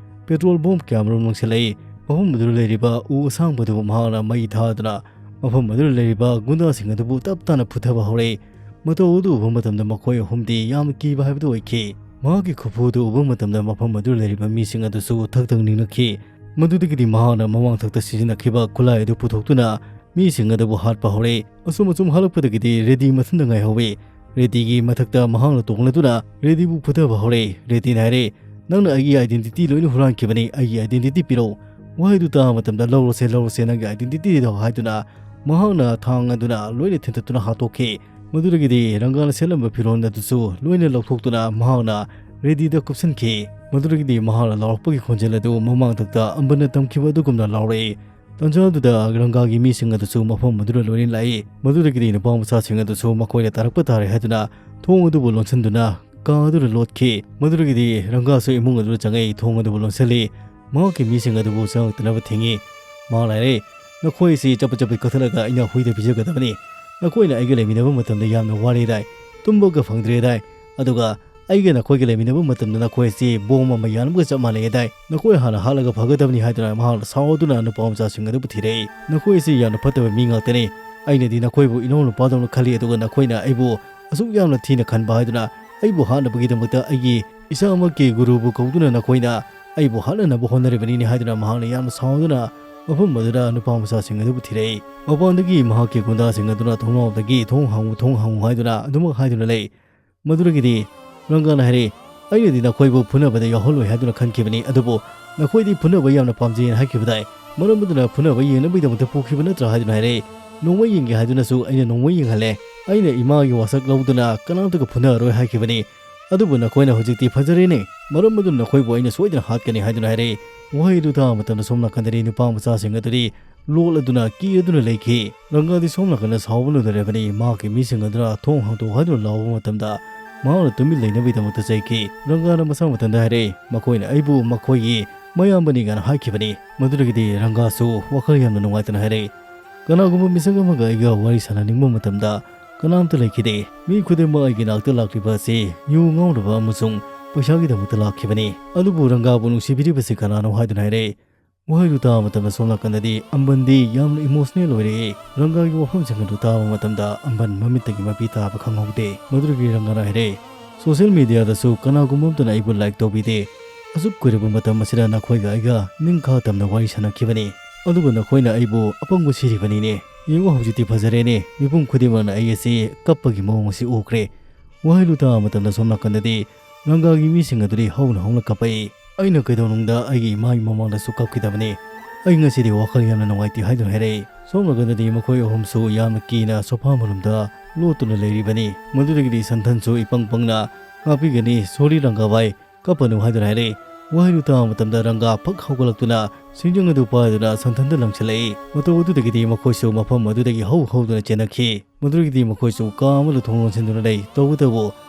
ꯄꯦꯇ꯭ꯔꯣꯜ ꯕꯣꯝ ꯀꯌꯥꯃꯔꯨꯝ ꯂꯪꯁꯤꯜꯂꯛꯏ꯫ ꯃꯐꯝ ꯑꯗꯨꯗ ꯂꯩꯔꯤꯕ ꯎ ꯑꯁꯥꯡꯕꯗꯨꯕꯨ ꯃꯍꯥꯛꯅ ꯃꯩ ꯊꯥꯗꯨꯅ ꯃꯐꯝ ꯑꯗꯨꯗ ꯂꯩꯔꯤꯕ ꯒꯨꯟꯗꯥꯁꯤꯡ ꯑꯗꯨꯕꯨ ꯇꯞ ꯇꯥꯅ ꯐꯨꯊꯕ ꯍꯧꯔꯛꯏ꯫ ꯃꯇꯧ ꯑꯗꯨ ꯎꯕ ꯃꯇꯝꯗ ꯃꯈꯣꯏ ꯑꯍꯨꯝꯗꯤ ꯌꯥꯝꯅ ꯀꯤꯕ ꯍꯥꯏꯕꯗꯨ ꯑꯣꯏꯈꯤ꯫ ꯃꯍꯥꯛꯀꯤ ꯈꯨꯐꯨ ꯑꯗꯨ ꯎꯕ ꯃꯇꯝꯗ ꯃꯐꯝ ꯑꯗꯨꯗ ꯂꯩꯔꯤꯕ ꯃꯤꯁꯤꯡ ꯑꯗꯨꯁꯨ ꯊꯛ ꯊꯛ ꯅꯤꯛꯅꯈꯤ꯫ ꯃꯗꯨꯗꯒꯤꯗꯤ ꯃꯍꯥꯛꯅ ꯃꯃꯥꯡꯊꯛꯇ ꯁꯤꯖꯤꯟꯅꯈꯤꯕ ꯈꯨꯠꯂꯥꯏ ꯑꯗꯨ ꯄꯨꯊꯣꯛꯇꯨꯅ ꯃꯤꯁꯤꯡ ꯑꯗꯨꯕꯨ ꯍꯥꯠꯄ ꯍꯧꯔꯛꯏ꯫ ꯑꯁꯨꯝ ꯑꯁꯨꯝ ꯍꯥꯠꯂꯛꯄꯗꯒꯤꯗꯤ ꯔꯦꯗꯤ ꯃꯊꯟꯇ ꯉꯥꯏꯍꯧꯏ꯫ ꯔꯦꯗꯤꯒꯤ ꯃꯊꯛꯇ ꯃꯍꯥꯛꯅ ꯇꯣꯡꯂꯗꯨꯅ ꯔꯦꯗꯤꯕꯨ ꯐꯨꯊꯕ ꯍꯧꯔꯛꯏ꯫ ꯔꯦꯗꯤꯅ ꯍꯥꯏꯔꯦ, "ꯅꯪꯅ ꯑꯩꯒꯤ identity ꯂꯣꯏꯅ ꯍꯨꯔꯥꯟꯈꯤꯕꯅꯤ, ꯑꯩꯒꯤ identity ꯄꯤꯔꯛꯎ꯫ ꯋꯥꯍꯩꯗꯨ ꯇꯥꯕ ꯃꯇꯝꯗ ꯂꯧꯔꯁꯦ, ꯂꯧꯔꯁꯦ ꯅꯪꯒꯤ identityꯗꯣ" ꯍꯥꯏꯗꯨꯅ ꯃꯍꯥꯛꯅ ꯊꯥꯡ ꯑꯗꯨꯅ ꯂꯣꯏꯅ ꯊꯤꯟꯇꯠꯇꯨꯅ ꯍꯥꯠꯇꯣꯛꯈꯤ꯫ ꯃꯗꯨꯗꯒꯤꯗꯤ ꯔꯪꯒꯥꯅ ꯁꯦꯠꯂꯝꯕ ꯐꯤꯔꯣꯜ ꯑꯗꯨꯁꯨ ꯂꯣꯏꯅ ꯂꯧꯊꯣꯛꯇꯨꯅ ꯃꯍꯥꯛꯅ ꯔꯦꯗꯤꯗ ꯀꯨꯞꯁꯟꯈꯤ꯫ ꯃꯗꯨꯗꯒꯤꯗꯤ ꯃꯍꯥꯛꯅ ꯂꯥꯎꯔꯛꯄꯒꯤ ꯈꯣꯟꯖꯦꯜ ꯑꯗꯨ ꯃꯃꯥꯡꯊꯛꯇ ꯑꯝꯕꯅ ꯇꯝꯈꯤꯕ ꯑꯗꯨꯒꯨꯝꯅ ꯂꯥꯎꯔꯛꯏ꯫ ꯇꯟꯖꯥꯗꯨꯗ ꯔꯪꯒꯥꯒꯤ ꯃꯤꯁꯤꯡ ꯑꯗꯨꯁꯨ ꯃꯐꯝ ꯑꯗꯨꯗ ꯂꯣꯏꯅ ꯂꯥꯛꯏ꯫ ꯃꯗꯨꯗꯒꯤꯗꯤ ꯅꯨꯄꯥ ꯃꯆꯥꯁꯤꯡ ꯑꯗꯨꯁꯨ ꯃꯈꯣꯏꯅ ꯇꯥꯔꯛꯄ ꯇꯥꯔꯦ ꯍꯥꯏꯗꯨꯅ ꯊꯣꯡ ꯑꯗꯨꯕꯨ ꯂꯣꯟꯁꯤꯟꯗꯨꯅ ꯀꯥ ꯑꯗꯨꯗ ꯂꯣꯠꯈꯤ꯫ ꯃꯗꯨꯗꯒꯤꯗꯤ ꯔꯪꯒꯥꯁꯨ ꯏꯃꯨꯡ ꯑꯗꯨꯗ ꯆꯪꯉꯛꯏ, ꯊꯣꯡ ꯑꯗꯨꯕꯨ ꯂꯣꯟꯁꯤꯜꯂꯤ꯫ ꯃꯍꯥꯛꯀꯤ ꯃꯤꯁꯤꯡ ꯑꯗꯨꯕꯨ ꯆꯪꯉꯛꯇꯅꯕ ꯊꯤꯡꯉꯤ꯫ ꯃꯍꯥꯛꯅ ꯍꯥꯏꯔꯦ, "ꯅꯈꯣꯏ ꯑꯁꯤ ꯆꯄꯦꯠ ꯆꯄꯦꯠ ꯀꯛꯊꯠꯂꯒ ꯑꯩꯅ ꯍꯨꯏꯗ ꯄꯤꯖꯒꯗꯕꯅꯤ꯫ ꯅꯈꯣꯏꯅ ꯑꯩꯒ ꯂꯩꯃꯤꯟꯅꯕ ꯃꯇꯝꯗ ꯌꯥꯝꯅ ꯋꯥꯔꯦꯗꯥꯏ, ꯇꯨꯝꯕꯒ ꯐꯪꯗ꯭ꯔꯦꯗꯥꯏ, ꯑꯗꯨꯒ ꯑꯩꯒ ꯅꯈꯣꯏꯒ ꯂꯩꯃꯤꯟꯅꯕ ꯃꯇꯝꯗ ꯅꯈꯣꯏ ꯑꯁꯤ ꯕꯣꯝ ꯑꯃ ꯌꯥꯜꯂꯝꯕꯒ ꯆꯞ ꯃꯥꯟꯅꯩꯗꯥꯏ꯫ ꯅꯈꯣꯏ ꯍꯥꯟꯅ ꯍꯥꯠꯂꯒ ꯐꯒꯗꯕꯅꯤ" ꯍꯥꯏꯗꯨꯅ ꯃꯍꯥꯛꯅ ꯁꯥꯎꯗꯨꯅ ꯅꯨꯄꯥ ꯃꯆꯥꯁꯤꯡ ꯑꯗꯨꯕꯨ ꯊꯤꯔꯛꯏ꯫ "ꯅꯈꯣꯏ ꯑꯁꯤ ꯌꯥꯝꯅ ꯐꯠꯇꯕ ꯃꯤ ꯉꯥꯛꯇꯅꯤ꯫ ꯑꯩꯅꯗꯤ ꯅꯈꯣꯏꯕꯨ ꯏꯅꯥꯎ ꯅꯨꯄꯥꯗꯧꯅ ꯈꯜꯂꯤ, ꯑꯗꯨꯒ ꯅꯈꯣꯏꯅ ꯑꯩꯕꯨ ꯑꯁꯨꯛ ꯌꯥꯝꯅ ꯊꯤꯅ ꯈꯟꯕ ꯍꯥꯏꯗꯨꯅ ꯑꯩꯕꯨ ꯍꯥꯠꯅꯕꯒꯤꯗꯃꯛꯇ ꯑꯩꯒꯤ ꯏꯁꯥꯃꯛꯀꯤ ꯒꯨꯔꯨꯕꯨ ꯀꯧꯗꯨꯅ ꯅꯈꯣꯏꯅ ꯑꯩꯕꯨ ꯍꯥꯠꯅꯅꯕ ꯍꯣꯠꯅꯔꯤꯕꯅꯤꯅꯦ" ꯍꯥꯏꯗꯨꯅ ꯃꯍꯥꯛꯅ ꯌꯥꯝꯅ ꯁꯥꯎꯗꯨꯅ ꯃꯐꯝ ꯑꯗꯨꯗ ꯅꯨꯄꯥ ꯃꯆꯥꯁꯤꯡ ꯑꯗꯨꯕꯨ ꯊꯤꯔꯛꯏ꯫ ꯃꯄꯥꯟꯗꯒꯤ ꯃꯍꯥꯛꯀꯤ ꯒꯨꯟꯗꯥꯁꯤꯡ ꯑꯗꯨꯅ ꯊꯣꯡꯅꯥꯎꯗꯒꯤ "ꯊꯣꯡ ꯍꯥꯡꯉꯨ, ꯊꯣꯡ ꯍꯥꯡꯉꯨ" ꯍꯥꯏꯗꯨꯅ ꯑꯗꯨꯃꯛ ꯍꯥꯏꯗꯨꯅ ꯂꯩ꯫ ꯃꯗꯨꯗꯒꯤꯗꯤ ꯔꯪꯒꯥꯅ ꯍꯥꯏꯔꯛꯏ, "ꯑꯩꯅꯗꯤ ꯅꯈꯣꯏꯕꯨ ꯐꯨꯅꯕꯗ ꯌꯥꯎꯍꯜꯂꯣꯏ ꯍꯥꯏꯗꯨꯅ ꯈꯟꯈꯤꯕꯅꯤ, ꯑꯗꯨꯕꯨ "ꯅꯈꯣꯏꯗꯤ ꯐꯨꯅꯕ ꯌꯥꯝꯅ ꯄꯥꯝꯖꯩꯅ ꯍꯥꯏꯈꯤꯕꯗꯥꯏ? ꯃꯔꯝ ꯑꯗꯨꯅ ꯐꯨꯅꯕ ꯌꯦꯡꯅꯕꯒꯤꯗꯃꯛꯇ ꯄꯨꯈꯤꯕ ꯅꯠꯇ꯭ꯔꯥ?" ꯍꯥꯏꯗꯨꯅ ꯍꯥꯏꯔꯛꯏ꯫ "ꯅꯣꯡꯃꯩ ꯌꯦꯡꯒꯦ ꯍꯥꯏꯗꯨꯅꯁꯨ ꯑꯩꯅ ꯅꯣꯡꯃꯩ ꯌꯦꯡꯍꯜꯂꯦ꯫ ꯑꯩꯅ ꯏꯃꯥꯒꯤ ꯋꯥꯁꯛ ꯂꯧꯗꯨꯅ ꯀꯅꯥꯝꯇꯒ ꯐꯨꯅꯔꯔꯣꯏ ꯍꯥꯏꯈꯤꯕꯅꯤ꯫ ꯑꯗꯨꯕꯨ ꯅꯈꯣꯏꯅ ꯍꯧꯖꯤꯛꯇꯤ ꯐꯖꯔꯦꯅꯦ, ꯃꯔꯝ ꯑꯗꯨꯅ ꯅꯈꯣꯏꯕꯨ ꯑꯩꯅ ꯁꯣꯏꯗꯅ ꯍꯥꯠꯀꯅꯤ" ꯍꯥꯏꯗꯨꯅ ꯍꯥꯏꯔꯛꯏ꯫ ꯋꯥꯍꯩ ꯑꯗꯨ ꯇꯥꯕ ꯃꯇꯝꯗ ꯁꯣꯝ ꯅꯥꯀꯟꯗꯗꯤ ꯅꯨꯄꯥ ꯃꯆꯥꯁꯤꯡ ꯑꯗꯨꯗꯤ ꯂꯣꯠꯂꯗꯨꯅ, ꯀꯤꯔꯗꯨꯅ ꯂꯩꯈꯤ꯫ ꯔꯪꯒꯥꯗꯤ ꯁꯣꯝ ꯅꯥꯀꯟꯗ ꯁꯥꯎꯕ ꯂꯣꯏꯗꯣꯔꯕꯅꯤ꯫ ꯃꯍꯥꯛꯀꯤ ꯃꯤꯁꯤꯡ ꯑꯗꯨꯅ "ꯊꯣꯡ ꯍꯥꯡꯗꯣꯛ" ꯍꯥꯏꯗꯨꯅ ꯂꯥꯎꯕ ꯃꯇꯝꯗ ꯃꯍꯥꯛꯅ ꯇꯨꯃꯤꯟ ꯂꯩꯅꯕꯒꯤꯗꯃꯛꯇ ꯆꯩꯈꯤ꯫ ꯔꯪꯒꯥꯅ ꯃꯁꯥ ꯃꯊꯟꯇ ꯍꯥꯏꯔꯛꯏ, "ꯃꯈꯣꯏꯅ ꯑꯩꯕꯨ ꯃꯈꯣꯏꯒꯤ ꯃꯌꯥꯝꯕꯅꯤ" ꯀꯥꯏꯅ ꯍꯥꯏꯈꯤꯕꯅꯤ꯫ ꯃꯗꯨꯗꯒꯤꯗꯤ ꯔꯪꯒꯥꯁꯨ ꯋꯥꯈꯜ ꯌꯥꯝꯅ ꯅꯨꯡꯉꯥꯏꯇꯅ ꯍꯥꯏꯔꯛꯏ, "ꯀꯅꯥꯒꯨꯝꯕ ꯃꯤꯁꯛ ꯑꯃꯒ ꯑꯩꯒ ꯋꯥꯔꯤ ꯁꯥꯟꯅꯅꯤꯡꯕ ꯃꯇꯝꯗ ꯀꯅꯥꯝꯇ ꯂꯩꯈꯤꯗꯦ꯫ ꯃꯤ ꯈꯨꯗꯤꯡꯃꯛ ꯑꯩꯒꯤ ꯅꯥꯛꯇ ꯂꯥꯛꯂꯤꯕ ꯑꯁꯤ ꯌꯨ ꯉꯥꯎꯅꯕ ꯑꯃꯁꯨꯡ ꯄꯩꯁꯥꯒꯤꯗꯃꯛꯇ ꯂꯥꯛꯈꯤꯕꯅꯤ꯫ ꯑꯗꯨꯕꯨ ꯔꯪꯒꯥꯕꯨ ꯅꯨꯡꯁꯤꯕꯤꯔꯤꯕꯁꯤ ꯀꯅꯥꯅꯣ?" ꯍꯥꯏꯗꯨꯅ ꯍꯥꯏꯔꯛꯏ꯫ ꯋꯥꯍꯩꯗꯨ ꯇꯥꯕ ꯃꯇꯝꯗ ꯁꯣꯝ ꯅꯥꯀꯟꯗꯗꯤ ꯑꯝꯕꯟꯗꯤ ꯌꯥꯝꯅ emotional ꯑꯣꯏꯔꯛꯏ꯫ ꯔꯪꯒꯥꯒꯤ ꯋꯥꯐꯝꯁꯤꯡ ꯑꯗꯨ ꯇꯥꯕ ꯃꯇꯝꯗ ꯑꯝꯕꯟ ꯃꯃꯤꯠꯇꯒꯤ ꯃꯄꯤ ꯇꯥꯕ ꯈꯪꯍꯧꯗꯦ꯫ ꯃꯗꯨꯗꯒꯤ ꯔꯪꯒꯥꯅ ꯍꯥꯏꯔꯛꯏ, "Social media ꯗꯁꯨ ꯀꯅꯥꯒꯨꯝꯕ ꯑꯃꯠꯇꯅ ꯑꯩꯕꯨ like ꯇꯧꯕꯤꯗꯦ꯫ ꯑꯁꯨꯛ ꯀꯨꯏꯔꯕ ꯃꯇꯝ ꯑꯁꯤꯗ ꯅꯈꯣꯏꯒ ꯑꯩꯒ ꯅꯤꯡꯈꯥ ꯇꯝꯅ ꯋꯥꯔꯤ ꯁꯥꯟꯅꯈꯤꯕꯅꯤ꯫ ꯑꯗꯨꯒ ꯅꯈꯣꯏꯅ ꯑꯩꯕꯨ ꯑꯄꯪꯕ ꯁꯤꯔꯤꯕꯅꯤꯅꯦ꯫ ꯌꯦꯡꯉꯨ, ꯍꯧꯖꯤꯛꯇꯤ ꯐꯖꯔꯦꯅꯦ꯫ ꯃꯤꯄꯨꯝ ꯈꯨꯗꯤꯡꯃꯛꯅ ꯑꯩ ꯑꯁꯤ ꯀꯞꯄꯒꯤ ꯃꯑꯣꯡ ꯑꯁꯤ ꯎꯈ꯭ꯔꯦ꯫" ꯋꯥꯍꯩꯗꯨ ꯇꯥꯕ ꯃꯇꯝꯗ ꯁꯣꯝ ꯅꯥꯀꯟꯗꯗꯤ ꯔꯪꯒꯥꯒꯤ ꯃꯤꯁꯤꯡ ꯑꯗꯨꯗꯤ ꯍꯧꯅ ꯍꯧꯅ ꯀꯞꯄꯛꯏ꯫ "ꯑꯩꯅ ꯀꯩꯗꯧꯅꯨꯡꯗ ꯑꯩꯒꯤ ꯏꯃꯥꯒꯤ ꯃꯃꯥꯡꯗꯁꯨ ꯀꯞꯈꯤꯗꯕꯅꯤ꯫ ꯑꯩ ꯉꯁꯤꯗꯤ ꯋꯥꯈꯜ ꯌꯥꯝꯅ ꯅꯨꯡꯉꯥꯏꯇꯦ" ꯍꯥꯏꯗꯨꯅ ꯍꯥꯏꯔꯛꯏ꯫ ꯁꯣꯝ ꯅꯥꯀꯟꯗꯗꯤ ꯃꯈꯣꯏ ꯑꯍꯨꯝꯁꯨ ꯌꯥꯝꯅ ꯀꯤꯅ sofa ꯃꯅꯨꯡꯗ ꯂꯣꯠꯇꯨꯅ ꯂꯩꯔꯤꯕꯅꯤ꯫ ꯃꯗꯨꯗꯒꯤꯗꯤ ꯁꯟꯊꯟꯁꯨ ꯏꯄꯪ ꯄꯪꯅ, "ꯉꯥꯛꯄꯤꯒꯅꯤ, sorry ꯔꯪꯒꯥ ꯚꯥꯏ, ꯀꯞꯄꯅꯨ" ꯍꯥꯏꯗꯨꯅ ꯍꯥꯏꯔꯛꯏ꯫ ꯋꯥꯍꯩꯗꯨ ꯇꯥꯕ ꯃꯇꯝꯗ ꯔꯪꯒꯥ ꯐꯛ ꯍꯧꯒꯠꯂꯛꯇꯨꯅ ꯁꯤꯡꯖꯪ ꯑꯗꯨ ꯄꯥꯏꯗꯨꯅ ꯁꯟꯊꯟꯗ ꯂꯪꯁꯤꯜꯂꯛꯏ꯫ ꯃꯇꯧ ꯑꯗꯨꯗꯒꯤꯗꯤ ꯃꯈꯣꯏꯁꯨ ꯃꯐꯝ ꯑꯗꯨꯗꯒꯤ ꯍꯧ ꯍꯧꯗꯨꯅ ꯆꯦꯟꯅꯈꯤ꯫ ꯃꯗꯨꯗꯒꯤꯗꯤ ꯃꯈꯣꯏꯁꯨ ꯀꯥ ꯑꯃꯗ ꯊꯣꯡ ꯂꯣꯟꯁꯤꯟꯗꯨꯅ ꯂꯩ꯫ ꯇꯧꯕꯇꯕꯨ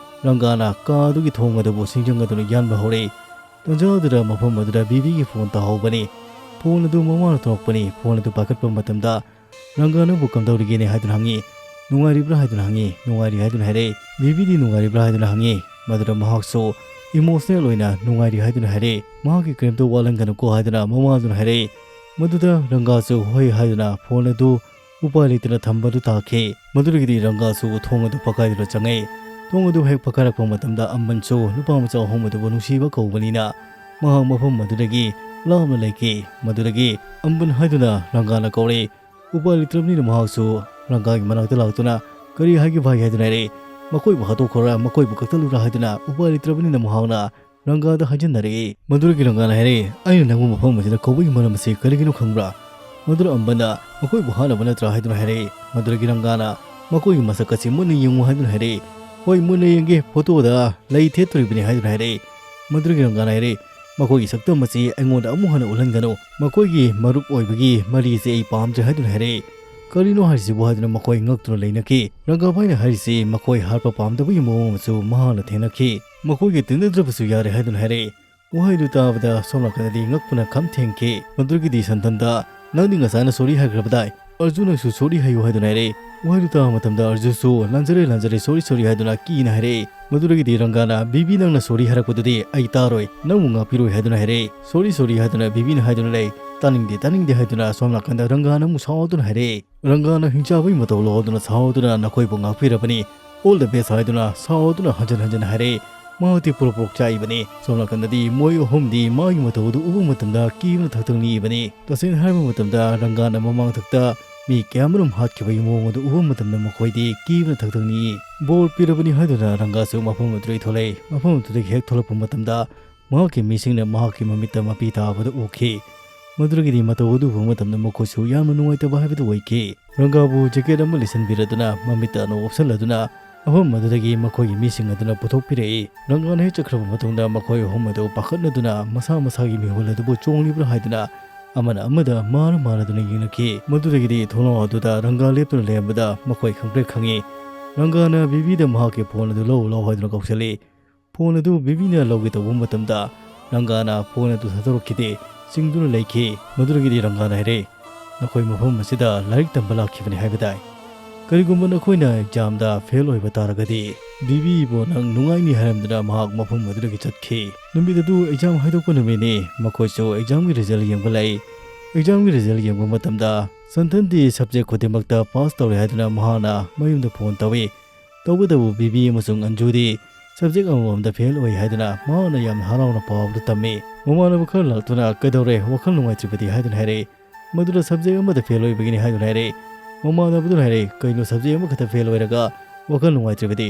ꯔꯪꯒꯥꯅ ꯀꯥ ꯑꯗꯨꯒꯤ ꯊꯣꯡ ꯑꯗꯨꯕꯨ ꯁꯤꯡꯖꯪ ꯑꯗꯨꯅ ꯌꯥꯟꯕ ꯍꯧꯔꯛꯏ꯫ ꯇꯟꯖꯥ ꯑꯗꯨꯗ ꯃꯐꯝ ꯑꯗꯨꯗ ꯕꯤꯕꯤꯒꯤ ꯐꯣꯟ ꯇꯥꯍꯧꯕꯅꯤ꯫ ꯐꯣꯟ ꯑꯗꯨ ꯃꯃꯥꯅ ꯇꯧꯔꯛꯄꯅꯤ꯫ ꯐꯣꯟ ꯑꯗꯨ ꯄꯥꯏꯈꯠꯄ ꯃꯇꯝꯗ ꯔꯪꯒꯥꯅꯕꯨ "ꯀꯝꯗꯧꯔꯤꯒꯦꯅꯦ?" ꯍꯥꯏꯗꯨꯅ ꯍꯪꯉꯤ꯫ "ꯅꯨꯡꯉꯥꯏꯔꯤꯕ꯭ꯔꯥ?" ꯍꯥꯏꯗꯨꯅ ꯍꯪꯉꯤ꯫ "ꯅꯨꯡꯉꯥꯏꯔꯤ" ꯍꯥꯏꯗꯨꯅ ꯍꯥꯏꯔꯛꯏ꯫ ꯕꯤꯕꯤꯗꯤ "ꯅꯨꯡꯉꯥꯏꯔꯤꯕ꯭ꯔꯥ?" ꯍꯥꯏꯗꯨꯅ ꯍꯪꯉꯤ꯫ ꯃꯗꯨꯗ ꯃꯍꯥꯛꯁꯨ emotional ꯑꯣꯏꯅ "ꯅꯨꯡꯉꯥꯏꯔꯤ" ꯍꯥꯏꯗꯨꯅ ꯍꯥꯏꯔꯛꯏ꯫ ꯃꯍꯥꯛꯀꯤ ꯀꯔꯤꯝꯇ ꯋꯥꯠꯍꯟꯒꯅꯨꯀꯣ ꯍꯥꯏꯗꯨꯅ ꯃꯃꯥꯗꯨꯅ ꯍꯥꯏꯔꯛꯏ꯫ ꯃꯗꯨꯗ ꯔꯪꯒꯥꯁꯨ "ꯍꯣꯏ" ꯍꯥꯏꯗꯨꯅ ꯐꯣꯟ ꯑꯗꯨ ꯎꯄꯥꯏ ꯂꯩꯇꯅ ꯊꯝꯕꯗꯨ ꯇꯥꯈꯤ꯫ ꯃꯗꯨꯗꯒꯤꯗꯤ ꯔꯪꯒꯥꯁꯨ ꯊꯣꯡ ꯑꯗꯨ ꯐꯛꯀꯥꯏꯗꯨꯅ ꯆꯪꯉꯛꯏ꯫ ꯊꯣꯡ ꯑꯗꯨ ꯍꯦꯛ ꯐꯛꯀꯥꯏꯔꯛꯄ ꯃꯇꯝꯗ ꯑꯝꯕꯟꯁꯨ ꯅꯨꯄꯥ ꯃꯆꯥ ꯑꯍꯨꯝ ꯑꯗꯨꯕꯨ ꯅꯨꯡꯁꯤꯕ ꯀꯧꯕꯅꯤꯅ ꯃꯍꯥꯛ ꯃꯐꯝ ꯑꯗꯨꯗꯒꯤ ꯂꯥꯞꯅ ꯂꯩꯈꯤ꯫ ꯃꯗꯨꯗꯒꯤ "ꯑꯝꯕꯟ" ꯍꯥꯏꯗꯨꯅ ꯔꯪꯒꯥꯅ ꯀꯧꯔꯛꯏ꯫ ꯎꯄꯥꯏ ꯂꯩꯇ꯭ꯔꯕꯅꯤꯅ ꯃꯍꯥꯛꯁꯨ ꯔꯪꯒꯥꯒꯤ ꯃꯅꯥꯛꯇ ꯂꯥꯛꯇꯨꯅ "ꯀꯔꯤ ꯍꯥꯏꯒꯦ ꯚꯥꯏ?" ꯍꯥꯏꯗꯨꯅ ꯍꯥꯏꯔꯛꯏ꯫ "ꯃꯈꯣꯏꯕꯨ ꯍꯥꯠꯇꯣꯛꯈ꯭ꯔꯣꯔꯥ, ꯃꯈꯣꯏꯕꯨ ꯀꯛꯊꯠꯂꯨꯔꯥ?" ꯍꯥꯏꯗꯨꯅ ꯎꯄꯥꯏ ꯂꯩꯇ꯭ꯔꯕꯅꯤꯅ ꯃꯍꯥꯛꯅ ꯔꯪꯒꯥꯗ ꯍꯥꯏꯖꯤꯟꯅꯔꯛꯏ꯫ ꯃꯗꯨꯗꯒꯤ ꯔꯪꯒꯥꯅ ꯍꯥꯏꯔꯛꯏ, "ꯑꯩꯅ ꯅꯪꯕꯨ ꯃꯐꯝ ꯑꯁꯤꯗ ꯀꯧꯕꯒꯤ ꯃꯔꯝ ꯑꯁꯤ ꯀꯔꯤꯒꯤꯅꯣ ꯈꯪꯕ꯭ꯔꯥ?" ꯃꯗꯨꯗ ꯑꯝꯕꯅ ꯃꯈꯣꯏꯕꯨ ꯍꯥꯠꯅꯕ ꯅꯠꯇ꯭ꯔꯥ ꯍꯥꯏꯗꯨꯅ ꯍꯥꯏꯔꯛꯏ꯫ ꯃꯗꯨꯗꯒꯤ ꯔꯪꯒꯥꯅ ꯃꯈꯣꯏꯒꯤ ꯃꯁꯛ ꯑꯁꯤ ꯃꯨꯟꯅ ꯌꯦꯡꯉꯨ ꯍꯥꯏꯗꯨꯅ ꯍꯥꯏꯔꯛꯏ꯫ "ꯍꯣꯏ, ꯃꯨꯟꯅ ꯌꯦꯡꯒꯦ, ꯐꯣꯇꯣꯗ ꯂꯩ ꯊꯦꯠꯇꯣꯔꯤꯕꯅꯤ" ꯍꯥꯏꯗꯨꯅ ꯍꯥꯏꯔꯛꯏ꯫ ꯃꯗꯨꯗꯒꯤ ꯔꯪꯒꯥꯅ ꯍꯥꯏꯔꯛꯏ, "ꯃꯈꯣꯏꯒꯤ ꯁꯛꯇꯝ ꯑꯁꯤ ꯑꯩꯉꯣꯟꯗ ꯑꯃꯨꯛ ꯍꯟꯅ ꯎꯠꯍꯟꯒꯅꯨ꯫ ꯃꯈꯣꯏꯒꯤ ꯃꯔꯨꯞ ꯑꯣꯏꯕꯒꯤ ꯃꯔꯤꯁꯦ ꯑꯩ ꯄꯥꯝꯗ꯭ꯔꯦ" ꯍꯥꯏꯗꯨꯅ ꯍꯥꯏꯔꯛꯏ꯫ "ꯀꯔꯤꯅꯣ ꯍꯥꯏꯔꯤꯁꯤꯕꯨ?" ꯍꯥꯏꯗꯨꯅ ꯃꯈꯣꯏ ꯉꯛꯇꯨꯅ ꯂꯩꯅꯈꯤ꯫ ꯔꯪꯒꯥꯕꯥꯏꯅ ꯍꯥꯏꯔꯤꯁꯤ ꯃꯈꯣꯏ ꯍꯥꯠꯄ ꯄꯥꯝꯗꯕꯒꯤ ꯃꯑꯣꯡ ꯑꯃꯁꯨ ꯃꯍꯥꯛꯅ ꯊꯦꯡꯅꯈꯤ꯫ "ꯃꯈꯣꯏꯒꯤ ꯇꯤꯟꯅꯗ꯭ꯔꯕꯁꯨ ꯌꯥꯔꯦ" ꯍꯥꯏꯗꯨꯅ ꯍꯥꯏꯔꯛꯏ꯫ ꯋꯥꯍꯩꯗꯨ ꯇꯥꯕꯗ ꯁꯣꯝ ꯅꯥꯀꯟꯗꯗꯤ ꯉꯛꯄꯅ ꯈꯝ ꯊꯦꯡꯈꯤ꯫ ꯃꯗꯨꯗꯒꯤꯗꯤ ꯁꯟꯇꯟꯗ, "ꯅꯪꯗꯤ ꯉꯁꯥꯏꯅ ꯁꯣꯔꯤ ꯍꯥꯏꯈ꯭ꯔꯕꯗꯥꯏ? ꯑꯔꯖꯨꯟꯅꯁꯨ ꯁꯣꯔꯤ ꯍꯥꯏꯌꯨ" ꯍꯥꯏꯗꯨꯅ ꯍꯥꯏꯔꯛꯏ꯫ ꯋꯥꯍꯩꯗꯨ ꯇꯥꯕ ꯃꯇꯝꯗ ꯑꯔꯖꯨꯟꯁꯨ "ꯂꯥꯟꯖꯔꯦ, ꯂꯥꯟꯖꯔꯦ, ꯁꯣꯔꯤ, ꯁꯣꯔꯤ" ꯍꯥꯏꯗꯨꯅ ꯀꯤꯅ ꯍꯥꯏꯔꯛꯏ꯫ ꯃꯗꯨꯗꯒꯤꯗꯤ ꯔꯪꯒꯥꯅ, "ꯕꯤꯕꯤ, ꯅꯪꯅ ꯁꯣꯔꯤ ꯍꯥꯏꯔꯛꯄꯗꯨꯗꯤ ꯑꯩ ꯇꯥꯔꯣꯏ, ꯅꯪꯕꯨ ꯉꯥꯛꯄꯤꯔꯣꯏ" ꯍꯥꯏꯗꯨꯅ ꯍꯥꯏꯔꯛꯏ꯫ "ꯁꯣꯔꯤ, ꯁꯣꯔꯤ" ꯍꯥꯏꯗꯨꯅ ꯕꯤꯕꯤꯅ ꯍꯥꯏꯗꯨꯅ ꯂꯩ꯫ "ꯇꯥꯅꯤꯡꯗꯦ, ꯇꯥꯅꯤꯡꯗꯦ" ꯍꯥꯏꯗꯨꯅ ꯁꯣꯝ ꯅꯥꯀꯟꯗ ꯔꯪꯒꯥꯅ ꯑꯃꯨꯛ ꯁꯥꯎꯗꯨꯅ ꯍꯥꯏꯔꯛꯏ꯫ ꯔꯪꯒꯥꯅ ꯍꯤꯡꯆꯥꯕꯒꯤ ꯃꯇꯧ ꯂꯧꯗꯨꯅ ꯁꯥꯎꯗꯨꯅ "ꯅꯈꯣꯏꯕꯨ ꯉꯥꯛꯄꯤꯔꯕꯅꯤ, all the best" ꯍꯥꯏꯗꯨꯅ ꯁꯥꯎꯗꯨꯅ ꯍꯟꯖꯤꯟ ꯍꯟꯖꯤꯟ ꯍꯥꯏꯔꯛꯏ꯫ ꯃꯍꯥꯛꯇꯤ ꯄ꯭ꯔꯣꯛ ꯄ꯭ꯔꯣꯛ ꯆꯥꯛꯏꯕꯅꯤ꯫ ꯁꯣꯝ ꯅꯥꯀꯟꯗꯗꯤ ꯃꯣꯏ ꯑꯍꯨꯝꯗꯤ ꯃꯥꯒꯤ ꯃꯇꯧ ꯑꯗꯨ ꯎꯕ ꯃꯇꯝꯗ ꯀꯤꯕꯅ ꯊꯛꯊꯛ ꯅꯤꯛꯏꯕꯅꯤ꯫ ꯇꯁꯦꯡꯅ ꯍꯥꯏꯕ ꯃꯇꯝꯗ ꯔꯪꯒꯥꯅ ꯃꯃꯥꯡꯊꯛꯇ ꯃꯤ ꯀꯌꯥꯃꯔꯨꯝ ꯍꯥꯠꯈꯤꯕꯒꯤ ꯃꯑꯣꯡ ꯑꯗꯨ ꯎꯕ ꯃꯇꯝꯗ ꯃꯈꯣꯏꯗꯤ ꯀꯤꯕꯅ ꯊꯛꯊꯛ ꯅꯤꯛꯏ꯫ ꯕꯣꯔ ꯄꯤꯔꯕꯅꯤ ꯍꯥꯏꯗꯨꯅ ꯔꯪꯒꯥꯁꯨ ꯃꯐꯝ ꯑꯗꯨꯗꯒꯤ ꯊꯣꯛꯂꯛꯏ꯫ ꯃꯐꯝ ꯑꯗꯨꯗꯒꯤ ꯍꯦꯛ ꯊꯣꯛꯂꯛꯄ ꯃꯇꯝꯗ ꯃꯍꯥꯛꯀꯤ ꯃꯤꯁꯤꯡꯅ ꯃꯍꯥꯛꯀꯤ ꯃꯃꯤꯠꯇ ꯃꯄꯤ ꯇꯥꯕꯗꯨ ꯎꯈꯤ꯫ ꯃꯗꯨꯗꯒꯤꯗꯤ ꯃꯇꯧ ꯑꯗꯨ ꯎꯕ ꯃꯇꯝꯗ ꯃꯈꯣꯏꯁꯨ ꯌꯥꯝꯅ ꯅꯨꯡꯉꯥꯏꯇꯕ ꯍꯥꯏꯕꯗꯨ ꯑꯣꯏꯈꯤ꯫ ꯔꯪꯒꯥꯕꯨ ꯖꯦꯀꯦꯠ ꯑꯃ ꯂꯤꯠꯁꯤꯟꯕꯤꯔꯗꯨꯅ ꯃꯃꯤꯠꯇ ꯑꯅꯣꯞ ꯎꯞꯁꯜꯂꯗꯨꯅ ꯃꯐꯝ ꯑꯗꯨꯗꯒꯤ ꯃꯈꯣꯏꯒꯤ ꯃꯤꯁꯤꯡ ꯑꯗꯨꯅ ꯄꯨꯊꯣꯛꯄꯤꯔꯛꯏ꯫ ꯔꯪꯒꯥꯅ ꯍꯦꯛ ꯆꯠꯈ꯭ꯔꯕ ꯃꯇꯨꯡꯗ ꯃꯈꯣꯏ ꯑꯍꯨꯝ ꯑꯗꯨ ꯄꯥꯈꯠꯅꯗꯨꯅ ꯃꯁꯥ ꯃꯁꯥꯒꯤ ꯃꯤꯍꯨꯜ ꯑꯗꯨꯕꯨ ꯆꯣꯡꯂꯤꯕ꯭ꯔꯥ ꯍꯥꯏꯗꯨꯅ ꯑꯃꯅ ꯑꯃꯗ ꯃꯥꯅ ꯃꯥꯅꯗꯨꯅ ꯌꯦꯡꯅꯈꯤ꯫ ꯃꯗꯨꯗꯒꯤꯗꯤ ꯊꯣꯡꯅꯥꯎ ꯑꯗꯨꯗ ꯔꯪꯒꯥ ꯂꯦꯞꯇꯨꯅ ꯂꯩꯔꯝꯕꯗ ꯃꯈꯣꯏ ꯈꯪꯄ꯭ꯔꯦꯛ ꯈꯪꯉꯤ꯫ ꯔꯪꯒꯥꯅ ꯕꯤꯕꯤꯗ ꯃꯍꯥꯛꯀꯤ ꯐꯣꯟ ꯑꯗꯨ ꯂꯧ ꯂꯥꯎ ꯍꯥꯏꯗꯨꯅ ꯀꯧꯁꯜꯂꯤ꯫ ꯐꯣꯟ ꯑꯗꯨ ꯕꯤꯕꯤꯅ ꯂꯧꯒꯦ ꯇꯧꯕ ꯃꯇꯝꯗ ꯔꯪꯒꯥꯅ ꯐꯣꯟ ꯑꯗꯨ ꯊꯥꯗꯣꯔꯛꯈꯤꯗꯦ, ꯆꯤꯡꯗꯨꯅ ꯂꯩꯈꯤ꯫ ꯃꯗꯨꯗꯒꯤꯗꯤ ꯔꯪꯒꯥꯅ ꯍꯥꯏꯔꯦ, "ꯅꯈꯣꯏ ꯃꯐꯝ ꯑꯁꯤꯗ ꯂꯥꯏꯔꯤꯛ ꯇꯝꯕ ꯂꯥꯛꯈꯤꯕꯅꯤ ꯍꯥꯏꯕꯗꯥꯏ? ꯀꯔꯤꯒꯨꯝꯕ ꯅꯈꯣꯏꯅ ꯑꯦꯛꯖꯥꯝꯗ ꯐꯦꯜ ꯑꯣꯏꯕ ꯇꯥꯔꯒꯗꯤ ꯕꯤꯕꯤꯕꯨ ꯅꯪ ꯅꯨꯡꯉꯥꯏꯅꯤ" ꯍꯥꯏꯔꯝꯗꯨꯅ ꯃꯍꯥꯛ ꯃꯐꯝ ꯑꯗꯨꯗꯒꯤ ꯆꯠꯈꯤ꯫ ꯅꯨꯃꯤꯠ ꯑꯗꯨ ꯑꯦꯛꯖꯥꯝ ꯍꯥꯏꯗꯣꯛꯄ ꯅꯨꯃꯤꯠꯅꯤ꯫ ꯃꯈꯣꯏꯁꯨ ꯑꯦꯛꯖꯥꯝꯒꯤ ꯔꯤꯖꯜ ꯌꯦꯡꯕ ꯂꯥꯛꯏ꯫ ꯑꯦꯛꯖꯥꯝꯒꯤ ꯔꯤꯖꯜ ꯌꯦꯡꯕ ꯃꯇꯝꯗ ꯁꯟꯊꯟꯗꯤ ꯁꯕꯖꯦꯛ ꯈꯨꯗꯤꯡꯃꯛꯇ ꯄꯥꯁ ꯇꯧꯔꯦ ꯍꯥꯏꯗꯨꯅ ꯃꯍꯥꯛꯅ ꯃꯌꯨꯝꯗ ꯐꯣꯟ ꯇꯧꯏ꯫ ꯇꯧꯕꯇꯕꯨ ꯕꯤꯕꯤ ꯑꯃꯁꯨꯡ ꯑꯟꯖꯨꯗꯤ ꯁꯕꯖꯦꯛ ꯑꯃꯃꯝꯗ ꯐꯦꯜ ꯑꯣꯏ ꯍꯥꯏꯗꯨꯅ ꯃꯍꯥꯛꯅ ꯌꯥꯝꯅ ꯍꯔꯥꯎꯅ ꯄꯥꯎ ꯑꯗꯨ ꯇꯝꯃꯤ꯫ ꯃꯃꯥꯟꯅꯕ ꯈꯔ ꯂꯥꯛꯇꯨꯅ "ꯀꯩꯗꯧꯔꯦ, ꯋꯥꯈꯜ ꯅꯨꯡꯉꯥꯏꯇ꯭ꯔꯤꯕꯗꯤ?" ꯍꯥꯏꯗꯨꯅ ꯍꯥꯏꯔꯛꯏ꯫ ꯃꯗꯨꯗ "ꯁꯕꯖꯦꯛ ꯑꯃꯗ ꯐꯦꯜ ꯑꯣꯏꯕꯒꯤꯅꯤ" ꯍꯥꯏꯗꯨꯅ ꯍꯥꯏꯔꯛꯏ꯫ ꯃꯃꯥꯟꯅꯕꯗꯨꯅ ꯍꯥꯏꯔꯛꯏ, "ꯀꯩꯅꯣ ꯁꯕꯖꯦꯛ ꯑꯃꯈꯛꯇ ꯐꯦꯜ ꯑꯣꯏꯔꯒ ꯋꯥꯈꯜ ꯅꯨꯡꯉꯥꯏꯇ꯭ꯔꯤꯕꯗꯤ?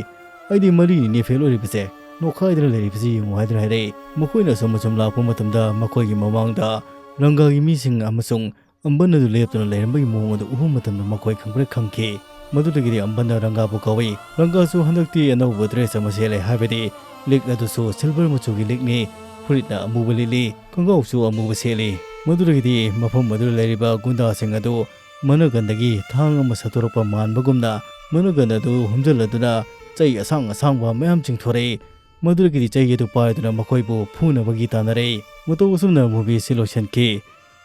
ꯑꯩꯗꯤ ꯃꯔꯤꯅꯤꯅꯦ ꯐꯦꯜ ꯑꯣꯏꯔꯤꯕꯁꯦ"꯫ ꯅꯣꯛꯈꯥꯏꯗꯨꯅ ꯂꯩꯔꯤꯕꯁꯤ ꯌꯦꯡꯉꯨ" ꯍꯥꯏꯗꯨꯅ ꯍꯥꯏꯔꯛꯏ꯫ ꯃꯈꯣꯏꯅ ꯑꯁꯨꯝ ꯑꯁꯨꯝ ꯂꯥꯛꯄ ꯃꯇꯝꯗ ꯃꯈꯣꯏꯒꯤ ꯃꯃꯥꯡꯗ ꯔꯪꯒꯥꯒꯤ ꯃꯤꯁꯤꯡ ꯑꯃꯁꯨꯡ ꯑꯝꯕꯟ ꯑꯗꯨ ꯂꯦꯞꯇꯨꯅ ꯂꯩꯔꯝꯕꯒꯤ ꯃꯑꯣꯡ ꯑꯗꯨ ꯎꯕ ꯃꯇꯝꯗ ꯃꯈꯣꯏ ꯈꯪꯄ꯭ꯔꯦꯛ ꯈꯪꯈꯤ꯫ ꯃꯗꯨꯗꯒꯤꯗꯤ ꯑꯝꯕꯟꯅ ꯔꯪꯒꯥꯕꯨ ꯀꯧꯏ꯫ ꯔꯪꯒꯥꯁꯨ ꯍꯟꯗꯛꯇꯤ ꯑꯅꯧꯕ dress ꯑꯃ ꯁꯦꯠꯂꯦ, ꯍꯥꯏꯕꯗꯤ ꯂꯤꯛ ꯑꯗꯨꯁꯨ silver ꯃꯆꯨꯒꯤ ꯂꯤꯛꯅꯤ, ꯐꯨꯔꯤꯠꯅ ꯑꯃꯨꯕ ꯂꯤꯠꯂꯤ, ꯈꯣꯡꯒ꯭ꯔꯥꯎꯁꯨ ꯑꯃꯨꯕ ꯁꯦꯠꯂꯤ꯫ ꯃꯗꯨꯗꯒꯤꯗꯤ ꯃꯐꯝ ꯑꯗꯨꯗ ꯂꯩꯔꯤꯕ ꯒꯨꯟꯗꯥꯁꯤꯡ ꯑꯗꯨ ꯃꯅꯒꯟꯗꯒꯤ ꯊꯥꯡ ꯑꯃ ꯁꯠꯇꯣꯔꯛꯄ ꯃꯥꯟꯕꯒꯨꯝꯅ ꯃꯅꯒꯟ ꯑꯗꯨ ꯍꯨꯝꯖꯤꯜꯂꯗꯨꯅ ꯆꯩ ꯑꯁꯥꯡ ꯑꯁꯥꯡꯕ ꯃꯌꯥꯝ ꯆꯤꯡꯊꯣꯔꯛꯏ꯫ ꯃꯗꯨꯗꯒꯤꯗꯤ ꯆꯩ ꯑꯗꯨ ꯄꯥꯏꯗꯨꯅ ꯃꯈꯣꯏꯕꯨ ꯐꯨꯅꯕꯒꯤ ꯇꯥꯟꯅꯔꯛꯏ꯫ ꯃꯇꯧ ꯑꯁꯨꯝꯅ movie ꯑꯁꯤ ꯂꯣꯏꯁꯤꯟꯈꯤ꯫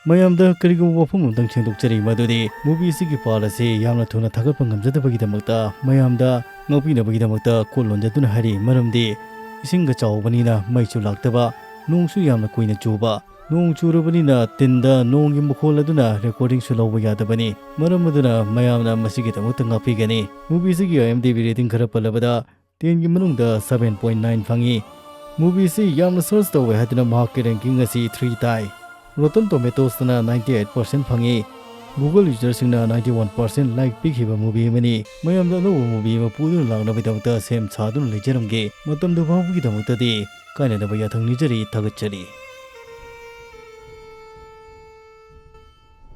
ꯃꯌꯥꯝꯗ ꯀꯔꯤꯒꯨꯝꯕ ꯋꯥꯐꯝ ꯑꯃꯇꯪ ꯁꯦꯡꯗꯣꯛꯆꯔꯤ, ꯃꯗꯨꯗꯤ movie ꯑꯁꯤꯒꯤ part ꯑꯁꯤ ꯌꯥꯝꯅ ꯊꯨꯅ ꯊꯥꯒꯠꯄ ꯉꯝꯖꯗꯕꯒꯤꯗꯃꯛꯇ ꯃꯌꯥꯝꯗ ꯉꯥꯛꯄꯤꯅꯕꯒꯤꯗꯃꯛꯇ ꯀꯣꯛ ꯂꯣꯟꯖꯗꯨꯅ ꯍꯥꯏꯔꯤ꯫ ꯃꯔꯝꯗꯤ ꯏꯁꯤꯡꯒ ꯆꯥꯎꯕꯅꯤꯅ ꯃꯩꯁꯨ ꯂꯥꯛꯇꯕ, ꯅꯣꯡꯁꯨ ꯌꯥꯝꯅ ꯀꯨꯏꯅ ꯆꯨꯕ, ꯅꯣꯡ ꯆꯨꯔꯕꯅꯤꯅ ꯇꯤꯟꯗ ꯅꯣꯡꯒꯤ ꯃꯈꯣꯜ ꯑꯗꯨꯅ recordingꯁꯨ ꯂꯧꯕ ꯌꯥꯗꯕꯅꯤ꯫ ꯃꯔꯝ ꯑꯗꯨꯅ ꯃꯌꯥꯝꯅ ꯃꯁꯤꯒꯤꯗꯃꯛꯇ ꯉꯥꯛꯄꯤꯒꯅꯤ꯫ Movie ꯑꯁꯤꯒꯤ IMDb rating ꯈꯔ ꯄꯜꯂꯕꯗ tenꯒꯤ ꯃꯅꯨꯡꯗ seven point nine ꯐꯪꯉꯤ꯫ Movie ꯑꯁꯤ ꯌꯥꯝꯅ search ꯇꯧꯋꯦ ꯍꯥꯏꯗꯨꯅ ꯃꯍꯥꯛꯀꯤ ranking ꯑꯁꯤ three ꯇꯥꯏ꯫ Rotten Tomatoesꯇꯅ ninety eight percent ꯐꯪꯉꯤ꯫ Google userꯁꯤꯡꯅ ninety one percent like ꯄꯤꯈꯤꯕ movie ꯑꯃꯅꯤ꯫ ꯃꯌꯥꯝꯗ ꯑꯅꯧꯕ movie ꯑꯃ ꯄꯨꯗꯨꯅ ꯂꯥꯛꯅꯕꯒꯤꯗꯃꯛꯇ ꯁꯦꯝ ꯁꯥꯗꯨꯅ ꯂꯩꯖꯔꯝꯒꯦ꯫ ꯃꯇꯝꯗꯨ ꯐꯥꯎꯕꯒꯤꯗꯃꯛꯇꯗꯤ ꯀꯥꯏꯅꯗꯕ ꯌꯥꯊꯪ ꯅꯤꯖꯔꯤ, ꯊꯥꯒꯠꯆꯔꯤ꯫